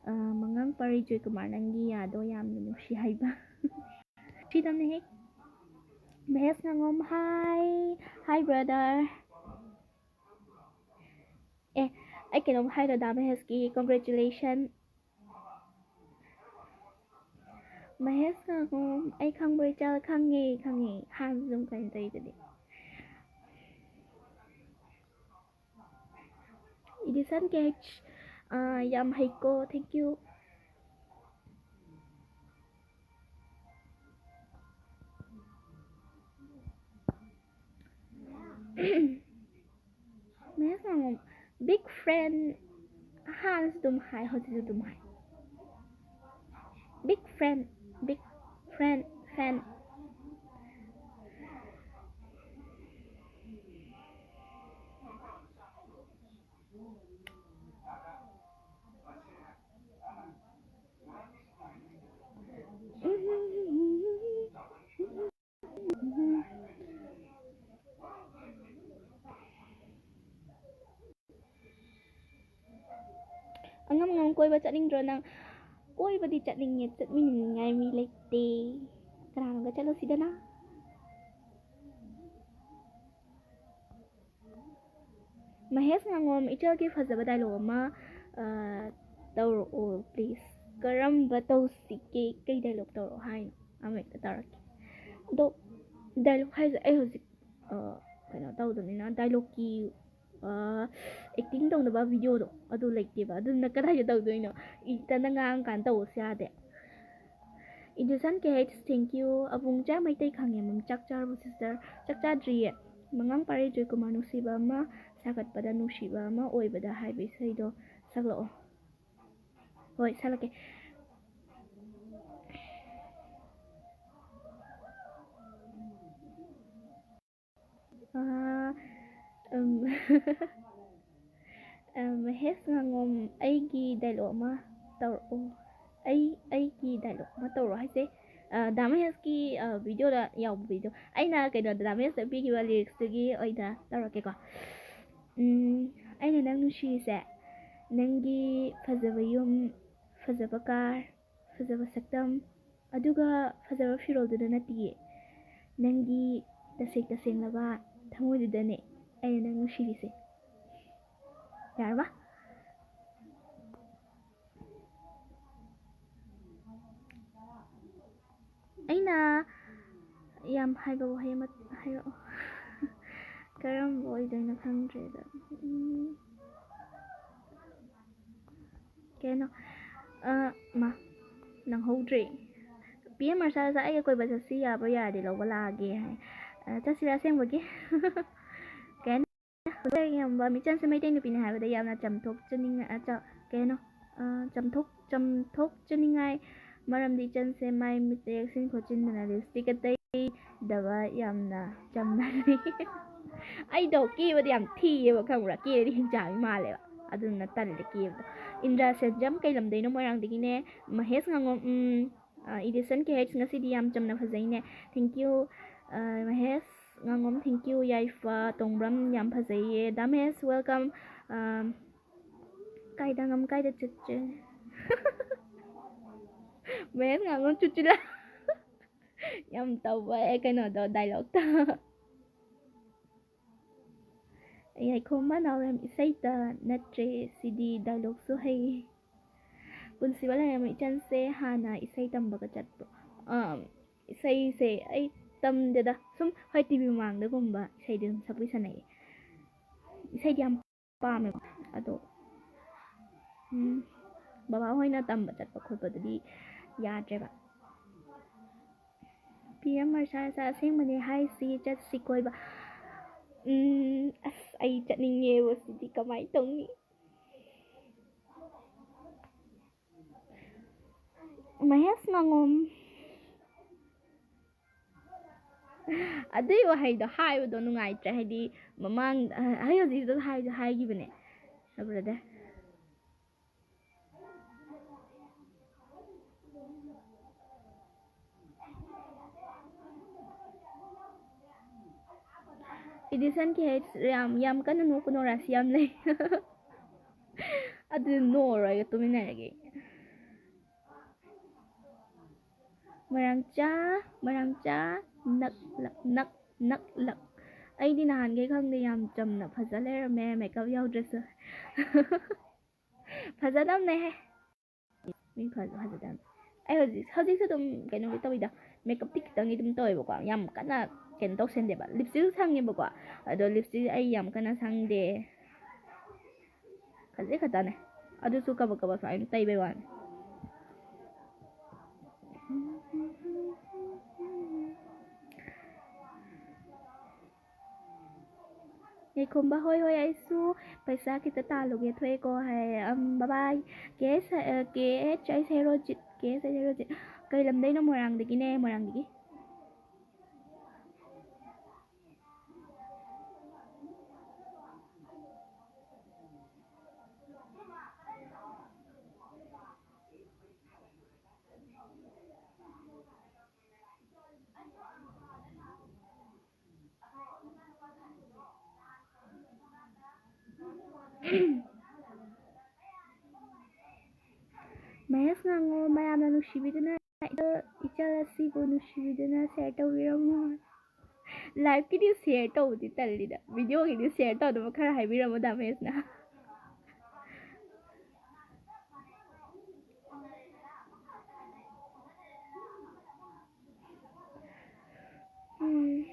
ꯑ, ꯃꯉꯥꯡ ꯄꯥꯔꯤ ꯖꯣꯏꯀꯨꯃꯥꯔ, ꯅꯪꯒꯤ ꯌꯥꯗꯣ ꯌꯥꯝꯅ ꯅꯨꯡꯁꯤ ꯍꯥꯏꯕ꯫ ꯁꯤꯗꯝꯅꯦꯍꯦ꯫ Mahesh ꯉꯥꯉꯣꯝ, hi, hi brother꯫ ꯑꯦ, ꯑꯩ ꯀꯩꯅꯣꯝ ꯍꯥꯏꯔꯣ ꯗꯥ ꯃꯍꯦꯁꯀꯤ congratulation꯫ ꯃꯍꯦꯁ ꯉꯥꯉꯣꯝ, ꯑꯩ ꯈꯪꯕ꯭ꯔꯥ ꯏꯆꯜ? ꯈꯪꯉꯦ, ꯈꯪꯉꯦ꯫ ꯍꯥꯟꯅꯁꯨ ꯑꯗꯨꯝ ꯀꯩꯅꯣ ꯇꯧꯔꯤꯗꯨꯗꯤ꯫ Edison K H, ꯑꯥ, ꯌꯥꯝ ꯍꯩꯀꯣ, thank you꯫ ꯃꯌꯥꯝ ꯕꯤꯛ ꯐꯦꯟ, ꯍꯥꯟꯅꯁꯨ ꯑꯗꯨꯝ ꯍꯥꯏ, ꯍꯧꯖꯤꯛꯁꯨ ꯑꯗꯨꯝ ꯍꯥꯏ, ꯕꯤꯛ ꯐꯦꯟ, ꯕꯤꯛ ꯐꯦꯟ, ꯐꯦꯟ꯫ ꯑꯉꯝ ꯑꯉꯝ ꯀꯣꯏꯕ ꯆꯠꯅꯤꯡꯗ꯭ꯔꯣ ꯅꯪ? ꯀꯣꯏꯕꯗꯤ ꯆꯠꯅꯤꯡꯉꯦ, ꯆꯠꯃꯤꯟꯅꯅꯤꯡꯉꯥꯏ ꯃꯤ ꯂꯩꯇꯦ꯫ ꯀꯅꯥꯅꯣꯒ ꯆꯠꯂꯨꯁꯤꯗꯅ? ꯃꯍꯦꯁ ꯉꯥꯉꯣꯝ, ꯏꯆꯜꯒꯤ ꯐꯖꯕ dialogue ꯑꯃ, ꯑ, ꯇꯧꯔꯛꯑꯣ please꯫ ꯀꯔꯝꯕ ꯇꯧꯁꯤꯒꯦ? ꯀꯩ dialogue ꯇꯧꯔꯛꯑꯣ ꯍꯥꯏꯅꯣ? ꯑꯃ ꯍꯦꯛꯇ ꯇꯧꯔꯛꯀꯦ꯫ ꯑꯗꯣ dialogue ꯍꯥꯏꯁꯦ ꯑꯩ ꯍꯧꯖꯤꯛ, ꯑ, ꯀꯩꯅꯣ ꯇꯧꯗꯕꯅꯤꯅ dialogueꯀꯤ, ꯑ, acting ꯇꯧꯅꯕ videoꯗꯣ ꯑꯗꯨ ꯂꯩꯇꯦꯕ꯫ ꯑꯗꯨꯅ ꯀꯗꯥꯏꯗ ꯇꯧꯗꯣꯏꯅꯣ? ꯏꯊꯟꯇ ꯉꯥꯡꯉꯀꯥꯟꯗ ꯇꯧꯕꯁꯨ ꯌꯥꯗꯦ꯫ Edison K H, thank you꯫ ꯑꯕꯨꯡꯆꯥ Meitei ꯈꯪꯉꯦ, ꯃꯝ, ꯆꯥꯛ ꯆꯥꯔꯕꯣ sister? ꯆꯥꯛ ꯆꯥꯗ꯭ꯔꯤꯌꯦ꯫ ꯃꯉꯥꯡ ꯄꯥꯔꯤ ꯖꯣꯏꯀꯨꯃꯥꯔ, ꯅꯨꯡꯁꯤꯕ ꯑꯃ ꯁꯥꯒꯠꯄꯗ ꯅꯨꯡꯁꯤꯕ ꯑꯃ ꯑꯣꯏꯕꯗ ꯍꯥꯏꯕ ꯏꯁꯩꯗꯣ ꯁꯛꯂꯛꯑꯣ꯫ ꯍꯣꯏ, ꯁꯛꯂꯛꯀꯦ꯫ ꯑꯥ, ꯎꯝ, ꯑ, ꯃꯍꯦꯁ ꯉꯥꯉꯣꯝ, ꯑꯩꯒꯤ dialogue ꯑꯃ ꯇꯧꯔꯛꯑꯣ꯫ ꯑꯩ, ꯑꯩꯒꯤ dialogue ꯑꯃ ꯇꯧꯔꯛꯑꯣ ꯍꯥꯏꯁꯦ, ꯗꯥ ꯃꯍꯦꯁꯀꯤ ꯚꯤꯗꯤꯑꯣꯗ ꯌꯥꯎꯕ ꯚꯤꯗꯤꯑꯣ, ꯑꯩꯅ ꯀꯩꯅꯣꯗ ꯗꯥ ꯃꯍꯦꯁꯇ ꯄꯤꯈꯤꯕ ꯂꯤꯔꯤꯛꯁꯇꯨꯒꯤ ꯑꯣꯏꯅ ꯇꯧꯔꯛꯀꯦꯀꯣ꯫ ꯎꯝ, ꯑꯩꯅ ꯅꯪ ꯅꯨꯡꯁꯤꯔꯤꯁꯦ ꯅꯪꯒꯤ ꯐꯖꯕ ꯌꯨꯝ, ꯐꯖꯕ ꯀꯥꯔ, ꯐꯖꯕ ꯁꯛꯇꯝ, ꯑꯗꯨꯒ ꯐꯖꯕ ꯐꯤꯔꯣꯜꯗꯨꯗ ꯅꯠꯇꯤꯌꯦ, ꯅꯪꯒꯤ ꯇꯁꯦꯡ ꯇꯁꯦꯡꯂꯕ ꯊꯃꯣꯏꯗꯨꯗꯅꯦ ꯑꯩꯅ ꯅꯪ ꯅꯨꯡꯁꯤꯔꯤꯁꯦ꯫ ꯌꯥꯔꯕ? ꯑꯩꯅ ꯌꯥꯝ ꯍꯥꯏꯕ ꯋꯥꯍꯩ ꯑꯃ ꯍꯥꯏꯔꯛꯑꯣ꯫ ꯀꯔꯝꯕ ꯑꯣꯏꯗꯣꯏꯅꯣ ꯈꯪꯗ꯭ꯔꯦꯗ꯫ ꯎꯝ, ꯀꯩꯅꯣ? ꯑ, ꯃꯥ, ꯅꯪꯍꯧꯗ꯭ꯔꯦ꯫ ꯄꯤ ꯑꯦꯝ ꯑꯔꯁꯥꯗ "ꯑꯩꯒ ꯀꯣꯏꯕ ꯆꯠꯁꯤ, ꯌꯥꯕ꯭ꯔꯣ? ꯌꯥꯔꯗꯤ ꯂꯧꯕ ꯂꯥꯛꯑꯒꯦ" ꯍꯥꯏ꯫ ꯑ, ꯆꯠꯁꯤꯔꯥ ꯑꯁꯦꯡꯕꯒꯤ? ꯀꯩ ꯍꯥꯏꯅꯤ? ꯍꯧꯖꯤꯛ ꯌꯦꯡꯕ ꯃꯤꯆꯟꯁꯦ ꯃꯩꯇꯩ ꯅꯨꯄꯤꯅꯤ ꯍꯥꯏꯕꯗ ꯌꯥꯝꯅ ꯆꯝꯊꯣꯛꯆꯅꯤꯡꯉ-, ꯑ, ꯆ-, ꯀꯩ ꯍꯥꯏꯅꯣ? ꯑ, ꯆꯝꯊꯣꯛ-, ꯆꯝꯊꯣꯛꯆꯅꯤꯡꯉꯥꯏ, ꯃꯔꯝꯗꯤ ꯏꯆꯟꯁꯦ ꯃꯥꯏ ꯃꯤꯠꯇ ꯌꯦꯛꯁꯤꯟ ꯈꯣꯠꯆꯤꯟꯗꯅ ꯂꯤꯞꯁꯇꯤꯛ ꯑꯇꯩꯗꯕ ꯌꯥꯝꯅ ꯆꯝꯅ ꯂꯩ꯫ ꯑꯩꯗꯣ ꯀꯦꯕꯗꯤ ꯌꯥꯝ ꯊꯤꯌꯦꯕ, ꯈꯪꯕ꯭ꯔꯥ? ꯀꯦꯔꯗꯤ ꯍꯤꯡꯆꯥꯕꯤ ꯃꯥꯜꯂꯦꯕ, ꯑꯗꯨꯅ ꯇꯜꯂꯦ ꯀꯦꯕꯗꯣ꯫ ꯏꯟꯗ꯭ꯔꯥ ꯁꯦꯟꯖꯝ, ꯀꯩ ꯂꯝꯗꯩꯅꯣ? ꯃꯣꯏꯔꯥꯡꯗꯒꯤꯅꯦ꯫ ꯃꯍꯦꯁ ꯉꯥꯉꯣꯝ, ꯎꯝ, ꯑ, ꯏꯗꯤꯁꯟ ꯀꯦ ꯍꯩꯆ, ꯉꯁꯤꯗꯤ ꯌꯥꯝ ꯆꯝꯅ ꯐꯖꯩꯅꯦ꯫ Thank you, ꯑ, ꯃꯍꯦꯁ ꯉꯥꯉꯣꯝ, thank you꯫ ꯌꯥꯏꯐ ꯇꯣꯡꯕ꯭ꯔꯝ, ꯌꯥꯝ ꯐꯖꯩꯌꯦ꯫ ꯗꯥ ꯃꯍꯦꯁ, welcome꯫ ꯑ, ꯀꯥꯏꯗ ꯉꯝ ꯀꯥꯏꯗ ꯆꯠꯁꯦ? ꯃꯍꯦꯁ ꯉꯥꯉꯣꯝ ꯆꯨꯆꯨꯂꯥ꯫ ꯌꯥꯝ ꯇꯧꯕ, ꯑꯦ, ꯀꯩꯅꯣꯗꯣ, ꯗꯥꯏꯂꯣꯛꯇꯣ꯫ ꯌꯥꯏꯈꯣꯝꯕ ꯅꯥꯎꯔꯦꯝ ꯏꯁꯩꯇ ꯅꯠꯇ꯭ꯔꯦ, ꯁꯤꯗꯤ ꯗꯥꯏꯂꯣꯛꯁꯨ ꯍꯩ꯫ ꯄꯨꯟꯁꯤꯕ ꯂꯥꯏꯔꯦꯝꯕꯝ ꯏꯆꯟꯁꯦ ꯍꯥꯟꯅ ꯏꯁꯩ ꯇꯝꯕꯒ ꯆꯠꯄ꯭ꯔꯣ? ꯑꯥ, ꯏꯁꯩꯁꯦ ꯑꯩ ꯇꯝꯗꯦꯗ, ꯁꯨꯝ ꯍꯣꯏ ꯇꯤ ꯚꯤ ꯃꯃꯥꯡꯗꯒꯨꯝꯕ ꯏꯁꯩꯗꯤ ꯑꯗꯨꯝ ꯁꯛꯄꯤ ꯁꯥꯟꯅꯩ꯫ ꯏꯁꯩꯗꯤ ꯌꯥꯝ ꯄꯥꯝꯃꯦꯕ, ꯑꯗꯣ, ꯎꯝ, ꯕꯕꯥ ꯍꯣꯏꯅ ꯇꯝꯕ ꯆꯠꯄ ꯈꯣꯠꯄꯗꯨꯗꯤ ꯌꯥꯗ꯭ꯔꯦꯕ꯫ ꯄꯤ ꯑꯦꯝ ꯑꯔꯁꯥ, ꯑꯁꯦꯡꯕꯅꯦ ꯍꯥꯏꯁꯤ, ꯆꯠꯁꯤ ꯀꯣꯏꯕ꯫ ꯎꯝ, ꯑꯁ, ꯑꯩ ꯆꯠꯅꯤꯡꯉꯦꯕ, ꯁꯤꯗꯤ ꯀꯃꯥꯏꯅ ꯇꯧꯅꯤ? ꯃꯍꯦꯁ ꯉꯥꯉꯣꯝ꯫ ꯑꯗꯨꯏ ꯋꯥꯍꯩꯗꯣ ꯍꯥꯏꯕꯗꯣ ꯅꯨꯡꯉꯥꯏꯇ꯭ꯔꯦ, ꯍꯥꯏꯗꯤ ꯃꯃꯥꯡ, ꯑꯩ ꯍꯧꯖꯤꯛꯇꯁꯨ ꯍꯥꯏꯁꯨ ꯍꯥꯏꯈꯤꯕꯅꯦ, brother꯫ Edison ꯀꯦ ꯑꯩꯆ, ꯌꯥꯝ, ꯌꯥꯝ ꯀꯟꯅ ꯅꯣꯛꯀꯅꯣ, ꯔꯥꯁꯤ ꯌꯥꯝ ꯂꯩ꯫ ꯑꯗꯨ ꯅꯣꯛꯑꯔꯣꯏꯒ ꯇꯨꯃꯤꯟꯅꯔꯒꯦ꯫ ꯃꯔꯥꯡꯆꯥ, ꯃꯔꯥꯡꯆꯥ, ꯅꯛꯂꯛ, ꯅꯛ, ꯅꯛꯂꯛ꯫ ꯑꯩꯗꯤ ꯅꯍꯥꯟꯈꯩ ꯈꯪꯗꯦ, ꯌꯥꯝ ꯆꯝꯅ ꯐꯖ ꯂꯩꯔꯝꯃꯦ, ꯃꯦꯀꯞ ꯌꯥꯎꯗ꯭ꯔꯁꯨ꯫ ꯐꯖꯗꯕꯅꯦꯍꯦ꯫ ꯃꯤ ꯐꯖ-, ꯐꯖꯗꯕꯅꯦ꯫ ꯑꯩ ꯍꯧꯖꯤꯛ, ꯍꯧꯖꯤꯛꯁꯨ ꯑꯗꯨꯝ ꯀꯩꯅꯣꯗꯤ ꯇꯧꯋꯤꯗ, ꯃꯦꯀꯞꯇꯤ ꯈꯤꯇꯪꯗꯤ ꯑꯗꯨꯝ ꯇꯧꯋꯦꯕꯀꯣ, ꯌꯥꯝ ꯀꯟꯅ ꯀꯩꯅꯣ ꯇꯧꯁꯟꯗꯦꯕ꯫ ꯂꯤꯞꯁꯇꯤꯛꯁꯨ ꯁꯪꯉꯦꯕꯀꯣ, ꯑꯗꯣ ꯂꯤꯞꯁꯇꯤꯛ ꯑꯩ ꯌꯥꯝ ꯀꯟꯅ ꯁꯪꯗꯦ, ꯈꯖꯤꯛ ꯈꯛꯇꯅꯦ, ꯑꯗꯨꯁꯨ ꯀꯕꯛ ꯀꯕꯛ ꯁꯨꯃꯥꯏꯅ ꯇꯩꯕꯩ ꯋꯥꯅꯤ꯫ ꯌꯥꯏꯈꯣꯝꯕ, "ꯍꯣꯏ, ꯍꯣꯏ, ꯑꯩꯁꯨ ꯄꯩꯁꯥ ꯈꯤꯇ ꯇꯥꯜꯂꯨꯒꯦ ꯊꯣꯛꯑꯦꯀꯣ" ꯍꯥꯏ꯫ ꯑꯝ, bye bye꯫ ꯀꯦ ꯑꯦꯁ, ꯑ, ꯀꯦ ꯑꯦꯆ ꯑꯩꯁ ꯍꯦꯔꯣꯖꯤꯠ, ꯀꯦ ꯑꯦꯁ ꯑꯩꯁ ꯍꯦꯔꯣꯖꯤꯠ꯫ ꯀꯩ ꯂꯝꯗꯩꯅꯣ? ꯃꯣꯏꯔꯥꯡꯗꯒꯤꯅꯦ, ꯃꯣꯏꯔꯥꯡꯗꯒꯤ꯫ ꯃꯍꯦꯁ ꯉꯥꯉꯣꯝ, ꯃꯌꯥꯝꯅ ꯅꯨꯡꯁꯤꯕꯤꯗꯨꯅ ꯑꯩꯗꯣ, ꯏꯆꯜ ꯑꯁꯤꯕꯨ ꯅꯨꯡꯁꯤꯕꯤꯗꯨꯅ share ꯇꯧꯕꯤꯔꯝꯃꯣ꯫ Live ꯀꯤꯗꯤ share ꯇꯧꯕꯗꯤ ꯇꯜꯂꯤꯗ, video ꯒꯤꯗꯤ share ꯇꯧꯅꯕ ꯈꯔ ꯍꯥꯏꯕꯤꯔꯝꯃꯣ ꯗꯥ ꯃꯍꯦꯁꯅ꯫ ꯎꯝ꯫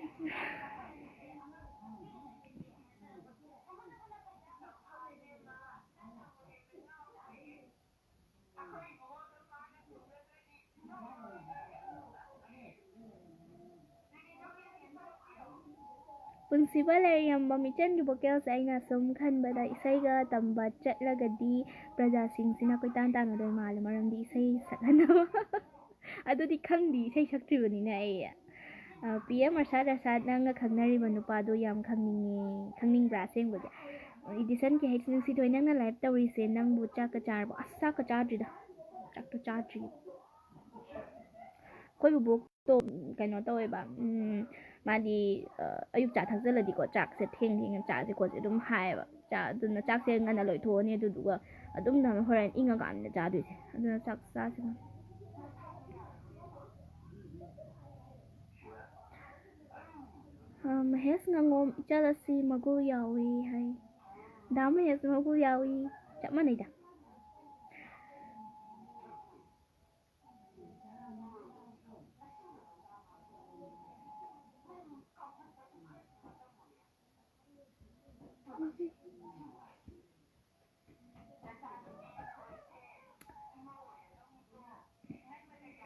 ꯄꯨꯟꯁꯤꯕ ꯂꯩꯔꯦꯝꯕꯝ ꯏꯆꯟꯒꯤ vocals ꯁꯦ ꯑꯩꯅ ꯁꯨꯝ ꯈꯟꯕꯗ ꯏꯁꯩꯒ ꯇꯝꯕ ꯆꯠꯂꯒꯗꯤ ꯄ꯭ꯔꯖꯥꯁꯤꯡꯁꯤꯅ ꯀꯣꯏꯇꯥꯟ ꯇꯥꯟꯅꯗꯣꯏ ꯃꯥꯜꯂꯦ, ꯃꯔꯝꯗꯤ ꯏꯁꯩ ꯁꯛꯍꯟꯅꯕ꯫ ꯑꯗꯨꯗꯤ ꯈꯪꯗꯦ, ꯏꯁꯩ ꯁꯛꯇ꯭ꯔꯤꯕꯅꯤꯅ ꯑꯩ꯫ ꯑ, ꯄꯤ ꯑꯦꯝ ꯑꯔꯁꯥꯗ ꯑꯔꯁꯥꯗ, ꯅꯪꯒ ꯈꯪꯅꯔꯤꯕ ꯅꯨꯄꯥꯗꯣ ꯌꯥꯝ ꯈꯪꯅꯤꯡꯉꯦ꯫ ꯈꯪꯅꯤꯡꯕ꯭ꯔꯥ ꯑꯁꯦꯡꯕꯒꯤ? ꯏꯗꯤꯁꯟ ꯀꯦ ꯍꯩꯆ ꯅꯨꯡꯁꯤꯊꯣꯏ, ꯅꯪꯅ live ꯇꯧꯔꯤꯁꯦ ꯅꯪꯕꯨ ꯆꯥꯛꯀ ꯆꯥꯔꯕꯣ? ꯑꯁ, ꯆꯥꯛꯀ ꯆꯥꯗ꯭ꯔꯤꯗ꯫ ꯆꯥꯛꯇꯣ ꯆꯥꯗ꯭ꯔꯤ꯫ ꯑꯩꯈꯣꯏ ꯕꯨꯕꯣꯛꯇꯣ ꯀꯩꯅꯣ ꯇꯧꯋꯦꯕ, ꯎꯝ, ꯃꯥꯗꯤ ꯑ, ꯑꯌꯨꯛ ꯆꯥ ꯊꯛꯆꯜꯂꯗꯤꯀꯣ, ꯆꯥꯛꯁꯦ ꯊꯦꯡ ꯊꯦꯡꯅ ꯆꯥꯁꯦ ꯈꯣꯠꯁꯦ ꯑꯗꯨꯝ ꯍꯥꯏꯌꯦꯕ꯫ ꯆꯥ ꯑꯗꯨꯅ ꯆꯥꯛꯁꯦ ꯉꯟꯅ ꯂꯣꯏꯊꯣꯛꯑꯅꯤ, ꯑꯗꯨꯗꯨꯒ ꯑꯗꯨꯝꯅ ꯍꯣꯔꯦꯟ ꯏꯪꯉꯀꯥꯟꯗ ꯆꯥꯗꯣꯏꯁꯦ꯫ ꯑꯗꯨꯅ ꯆꯥꯛ ꯆꯥꯁꯦ꯫ ꯑ, ꯃꯍꯦꯁ ꯉꯥꯉꯣꯝ, "ꯏꯆꯜ ꯑꯁꯤ ꯃꯒꯨꯟ ꯌꯥꯎꯏ" ꯍꯥꯏ꯫ ꯗꯥ ꯃꯍꯦꯁ ꯃꯒꯨꯟ ꯌꯥꯎꯏ꯫ ꯆꯞ ꯃꯥꯟꯅꯩꯗ꯫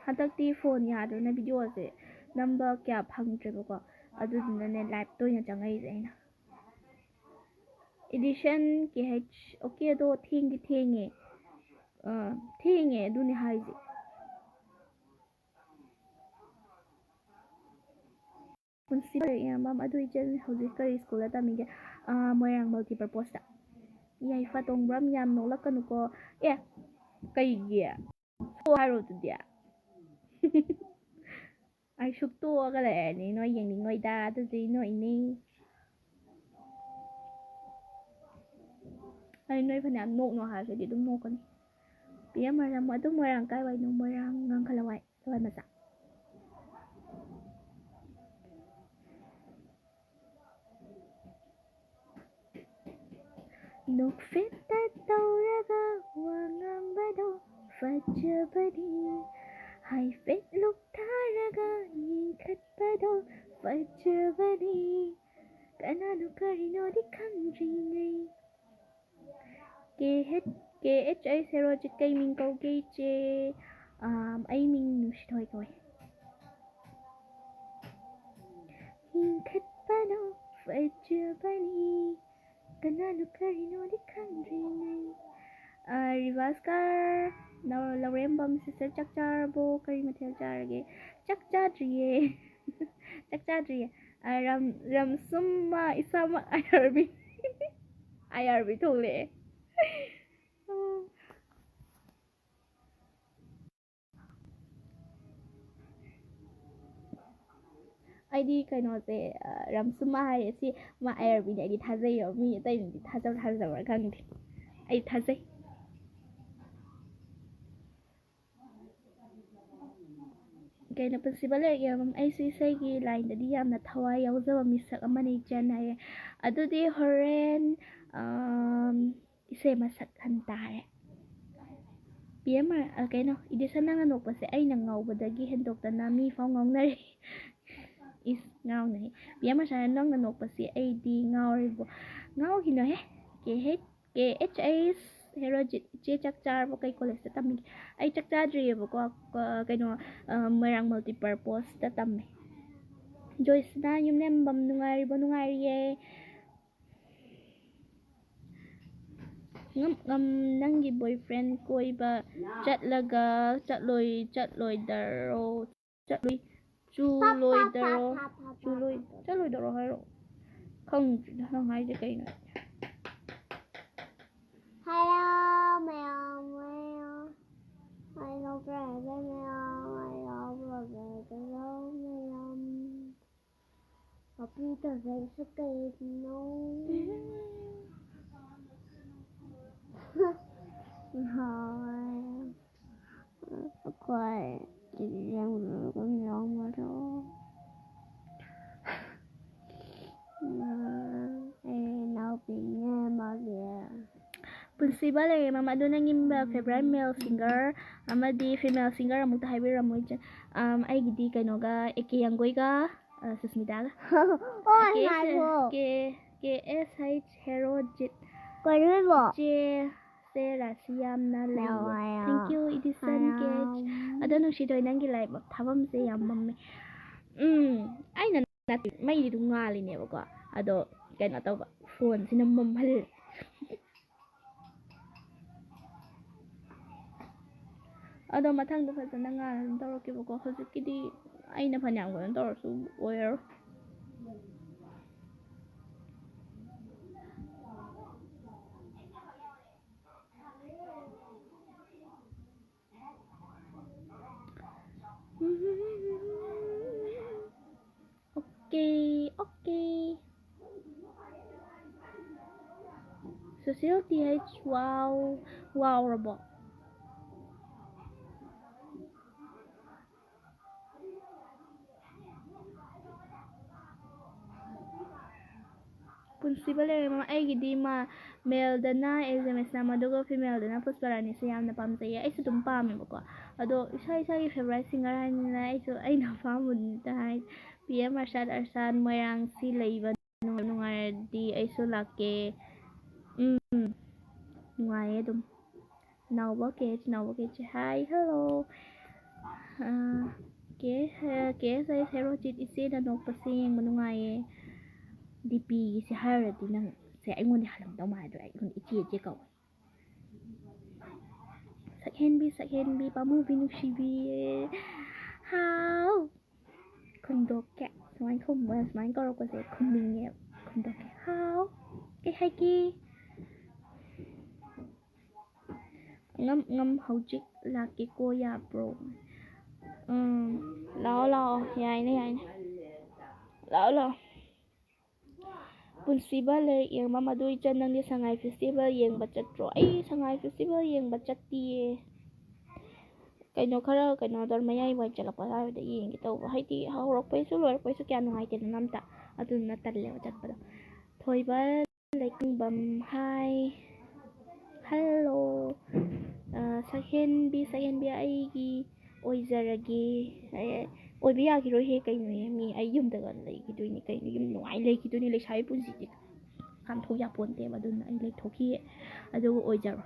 ꯍꯟꯗꯛꯇꯤ ꯐꯣꯟ ꯌꯥꯗ꯭ꯔꯦꯅ ꯚꯤꯗꯤꯑꯣꯁꯦ ꯅꯝꯕ ꯀꯌꯥ ꯐꯪꯗ꯭ꯔꯦꯕꯀꯣ, ꯑꯗꯨꯗꯨꯅꯅꯦ ꯂꯥꯏꯞꯇ ꯑꯣꯏꯅ ꯆꯪꯉꯛꯏꯁꯦ ꯑꯩꯅ꯫ Edition K H, okay, ꯑꯗꯣ ꯊꯦꯡꯗꯤ ꯊꯦꯡꯉꯦ꯫ ꯑꯥ, ꯊꯦꯡꯉꯦ, ꯑꯗꯨꯅꯦ ꯍꯥꯏꯁꯦ꯫ ꯄꯨꯟꯁꯤ ꯂꯣꯏꯔꯦ, ꯏꯌꯥꯝꯕ꯫ ꯑꯗꯨ ꯏꯆꯦ ꯍꯧꯖꯤꯛ ꯀꯔꯤ ꯁ꯭ꯀꯨꯜꯗ ꯇꯝꯃꯤꯒꯦ? ꯑꯥ, ꯃꯣꯏꯔꯥꯡ ꯃꯜꯇꯤꯄꯔꯄꯣꯁꯇ꯫ ꯌꯥꯏꯐ ꯇꯣꯡꯕ꯭ꯔꯝ, ꯌꯥꯝ ꯅꯣꯛꯂꯛꯀꯅꯨꯀꯣ꯫ ꯑꯦ, ꯀꯩꯒꯤ? ꯊꯣꯛꯑꯣ ꯍꯥꯏꯔꯣ ꯑꯗꯨꯗꯤ? ꯑꯩ ꯁꯨꯛꯇꯣꯛꯑꯒ ꯂꯩꯔꯅꯤ, ꯅꯣꯏ ꯌꯦꯡꯅꯤꯡꯉꯣꯏꯗ, ꯑꯗꯨꯗꯤ ꯅꯣꯏꯅꯤ꯫ ꯑꯩ ꯅꯣꯏ ꯐꯅꯌꯥꯝ ꯅꯣꯛꯅꯣ ꯍꯥꯏꯔꯁꯨ ꯑꯩꯗꯤ ꯑꯗꯨꯝ ꯅꯣꯛꯀꯅꯤ꯫ ꯄꯤꯌꯥꯃꯔꯝ, ꯑꯗꯨꯝ ꯃꯣꯏꯔꯥꯡ ꯀꯥꯏꯋꯥꯏꯅꯣ? ꯃꯣꯏꯔꯥꯡ ꯉꯥꯡꯈ ꯂꯋꯥꯏ, ꯂꯋꯥꯏ ꯃꯆꯥ꯫ ꯅꯣꯛꯐꯦꯠꯇ ꯇꯧꯔꯒ ꯋꯥ ꯉꯥꯡꯕꯗꯣ ꯐꯖꯕꯅꯤ, ꯍꯥꯏꯐꯦꯠ ꯂꯨꯛꯊꯥꯔꯒ ꯌꯦꯡꯈꯠꯄꯗꯣ ꯐꯖꯕꯅꯤ, ꯀꯅꯥꯅꯣ ꯀꯔꯤꯅꯣꯗꯤ ꯈꯪꯗ꯭ꯔꯤꯉꯩ꯫ ꯀꯦ ꯍꯩꯆ, ꯀꯦ ꯍꯩꯆ ꯑꯩ ꯁꯦꯔꯣꯖꯤꯠ, ꯀꯩ ꯃꯤꯡ ꯀꯧꯒꯦ ꯏꯆꯦ? ꯑꯥꯝ, ꯑꯩ ꯃꯤꯡ ꯅꯨꯡꯁꯤꯊꯣꯏ ꯀꯧꯏ꯫ ꯍꯤꯡꯈꯠꯄꯅ ꯐꯖꯕꯅꯤ, ꯀꯅꯥꯅꯣ ꯀꯔꯤꯅꯣꯗꯤ ꯈꯪꯗ꯭ꯔꯤꯉꯩ꯫ ꯑꯥ, ꯔꯤꯚꯥꯁꯀꯔ, ꯂꯧ-, ꯂꯧꯔꯦꯝꯕꯝ ꯁꯤꯁꯇꯔ, ꯆꯥꯛ ꯆꯥꯔꯕꯣ? ꯀꯔꯤ ꯃꯊꯦꯜ ꯆꯥꯔꯒꯦ? ꯆꯥꯛ ꯆꯥꯗ꯭ꯔꯤꯌꯦ꯫ ꯆꯥꯛ ꯆꯥꯗ꯭ꯔꯤꯌꯦ꯫ ꯑꯥ, ꯔꯝ-, ꯔꯝꯁꯨꯝꯃ ꯏꯁꯥꯃꯛ ꯑꯥꯏ ꯑꯥꯔ ꯕꯤ꯫ ꯑꯥꯏ ꯑꯥꯔ ꯕꯤ ꯊꯣꯛꯂꯛꯑꯦ꯫ ꯑꯩꯗꯤ ꯀꯩꯅꯣꯁꯦ, ꯑ, ꯔꯝꯁꯨꯃꯥ ꯍꯥꯏꯔꯦ ꯁꯤ, ꯃꯥ ꯑꯥꯏ ꯑꯥꯔ ꯕꯤꯅꯦ꯫ ꯑꯩꯗꯤ ꯊꯥꯖꯩꯌꯦꯕ, ꯃꯤ ꯑꯇꯩꯅꯗꯤ ꯊꯥꯖꯕ꯭ꯔꯥ ꯊꯥꯖꯗꯕ꯭ꯔꯥ ꯈꯪꯗꯦ, ꯑꯩ ꯊꯥꯖꯩ꯫ ꯀꯩꯅꯣ, ꯄꯨꯟꯁꯤꯕ ꯂꯩꯔꯒꯦ ꯃꯃꯝ, ꯑꯩꯁꯨ ꯏꯁꯩꯒꯤ ꯂꯥꯏꯟꯗꯗꯤ ꯌꯥꯝꯅ ꯊꯋꯥꯏ ꯌꯥꯎꯖꯕ ꯃꯤꯁꯛ ꯑꯃꯅꯤ ꯏꯆꯟ ꯍꯥꯏꯌꯦ꯫ ꯑꯗꯨꯗꯤ ꯍꯣꯔꯦꯟ, ꯑꯝ, ꯏꯁꯩ ꯑꯃ ꯁꯛꯍꯟ ꯇꯥꯔꯦ꯫ ꯄꯤ ꯑꯦꯝ ꯑꯥꯔ, ꯑ, ꯀꯩꯅꯣ, ꯏꯗꯤꯁꯟ, ꯅꯪꯅ ꯅꯣꯛꯄꯁꯦ ꯑꯩꯅ ꯉꯥꯎꯕꯗꯒꯤ ꯍꯦꯟꯗꯣꯛꯇꯅ ꯃꯤ ꯐꯥꯎ ꯉꯥꯎꯅꯔꯦ꯫ ꯏꯁ, ꯉꯥꯎꯅꯩ꯫ ꯄꯤ ꯑꯦꯝ ꯑꯥꯔ ꯁꯥꯔ, ꯅꯪꯅ ꯅꯣꯛꯄꯁꯦ ꯑꯩꯗꯤ ꯉꯥꯎꯔꯤꯕꯣ꯫ ꯉꯥꯎꯈꯤꯅꯣꯍꯦ꯫ ꯀꯦ ꯍꯩꯆ, ꯀꯦ ꯑꯩꯆ ꯑꯩꯁ ꯍꯦꯔꯣꯖꯤꯠ, ꯏꯆꯦ ꯆꯥꯛ ꯆꯥꯔꯕꯣ? ꯀꯩ ꯀꯣꯂꯦꯖꯇ ꯇꯝꯃꯤꯒꯦ? ꯑꯩ ꯆꯥꯛ ꯆꯥꯗ꯭ꯔꯤꯑꯕꯀꯣ, ꯀ-, ꯀꯩꯅꯣ, ꯑ, ꯃꯣꯏꯔꯥꯡ ꯃꯜꯇꯤꯄꯔꯄꯣꯁꯇ ꯇꯝꯃꯦ꯫ ꯖꯣꯏꯁꯅꯥ ꯌꯨꯝꯂꯦꯝꯕꯝ, ꯅꯨꯡꯉꯥꯏꯔꯤꯕꯣ? ꯅꯨꯡꯉꯥꯏꯔꯤꯌꯦ꯫ ꯉꯝ, ꯉꯝ, ꯅꯪꯒꯤ ꯕꯣꯏꯐ꯭ꯔꯦꯟ ꯀꯣꯏꯕ ꯆꯠꯂꯒ ꯆꯠꯂꯣꯏ, ꯆꯠꯂꯣꯏꯗꯔꯣ? ꯆꯠꯂꯣꯏ, ꯆꯨꯂꯣꯏꯗꯔꯣ? ꯆꯨꯂꯣꯏ, ꯆꯠꯂꯣꯏꯗꯔꯣ ꯍꯥꯏꯔꯣ? ꯈꯪꯗ꯭ꯔꯤꯗ ꯅꯪ ꯍꯥꯏꯁꯦ ꯀꯩꯅꯣ? Hello ꯃꯌꯥꯝ, ꯃꯌꯥꯝ꯫ Hello brother ꯃꯌꯥꯝ, hello brother ꯃꯌꯥꯝ꯫ ꯄꯥꯄꯨ ꯇꯧꯖꯩꯁꯦ ꯀꯩꯅꯣ? ꯍꯣꯏ꯫ ꯑꯩꯈꯣꯏ ꯌꯦꯡꯂꯨꯔꯒ ꯌꯥꯎꯕꯗꯣ꯫ ꯎꯝ, ꯑꯩ ꯏꯅꯥꯎꯄꯤꯅꯦ ꯃꯥꯒꯤ꯫ ꯄꯨꯟꯁꯤꯕ ꯂꯩꯔꯦ ꯃꯃꯥ꯫ ꯑꯗꯣ ꯅꯪꯒꯤ ꯐꯦꯚꯣꯔꯥꯏꯠ ꯃꯦꯜ ꯁꯤꯡꯒꯔ ꯑꯃꯗꯤ ꯐꯤꯃꯦꯜ ꯁꯤꯡꯒꯔ ꯑꯃꯨꯛꯇ ꯍꯥꯏꯕꯤꯔꯝꯃꯣ ꯏꯆꯦ꯫ ꯑꯝ, ꯑꯩꯒꯤꯗꯤ ꯀꯩꯅꯣꯒ, ꯑꯦ ꯀꯦ ꯌꯥꯡꯒꯣꯏꯒ, ꯑ, ꯁꯨꯁꯃꯤꯇꯥꯒ꯫ ꯑꯣ, ꯀꯦ ꯑꯦꯁ, ꯉꯥꯏꯈꯣ꯫ ꯀꯦ, ꯀꯦ ꯑꯦꯁ ꯍꯩꯆ ꯍꯦꯔꯣꯖꯤꯠ꯫ ꯀꯩꯅꯣ ꯍꯥꯏꯕꯣ? ꯏꯆꯦ ꯁꯦ ꯔꯥꯁꯤ ꯌꯥꯝꯅ ꯂꯩꯌꯦ꯫ ꯌꯥꯝ ꯋꯥꯏ꯫ Thank you, edition K H. ꯌꯥꯝ꯫ ꯑꯗꯣ ꯅꯨꯡꯁꯤꯗꯣꯏ, ꯅꯪꯒꯤ ꯂꯥꯏꯕꯛ ꯊꯥꯐꯝꯁꯦ ꯌꯥꯝ ꯃꯝꯃꯦ꯫ ꯎꯝ, ꯑꯩꯅ ꯅꯠꯇꯦ, ꯃꯩꯗꯤ ꯑꯗꯨꯝ ꯉꯥꯜꯂꯤꯅꯦꯕꯀꯣ꯫ ꯑꯗꯣ ꯀꯩꯅꯣ ꯇꯧꯕ, ꯐꯣꯟꯁꯤꯅ ꯃꯝꯍꯜꯂꯦ꯫ ꯑꯗꯣ ꯃꯊꯪꯗ ꯐꯖꯅ ꯉꯥꯜꯂ ꯑꯗꯨꯝ ꯇꯧꯔꯛꯀꯦꯕꯀꯣ꯫ ꯍꯧꯖꯤꯛꯀꯤꯗꯤ ꯑꯩꯅ ꯐꯅꯌꯥꯝ ꯀꯩꯅꯣ ꯇꯧꯔꯁꯨ ꯑꯣꯏꯔꯔꯣꯏ꯫ Social T H, wow, ꯋꯥꯎꯔꯕꯣ? ꯄꯨꯟꯁꯤꯕ ꯂꯩꯔꯦ ꯃꯃꯥ꯫ ꯑꯩꯒꯤꯗꯤ ꯃꯥ, ꯃꯦꯜꯗꯅ ꯑꯦꯁ ꯑꯦꯝ ꯑꯦꯁ ꯅꯝ, ꯑꯗꯨꯒ ꯐꯤꯃꯦꯜꯗꯅ ꯄꯨꯁꯄꯔꯥꯅꯤꯁꯦ ꯌꯥꯝꯅ ꯄꯥꯝꯖꯩꯌꯦ꯫ ꯑꯩꯁꯨ ꯑꯗꯨꯝ ꯄꯥꯝꯃꯦꯕꯀꯣ꯫ ꯑꯗꯣ ꯏꯁꯥ ꯏꯁꯥꯒꯤ ꯐꯦꯕꯣꯔꯥꯏꯠ ꯁꯤꯡꯒꯔ ꯍꯥꯏꯅꯤꯅ ꯑꯩꯁꯨ ꯑꯩꯅ ꯑꯄꯥꯝꯕꯗꯨꯇ ꯍꯥꯏ꯫ ꯄꯤ ꯑꯦꯝ ꯑꯔꯁꯥꯗ, ꯑꯔꯁꯥꯗ ꯃꯣꯏꯔꯥꯡꯁꯤ ꯂꯩꯕ ꯅꯨꯡꯉꯥꯏꯔꯗꯤ ꯑꯩꯁꯨ ꯂꯥꯛꯀꯦ꯫ ꯎꯝ, ꯅꯨꯡꯉꯥꯏꯌꯦ ꯑꯗꯨꯝ꯫ ꯅꯥꯎꯕ ꯀꯦ ꯑꯩꯆ, ꯅꯥꯎꯕ ꯀꯦ ꯑꯩꯆ, hi, hello꯫ ꯑꯥ, ꯀꯦ, ꯀꯦ ꯑꯦꯁ ꯑꯩ ꯍꯦꯔꯣꯖꯤꯠ ꯏꯆꯦꯅ ꯅꯣꯛꯄꯁꯦ ꯌꯦꯡꯕ ꯅꯨꯡꯉꯥꯏꯌꯦ꯫ ꯗꯤ ꯄꯤꯒꯤꯁꯦ ꯍꯥꯏꯔꯨꯔꯗꯤ ꯅꯪ ꯁꯦ ꯑꯩꯉꯣꯟꯗ ꯍꯜꯂꯝꯗꯧ ꯃꯥꯜꯂꯦ, ꯑꯗꯣ ꯑꯩꯉꯣꯟꯗ ꯏꯆꯦ ꯏꯆꯦ ꯀꯧꯋꯦ꯫ ꯁꯛꯍꯦꯟꯕꯤ, ꯁꯛꯍꯦꯟꯕꯤ, ꯄꯥꯃꯨꯕꯤ, ꯅꯨꯡꯁꯤꯕꯤ꯫ ꯍꯥꯎ꯫ ꯈꯨꯝꯗꯣꯛꯀꯦ꯫ ꯁꯨꯃꯥꯏꯅ ꯈꯨꯝꯕ, ꯁꯨꯃꯥꯏꯅ ꯀꯧꯔꯛꯄꯁꯦ ꯈꯨꯝꯅꯤꯡꯉꯦ꯫ ꯈꯨꯝꯗꯣꯛꯀꯦ꯫ ꯍꯥꯎ꯫ ꯀꯩ ꯍꯥꯏꯒꯦ? ꯉꯝ, ꯉꯝ, ꯍꯧꯖꯤꯛ ꯂꯥꯛꯀꯦꯀꯣ, ꯌꯥꯕ꯭ꯔꯣ? ꯎꯝ, ꯂꯥꯛꯑꯣ, ꯂꯥꯛꯑꯣ꯫ ꯌꯥꯏꯅꯦ, ꯌꯥꯏꯅꯦ꯫ ꯂꯥꯛꯑꯣ, ꯂꯥꯛꯑꯣ꯫ ꯄꯨꯟꯁꯤꯕ ꯂꯥꯏꯔꯤꯛ ꯌꯦꯡꯕ ꯃꯗꯨ ꯏꯆꯟ, ꯅꯪꯗꯤ ꯁꯉꯥꯏ ꯐꯦꯁꯇꯤꯚꯦꯜ ꯌꯦꯡꯕ ꯆꯠꯇ꯭ꯔꯣ? ꯑꯩ ꯁꯉꯥꯏ ꯐꯦꯁꯇꯤꯚꯦꯜ ꯌꯦꯡꯕ ꯆꯠꯇꯤꯌꯦ꯫ ꯀꯩꯅꯣ ꯈꯔ, ꯀꯩꯅꯣ ꯇꯧꯔ ꯃꯌꯥꯏ ꯋꯥꯏ ꯆꯠꯂꯛꯄ ꯑꯗꯨꯋꯥꯏꯗ ꯌꯦꯡꯒꯦ ꯇꯧꯕ꯫ ꯍꯥꯏꯗꯤ ꯍꯧꯔꯛꯄꯩꯁꯨ ꯂꯣꯏꯔꯛꯄꯩꯁꯨ ꯀꯌꯥ ꯅꯨꯡꯉꯥꯏꯇꯦꯗꯅ ꯑꯝꯇ꯫ ꯑꯗꯨꯗꯨꯅ ꯇꯜꯂꯦꯕ ꯆꯠꯄꯗꯣ꯫ ꯊꯣꯏꯕ ꯂꯩꯀꯪꯕꯝ, hi꯫ Hello꯫ ꯑ, ꯁꯛꯍꯦꯟꯕꯤ, ꯁꯛꯍꯦꯟꯕꯤ ꯑꯩꯒꯤ ꯑꯣꯏꯖꯔꯒꯦ꯫ ꯑꯦ, ꯑꯣꯏꯕ ꯌꯥꯈꯤꯔꯣꯏꯍꯦ, ꯀꯩꯅꯣꯍꯦ, ꯃꯤ ꯑꯩ ꯌꯨꯝꯗꯒ ꯂꯩꯈꯤꯗꯣꯏꯅꯤ ꯀꯩꯅꯣ, ꯌꯨꯝ ꯅꯨꯡꯉꯥꯏ ꯂꯩꯈꯤꯗꯣꯏꯅꯤ, ꯂꯩꯁꯥꯕꯤ ꯄꯨꯟꯁꯤꯁꯦ ꯀꯥꯟꯊꯣꯛ ꯌꯥꯄꯣꯟꯇꯦꯕ, ꯑꯗꯨꯅ ꯑꯩ ꯂꯩꯊꯣꯛꯈꯤꯒꯦ, ꯑꯗꯨꯒ ꯑꯣꯏꯖꯔꯣ꯫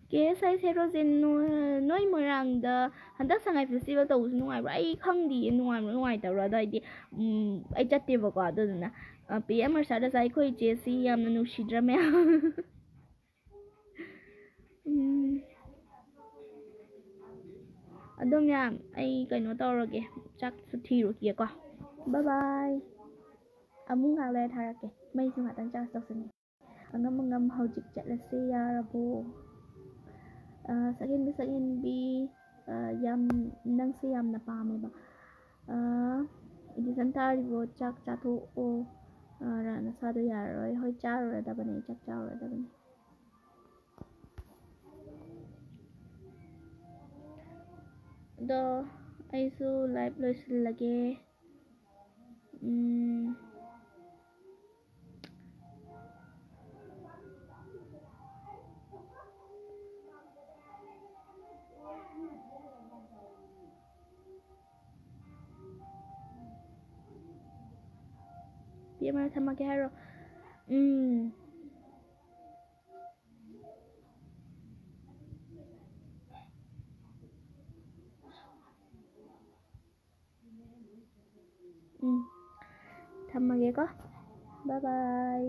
ꯀꯦ ꯑꯦꯁ ꯑꯥꯏ ꯁꯦꯔꯣꯖꯦꯟ, ꯅꯣ-, ꯅꯣꯏ ꯃꯣꯏꯔꯥꯡꯗ ꯍꯟꯗꯛ ꯁꯉꯥꯏ ꯐꯦꯁꯇꯤꯚꯦꯜ ꯇꯧꯕꯁꯨ ꯅꯨꯡꯉꯥꯏꯕ꯭ꯔꯥ? ꯑꯩ ꯈꯪꯗꯤꯌꯦ, ꯅꯨꯡꯉꯥꯏꯕ꯭ꯔꯥ ꯅꯨꯡꯉꯥꯏꯇꯕ꯭ꯔꯥ? ꯑꯗꯣ ꯑꯩꯗꯤ, ꯎꯝ, ꯑꯩ ꯆꯠꯇꯦꯕꯀꯣ, ꯑꯗꯨꯗꯨꯅ, ꯑ, ꯄꯤ ꯑꯦꯝ ꯑꯔꯁꯥꯗꯁꯨ ꯑꯩꯈꯣꯏ ꯏꯆꯦꯁꯤ ꯌꯥꯝꯅ ꯅꯨꯡꯁꯤꯗ꯭ꯔꯥ ꯃꯌꯥꯝ? ꯎꯝ꯫ ꯑꯗꯣ ꯃꯌꯥꯝ, ꯑꯩ ꯀꯩꯅꯣ ꯇꯧꯔꯒꯦ, ꯆꯥꯛꯁꯨ ꯊꯤꯔꯨꯈꯤꯒꯦꯀꯣ꯫ Bye bye꯫ ꯑꯃꯨꯛ ꯉꯥꯏꯍꯥꯛ ꯂꯩꯔ ꯊꯥꯔꯛꯀꯦ꯫ ꯃꯩꯁꯨ ꯉꯥꯛꯇꯪ ꯆꯥꯔꯖ ꯇꯧꯁꯤꯟꯒꯦ꯫ ꯑꯉꯝ ꯑꯉꯝ ꯍꯧꯖꯤꯛ ꯆꯠꯂꯁꯦ, ꯌꯥꯔꯕꯣ? ꯑ, ꯁꯛꯍꯦꯟꯕꯤ, ꯁꯛꯍꯦꯟꯕꯤ, ꯑ, ꯌꯥꯝ, ꯅꯪꯁꯦ ꯌꯥꯝꯅ ꯄꯥꯝꯃꯦꯕ꯫ ꯑ, ꯏꯗꯤꯁꯟ ꯇꯥꯔꯤꯕꯣ? ꯆꯥꯛ ꯆꯥꯊꯣꯛꯑꯣ꯫ ꯑ, ꯔ-, ꯅꯁꯥꯗꯣ ꯌꯥꯔꯔꯣꯏ꯫ ꯍꯣꯏ, ꯆꯥꯔꯨꯔꯗꯕꯅꯦ, ꯆꯥꯛ ꯆꯥꯔꯨꯔꯗꯕꯅꯦ꯫ ꯑꯗꯣ ꯑꯩꯁꯨ ꯂꯥꯏꯚ ꯂꯣꯏꯁꯤꯜꯂꯒꯦ꯫ ꯎꯝ꯫ ꯄꯦꯃ, ꯊꯝꯃꯒꯦ ꯍꯥꯏꯔꯣ? ꯎꯝ꯫ ꯎꯝ꯫ ꯊꯝꯃꯒꯦꯀꯣ꯫ Bye bye꯫